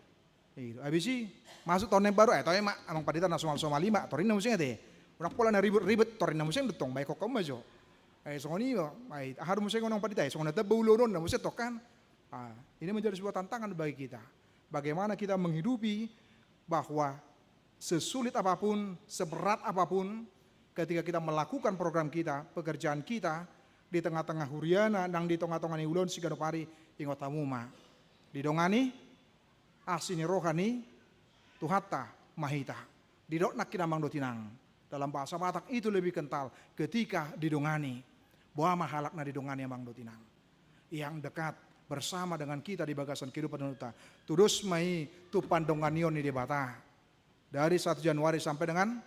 I do. Habis i masuk tahun na imbaru, eh, tahe ma amang pandita na somal-somal i ma, torinna muse ate. Unang pola na ribut-ribut, torinna muse do tong, baik, kok hamu ma jo. Eh, songon i ma, ai aha do muse on amang pandita, eh, songon na tamba ulaon on na muse tong kan. Ah, ini menjadi sebuah tantangan bagi kita. Bagaimana kita menghidupi bahwa sesulit apapun, seberat apapun, ketika kita melakukan program kita, pekerjaan kita, di tengah-tengah huriana, nang di tengah-tengah ni ulaon siganup ari, ingot hamu ma. Didongani asi ni roha ni Tuhanta ma hita. Didok nangkin amang dohot inang. Dalam bahasa Batak itu lebih kental ketika didongani. Boha ma halak na didongani amang dohot inang. Yang dekat bersama dengan kita di bagasan kehidupan ngolunta. Tudos ma i tu pandonganion ni Debata. Dari satu Januari sampai dengan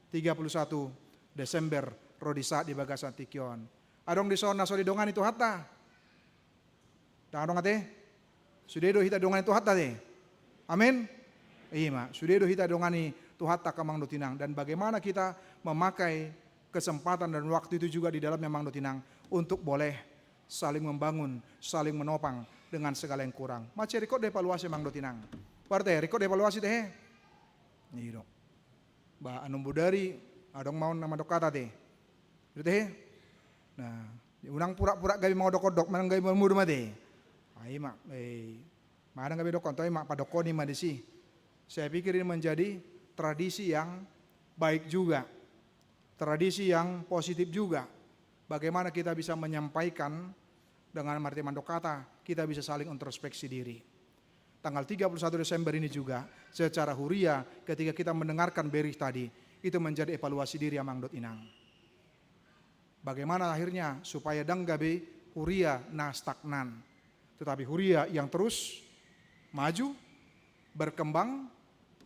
tiga puluh satu Desember ro di saat di bagasan tingki on. Adong dison na so didongani Tuhanta? Ndang adong ate? Sude do hita didongani Tuhanta ate? Amin. I ma, sude do hita didongani Tuhanta, angka amang dohot inang. Dan bagaimana kita memakai kesempatan dan waktu itu juga di dalamnya, amang dohot inang, untuk boleh saling membangun, saling menopang dengan segala yang kurang. Mansai ringkot do evaluasi, amang dohot inang. Boha ate, ringkot do evaluasi tehe? I do. Ba, annon bodari, adong ma on na mandok hata ate. I do tehe? Nah, unang pura-pura gabe mangodok-odok, manang gabe modom ate. Ai ma, eh, manang gabe dokkon, tai ma, padokkon i ma disi. Saya pikir ini menjadi tradisi yang baik juga, tradisi yang positif juga. Bagaimana kita bisa menyampaikan dengan arti mandok kata, kita bisa saling introspeksi diri. Tanggal tiga puluh satu Desember ini juga, secara huria, ketika kita mendengarkan berita tadi, itu menjadi evaluasi diri, amang dohot inang. Bagaimana akhirnya supaya ndang gabe huria na stagnan, tetapi huria yang terus maju, berkembang,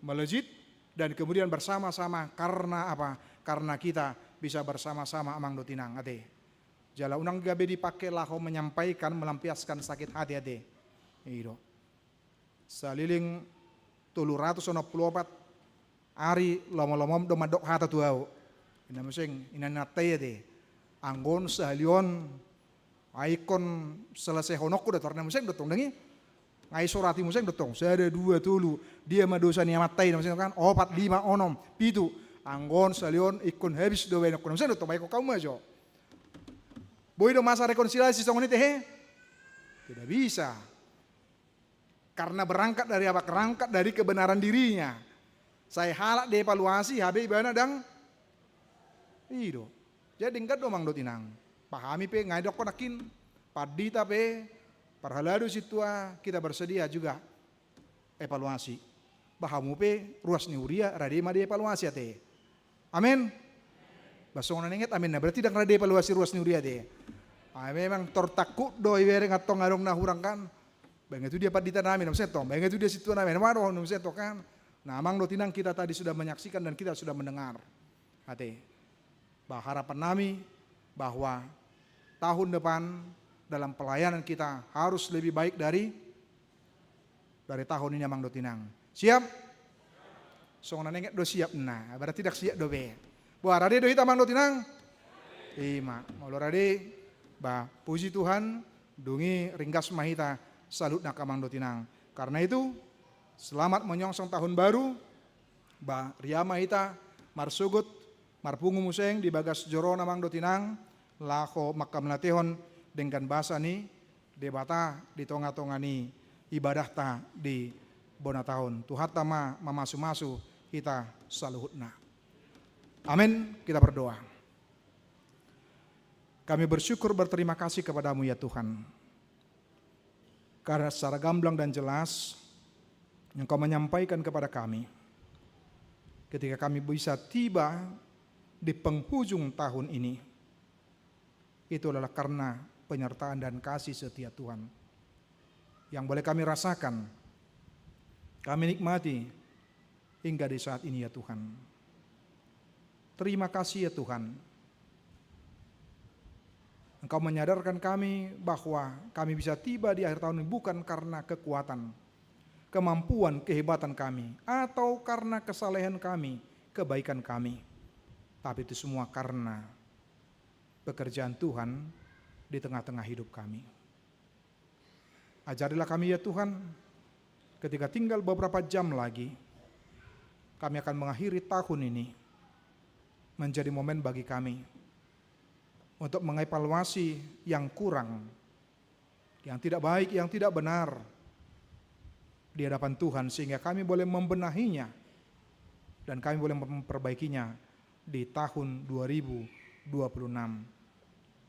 melejit, dan kemudian bersama-sama. Karena apa? Karena kita bisa bersama-sama, amang dohot inang, ate. Jala unang gabe dipake laho menyampaikan, melampiaskan sakit hati, ate. I do. Saleleng tolu ratus onom pulu opat ari lomo-lomom do mandok hata tu ahu. Inna muse, inna ni atta i, ate. Anggo on sahali on, ai ingkon selesehononku do, torna muse do tong, ndang i. Nga i sorati muse do tong, sada, dua, tolu, dia ma dosa ni amanta i, inna muse kan, opat, lima, onom, pitu. Anggo on sahali on ingkon habis do baenonku, inna muse do tong, baenonku hamu ma jo. Boi do masa rekonsiliasi songon i, ate, he? Tidak bisa. Karena berangkat dari apa? Berangkat dari kebenaran dirinya. Sai halak dievaluasi, hape ibana ndang. I do. Jadi denggan do, amang dohot inang. Pahami pe, nga i dohonon nangkin, pandita pe, parhalado sintua, kita bersedia juga evaluasi. Ba hamu pe ruas ni huria, rade ma dievaluasi, ate. Amen. Ba songon na naeng amen, na berarti ndang rade evaluasi ruas ni huria, ate. Ah, memang tor tangkup do ibereng antong adong na hurang kan. Baen tu dia pandita nami, inna muse tong, baen tu dia sintua nami, na maro, inna muse tong kan. Nah, amang dohot inang, kita tadi sudah menyaksikan dan kita sudah mendengar, ate. Bah, harapan nami bahwa tahun depan dalam pelayanan kita harus lebih baik dari, dari tahun ini, amang dohot inang. Siap? Songon na naeng do siap, nah, berarti ndang siap dope. Bah, rade do hita, amang dohot inang? I ma, molo rade, bah, puji Tuhan, dung i ringgas ma hita saluhutna, amang dohot inang. Karena itu, selamat menyongsong tahun baru. Bah, ria ma hita marsogot, marpungu muse di bagas joro, amang dohot inang, laho manghamauliatehon denggan basa ni Debata di tonga-tonga ni ibadahta di bona taon. Tuhanta ma mamasu-masu hita saluhutna. Amen. Kita berdoa. Kami bersyukur, berterima kasih kepada-Mu, ya Tuhan, karena secara gamblang dan jelas Engkau menyampaikan kepada kami, ketika kami bisa tiba di penghujung tahun ini, itu adalah karena penyertaan dan kasih setia Tuhan yang boleh kami rasakan, kami nikmati hingga di saat ini, ya Tuhan. Terima kasih, ya Tuhan. Engkau menyadarkan kami bahwa kami bisa tiba di akhir tahun ini bukan karena kekuatan, kemampuan, kehebatan kami, atau karena kesalehan kami, kebaikan kami. Tapi itu semua karena pekerjaan Tuhan di tengah-tengah hidup kami. Ajarilah kami, ya Tuhan, ketika tinggal beberapa jam lagi, kami akan mengakhiri tahun ini, menjadi momen bagi kami untuk mengevaluasi yang kurang, yang tidak baik, yang tidak benar di hadapan Tuhan, sehingga kami boleh membenahinya dan kami boleh memperbaikinya di tahun dua ribu dua puluh enam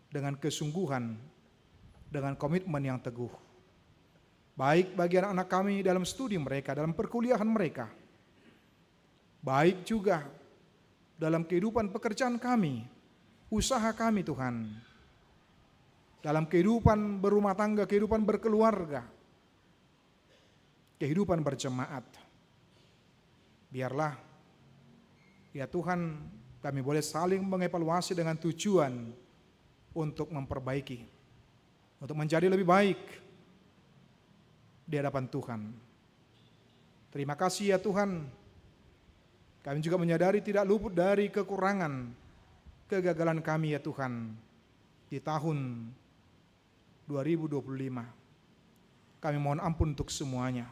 dengan kesungguhan, dengan komitmen yang teguh. Baik bagi anak-anak kami dalam studi mereka, dalam perkuliahan mereka. Baik juga dalam kehidupan pekerjaan kami, usaha kami, Tuhan. Dalam kehidupan berumah tangga, kehidupan berkeluarga, kehidupan berjemaat. Biarlah, ya Tuhan, kami boleh saling mengevaluasi dengan tujuan untuk memperbaiki, untuk menjadi lebih baik di hadapan Tuhan. Terima kasih, ya Tuhan. Kami juga menyadari tidak luput dari kekurangan, kegagalan kami, ya Tuhan, di tahun dua ribu dua puluh lima. Kami mohon ampun untuk semuanya.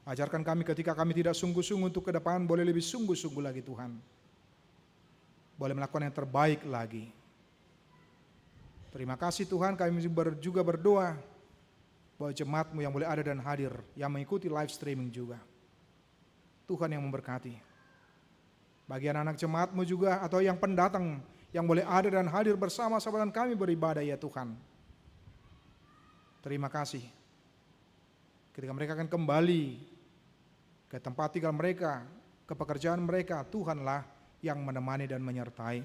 Ajarkan kami ketika kami tidak sungguh-sungguh untuk ke depan, boleh lebih sungguh-sungguh lagi, Tuhan. Boleh melakukan yang terbaik lagi. Terima kasih, Tuhan, kami ber-, juga berdoa bahwa jemaat-Mu yang boleh ada dan hadir, yang mengikuti live streaming juga. Tuhan yang memberkati. Bagi anak-anak jemaat-Mu juga, atau yang pendatang yang boleh ada dan hadir bersama-sama dengan kami beribadah, ya Tuhan. Terima kasih. Ketika mereka akan kembali ke tempat tinggal mereka, ke pekerjaan mereka, Tuhanlah yang menemani dan menyertai.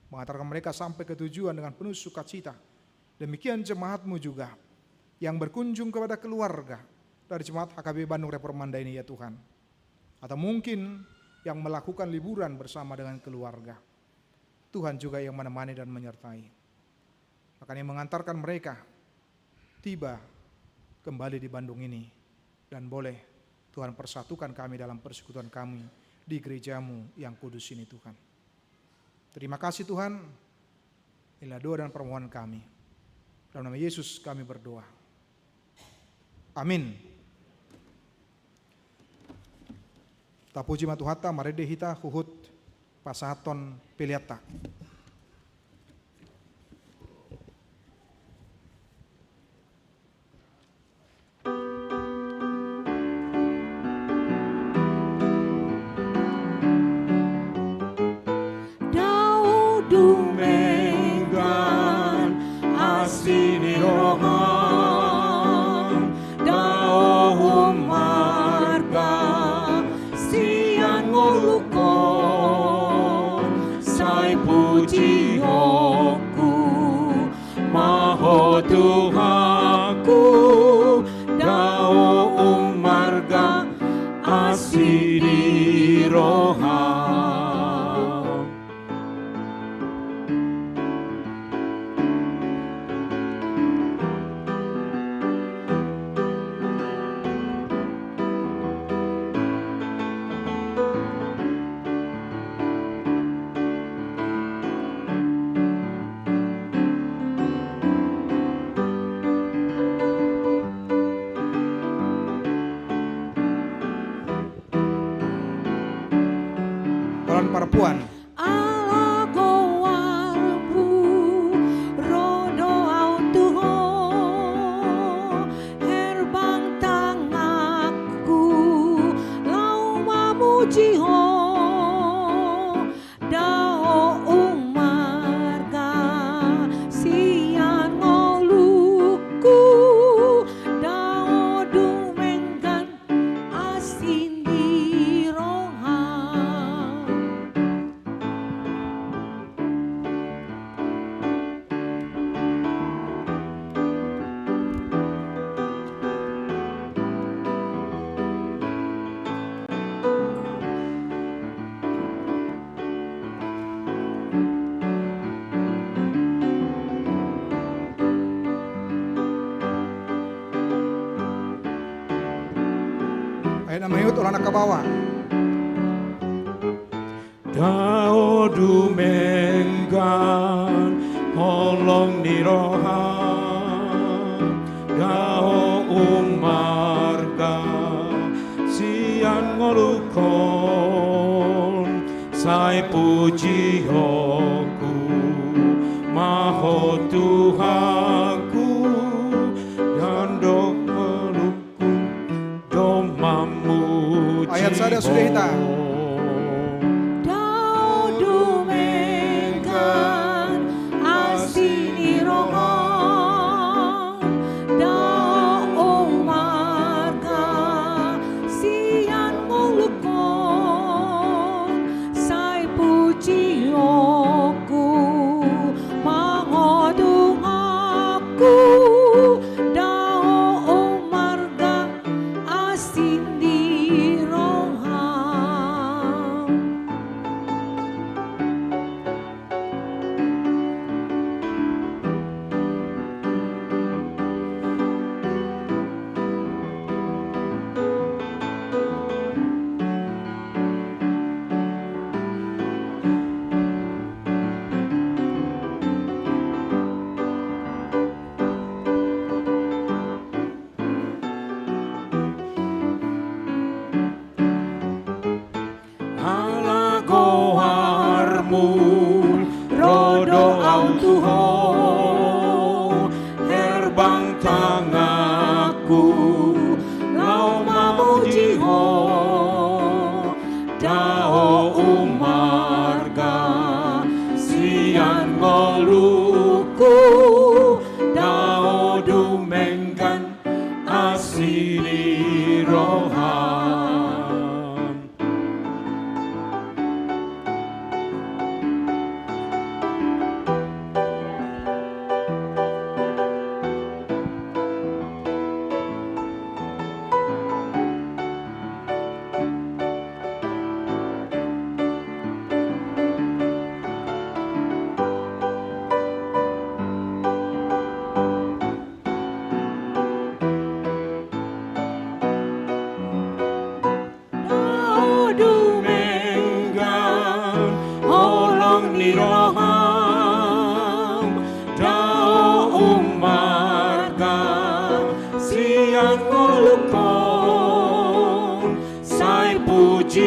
Mengantarkan mereka sampai ke tujuan dengan penuh sukacita. Demikian jemaat-Mu juga yang berkunjung kepada keluarga dari jemaat H K B Bandung Reformanda ini, ya Tuhan. Atau mungkin yang melakukan liburan bersama dengan keluarga. Tuhan juga yang menemani dan menyertai. Makanya mengantarkan mereka tiba kembali di Bandung ini. Dan boleh Tuhan persatukan kami dalam persekutuan kami di gereja-Mu yang kudus ini, Tuhan. Terima kasih, Tuhan. Inilah doa dan permohonan kami. Dalam nama Yesus kami berdoa. Amin. Tapuji ma Tuhanta, marende hita huhut pasahathon peleanta. Dao dumenggan asi ni roham, dao ummarga sian ngolungkon, sai pujionku ma Ho Tuhanku, dao ummarga asi ni roham. Holan parapuan. Ala goarmu ro do au tu Ho, herbang tanganku laho mamuji Ho, dao ummarga sian ngolungku, dao dumenggan asi ni roham. Ayat na mangihut, holan angka baoa. Dao dumenggan holong ni roham, dao ummarga sian ngolungkon, sai pujionku ma Ho Tuhanku, andok ngolungku do mamuji Ho. Ayat sada sudah hita. Dao dumenggan asi ni roham, dao ummarga sian ngolungkon, sai pujionku ma Ho Tuhanku, dao ummarga asi ni roham.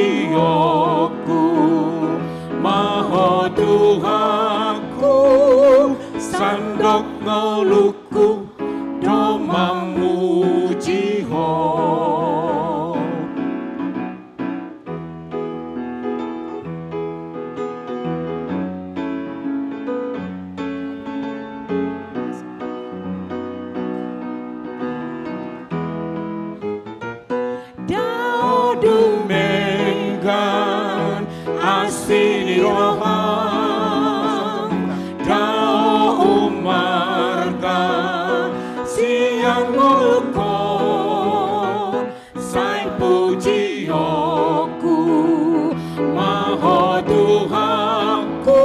Iokku, ma Ho Tuhanku, sandok ngolungku do mamuji Ho. Dao dung denggan asi ni roham, dao ummarga sian ngolungkon, sai pujionku ma Ho Tuhanku,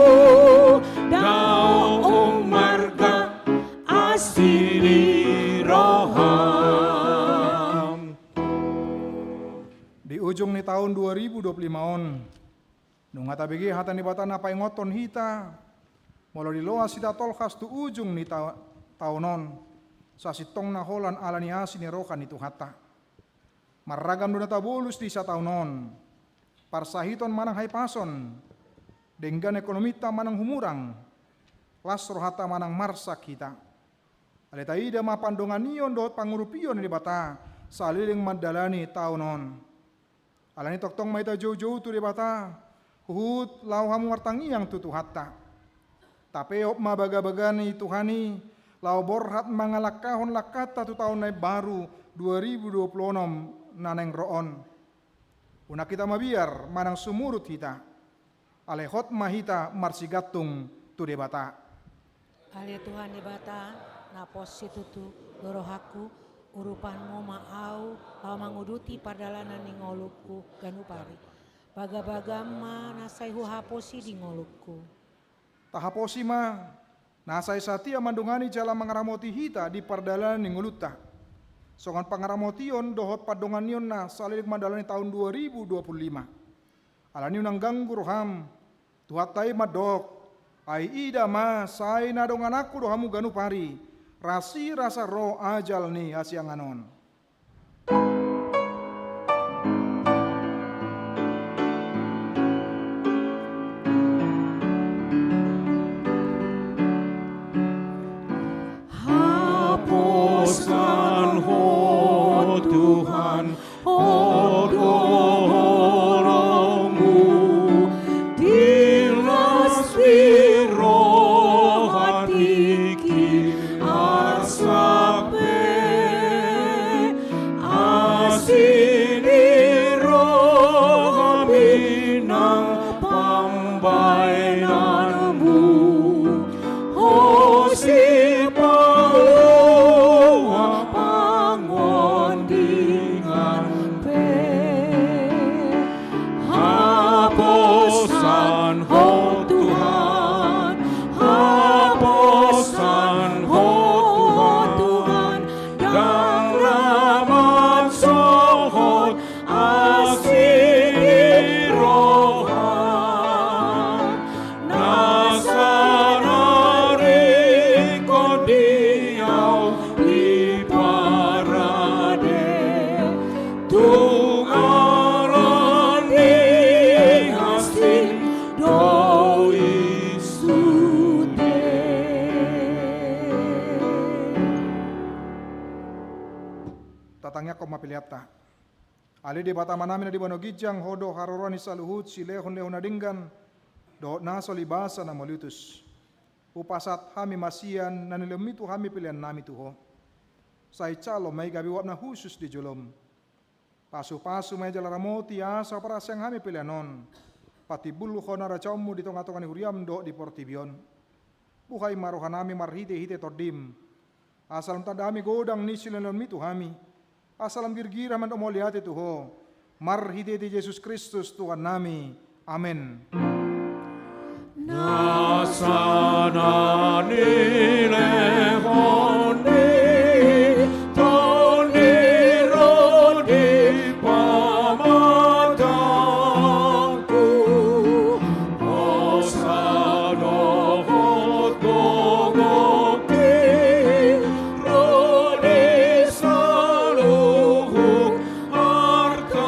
dao ummarga asi ni roham. Di ujung ni taon dua ribu dua puluh lima on, nunga tabege hata ni Debata na paingothon hita, molo diloas hita tolhas tu ujung ni ta-, taon on, sasintongna holan ala ni asi ni roha ni Tuhanta. Marragam do na tabolus di sataon on, parsahiton manang hahipason, denggan ekonominta manang humurang, las rohanta manang marsak hita. Alai taida ma pandonganion dohot pangurupion ni Debata saleleng mandalani taon on. Alani tongtong ma hita joujou tu Debata, huhut laho hamu martangiang tu Tuhanta. Tapeop ma bagabaga ni Tuhan i, laho borhat mangalangkahon langkanta tu taon na imbaru dua ribu dua puluh onom na naeng ro on. Unang hita mabiar manang sumurut hita. Alai hot ma hita marsigantung tu Debata. Ale Tuhan Debata, na pos situtu do rohangku, urupanmu ma au laho manguduti pardalanan ni ngolungku ganup ari. Bagabagam ma na sai huhaposi di ngolungku. Tahaposi ma na sai satia mandongani jala mangaramoti hita di pardalanan ni ngolunta, songon pangaramotion dohot pandonganionna saleleng mandalani taon dua ribu dua puluh lima. Alani unang ganggu roham, Tuhanta i mandok, ai ida ma, sai na dongananku do hamu ganup ari, rasirasa ro ajal ni hasiangan on. Haposan Ho Tuhan, hot do holongmu, di las ni roha tingki arsak pe, asi ni rohami nang pambaenanmu. Ho sipalua pangondingan pe. Haposan Ho Tuhan, haposan Ho Tuhan, ndang ra mansohot asi ni roha. Na saonari ingkon di au diparade, tung ala ni asi do i sude. Tatangiangkon ma peleanta. Ale Debata Amanami na di banua ginjang, Ho do haroroan ni saluhut silehonlehon na denggan dohot na so libasa na mauliutus. Hupasahat hami ma sian na nilehonmi tu hami peleannami tu Ho. Sai jalo ma i gabe uap na hushus di jolom. Pasupasu ma i jala ramoti asa huparhaseang hami pelean on patimbulhon harajaonmu di tongatonga ni huriam dohot di portibi on. Buhai ma rohanami marhitehite Tondim, asa lam tanda hami godang ni silehonlehonmi tu hami, asa lam girgir hami mandok mauliate tu Ho, marhitehite Jesus Kristus Tuhannami. Amen. Nasa na nilehon ni Tondi ro di pamatangku, hosa dohot gogongki ro di saluhut artangku.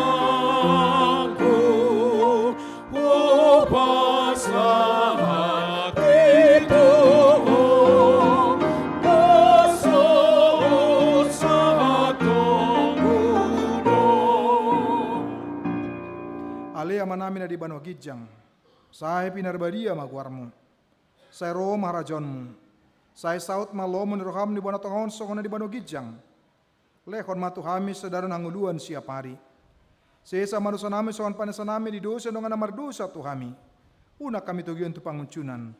Ale Amanami na di banua ginjang, sai pinarbadia ma goarmu. Sai ro ma harajaonmu. Sai saut ma lomo ni roham di banua tonga on songon na di banua ginjang. Lehon ma tu hami sadari on hangoluan siapari. Sesa ma dosanami songon panesanami di dosa ni dongan na mardosa tu hami. Unang hami togihon tu pangunjunan.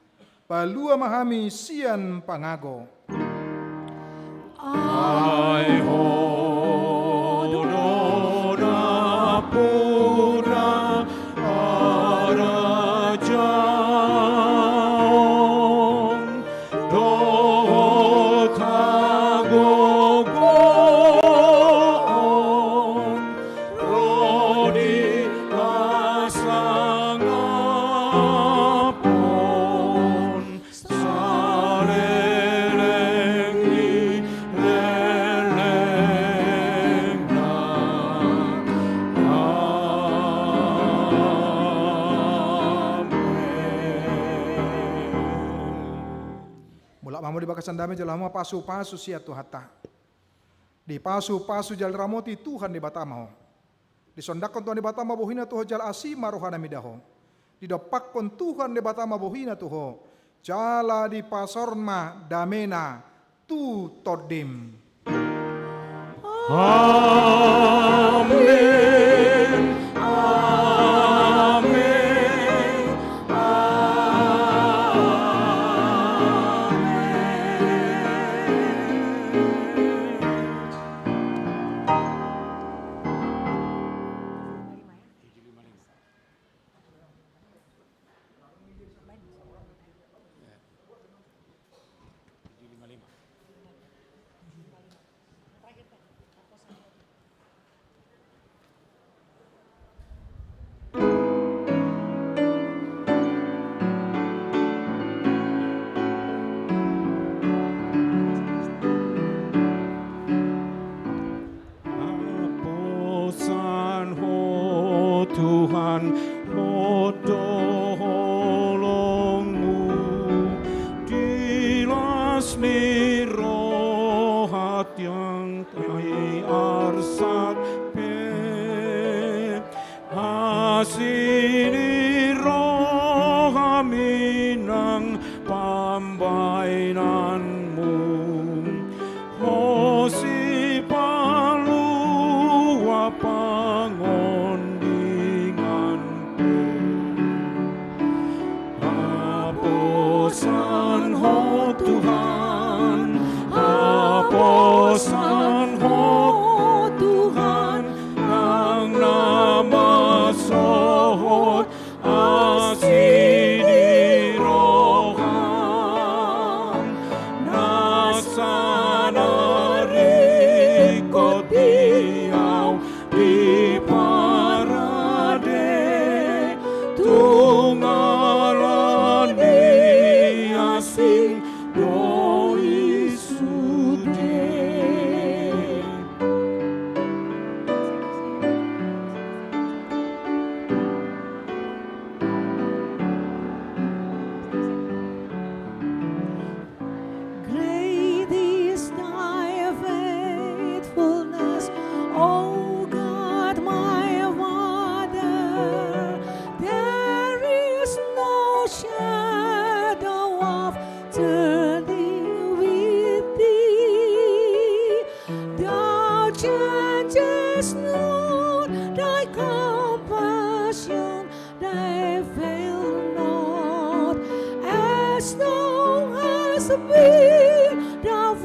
Palua ma hami sian pangago. Ai Ho do nampuna harajaon dohot hagogoon ro di hasangapon saleleng ni lelengna. Amen. Mulak ma hamu di bagasan dame jala hamu ma pasupasu sian Tuhanta. Dipasupasu jala diramoti Tuhan Debata ma ho. Disondangkon Tuhan Debata ma bohina tu ho jala asi ma rohana mida ho. Didompakkon Tuhan Debata ma bohina tu ho jala dipasaor ma damena tu tondim. Amen. Amen. Amen. Haposan Ho Tuhan, hot do holongmu, di las ni roha tiang pe, arsak pe. Asi ni rohami nang pambahenanmu, Ho sipalua pangondingan pe. Haposan Ho Tuhan, haposan Ho Tuhan, nang na mansohot asi ni roham. Na sadari ingkon di ahu diparade, tung ala ni asing do i sude. Great is thy faithfulness, O God, my Father. There is no shadow of turning with thee. Thou changest not, thy compassion, they fail not. As thou hast been, thou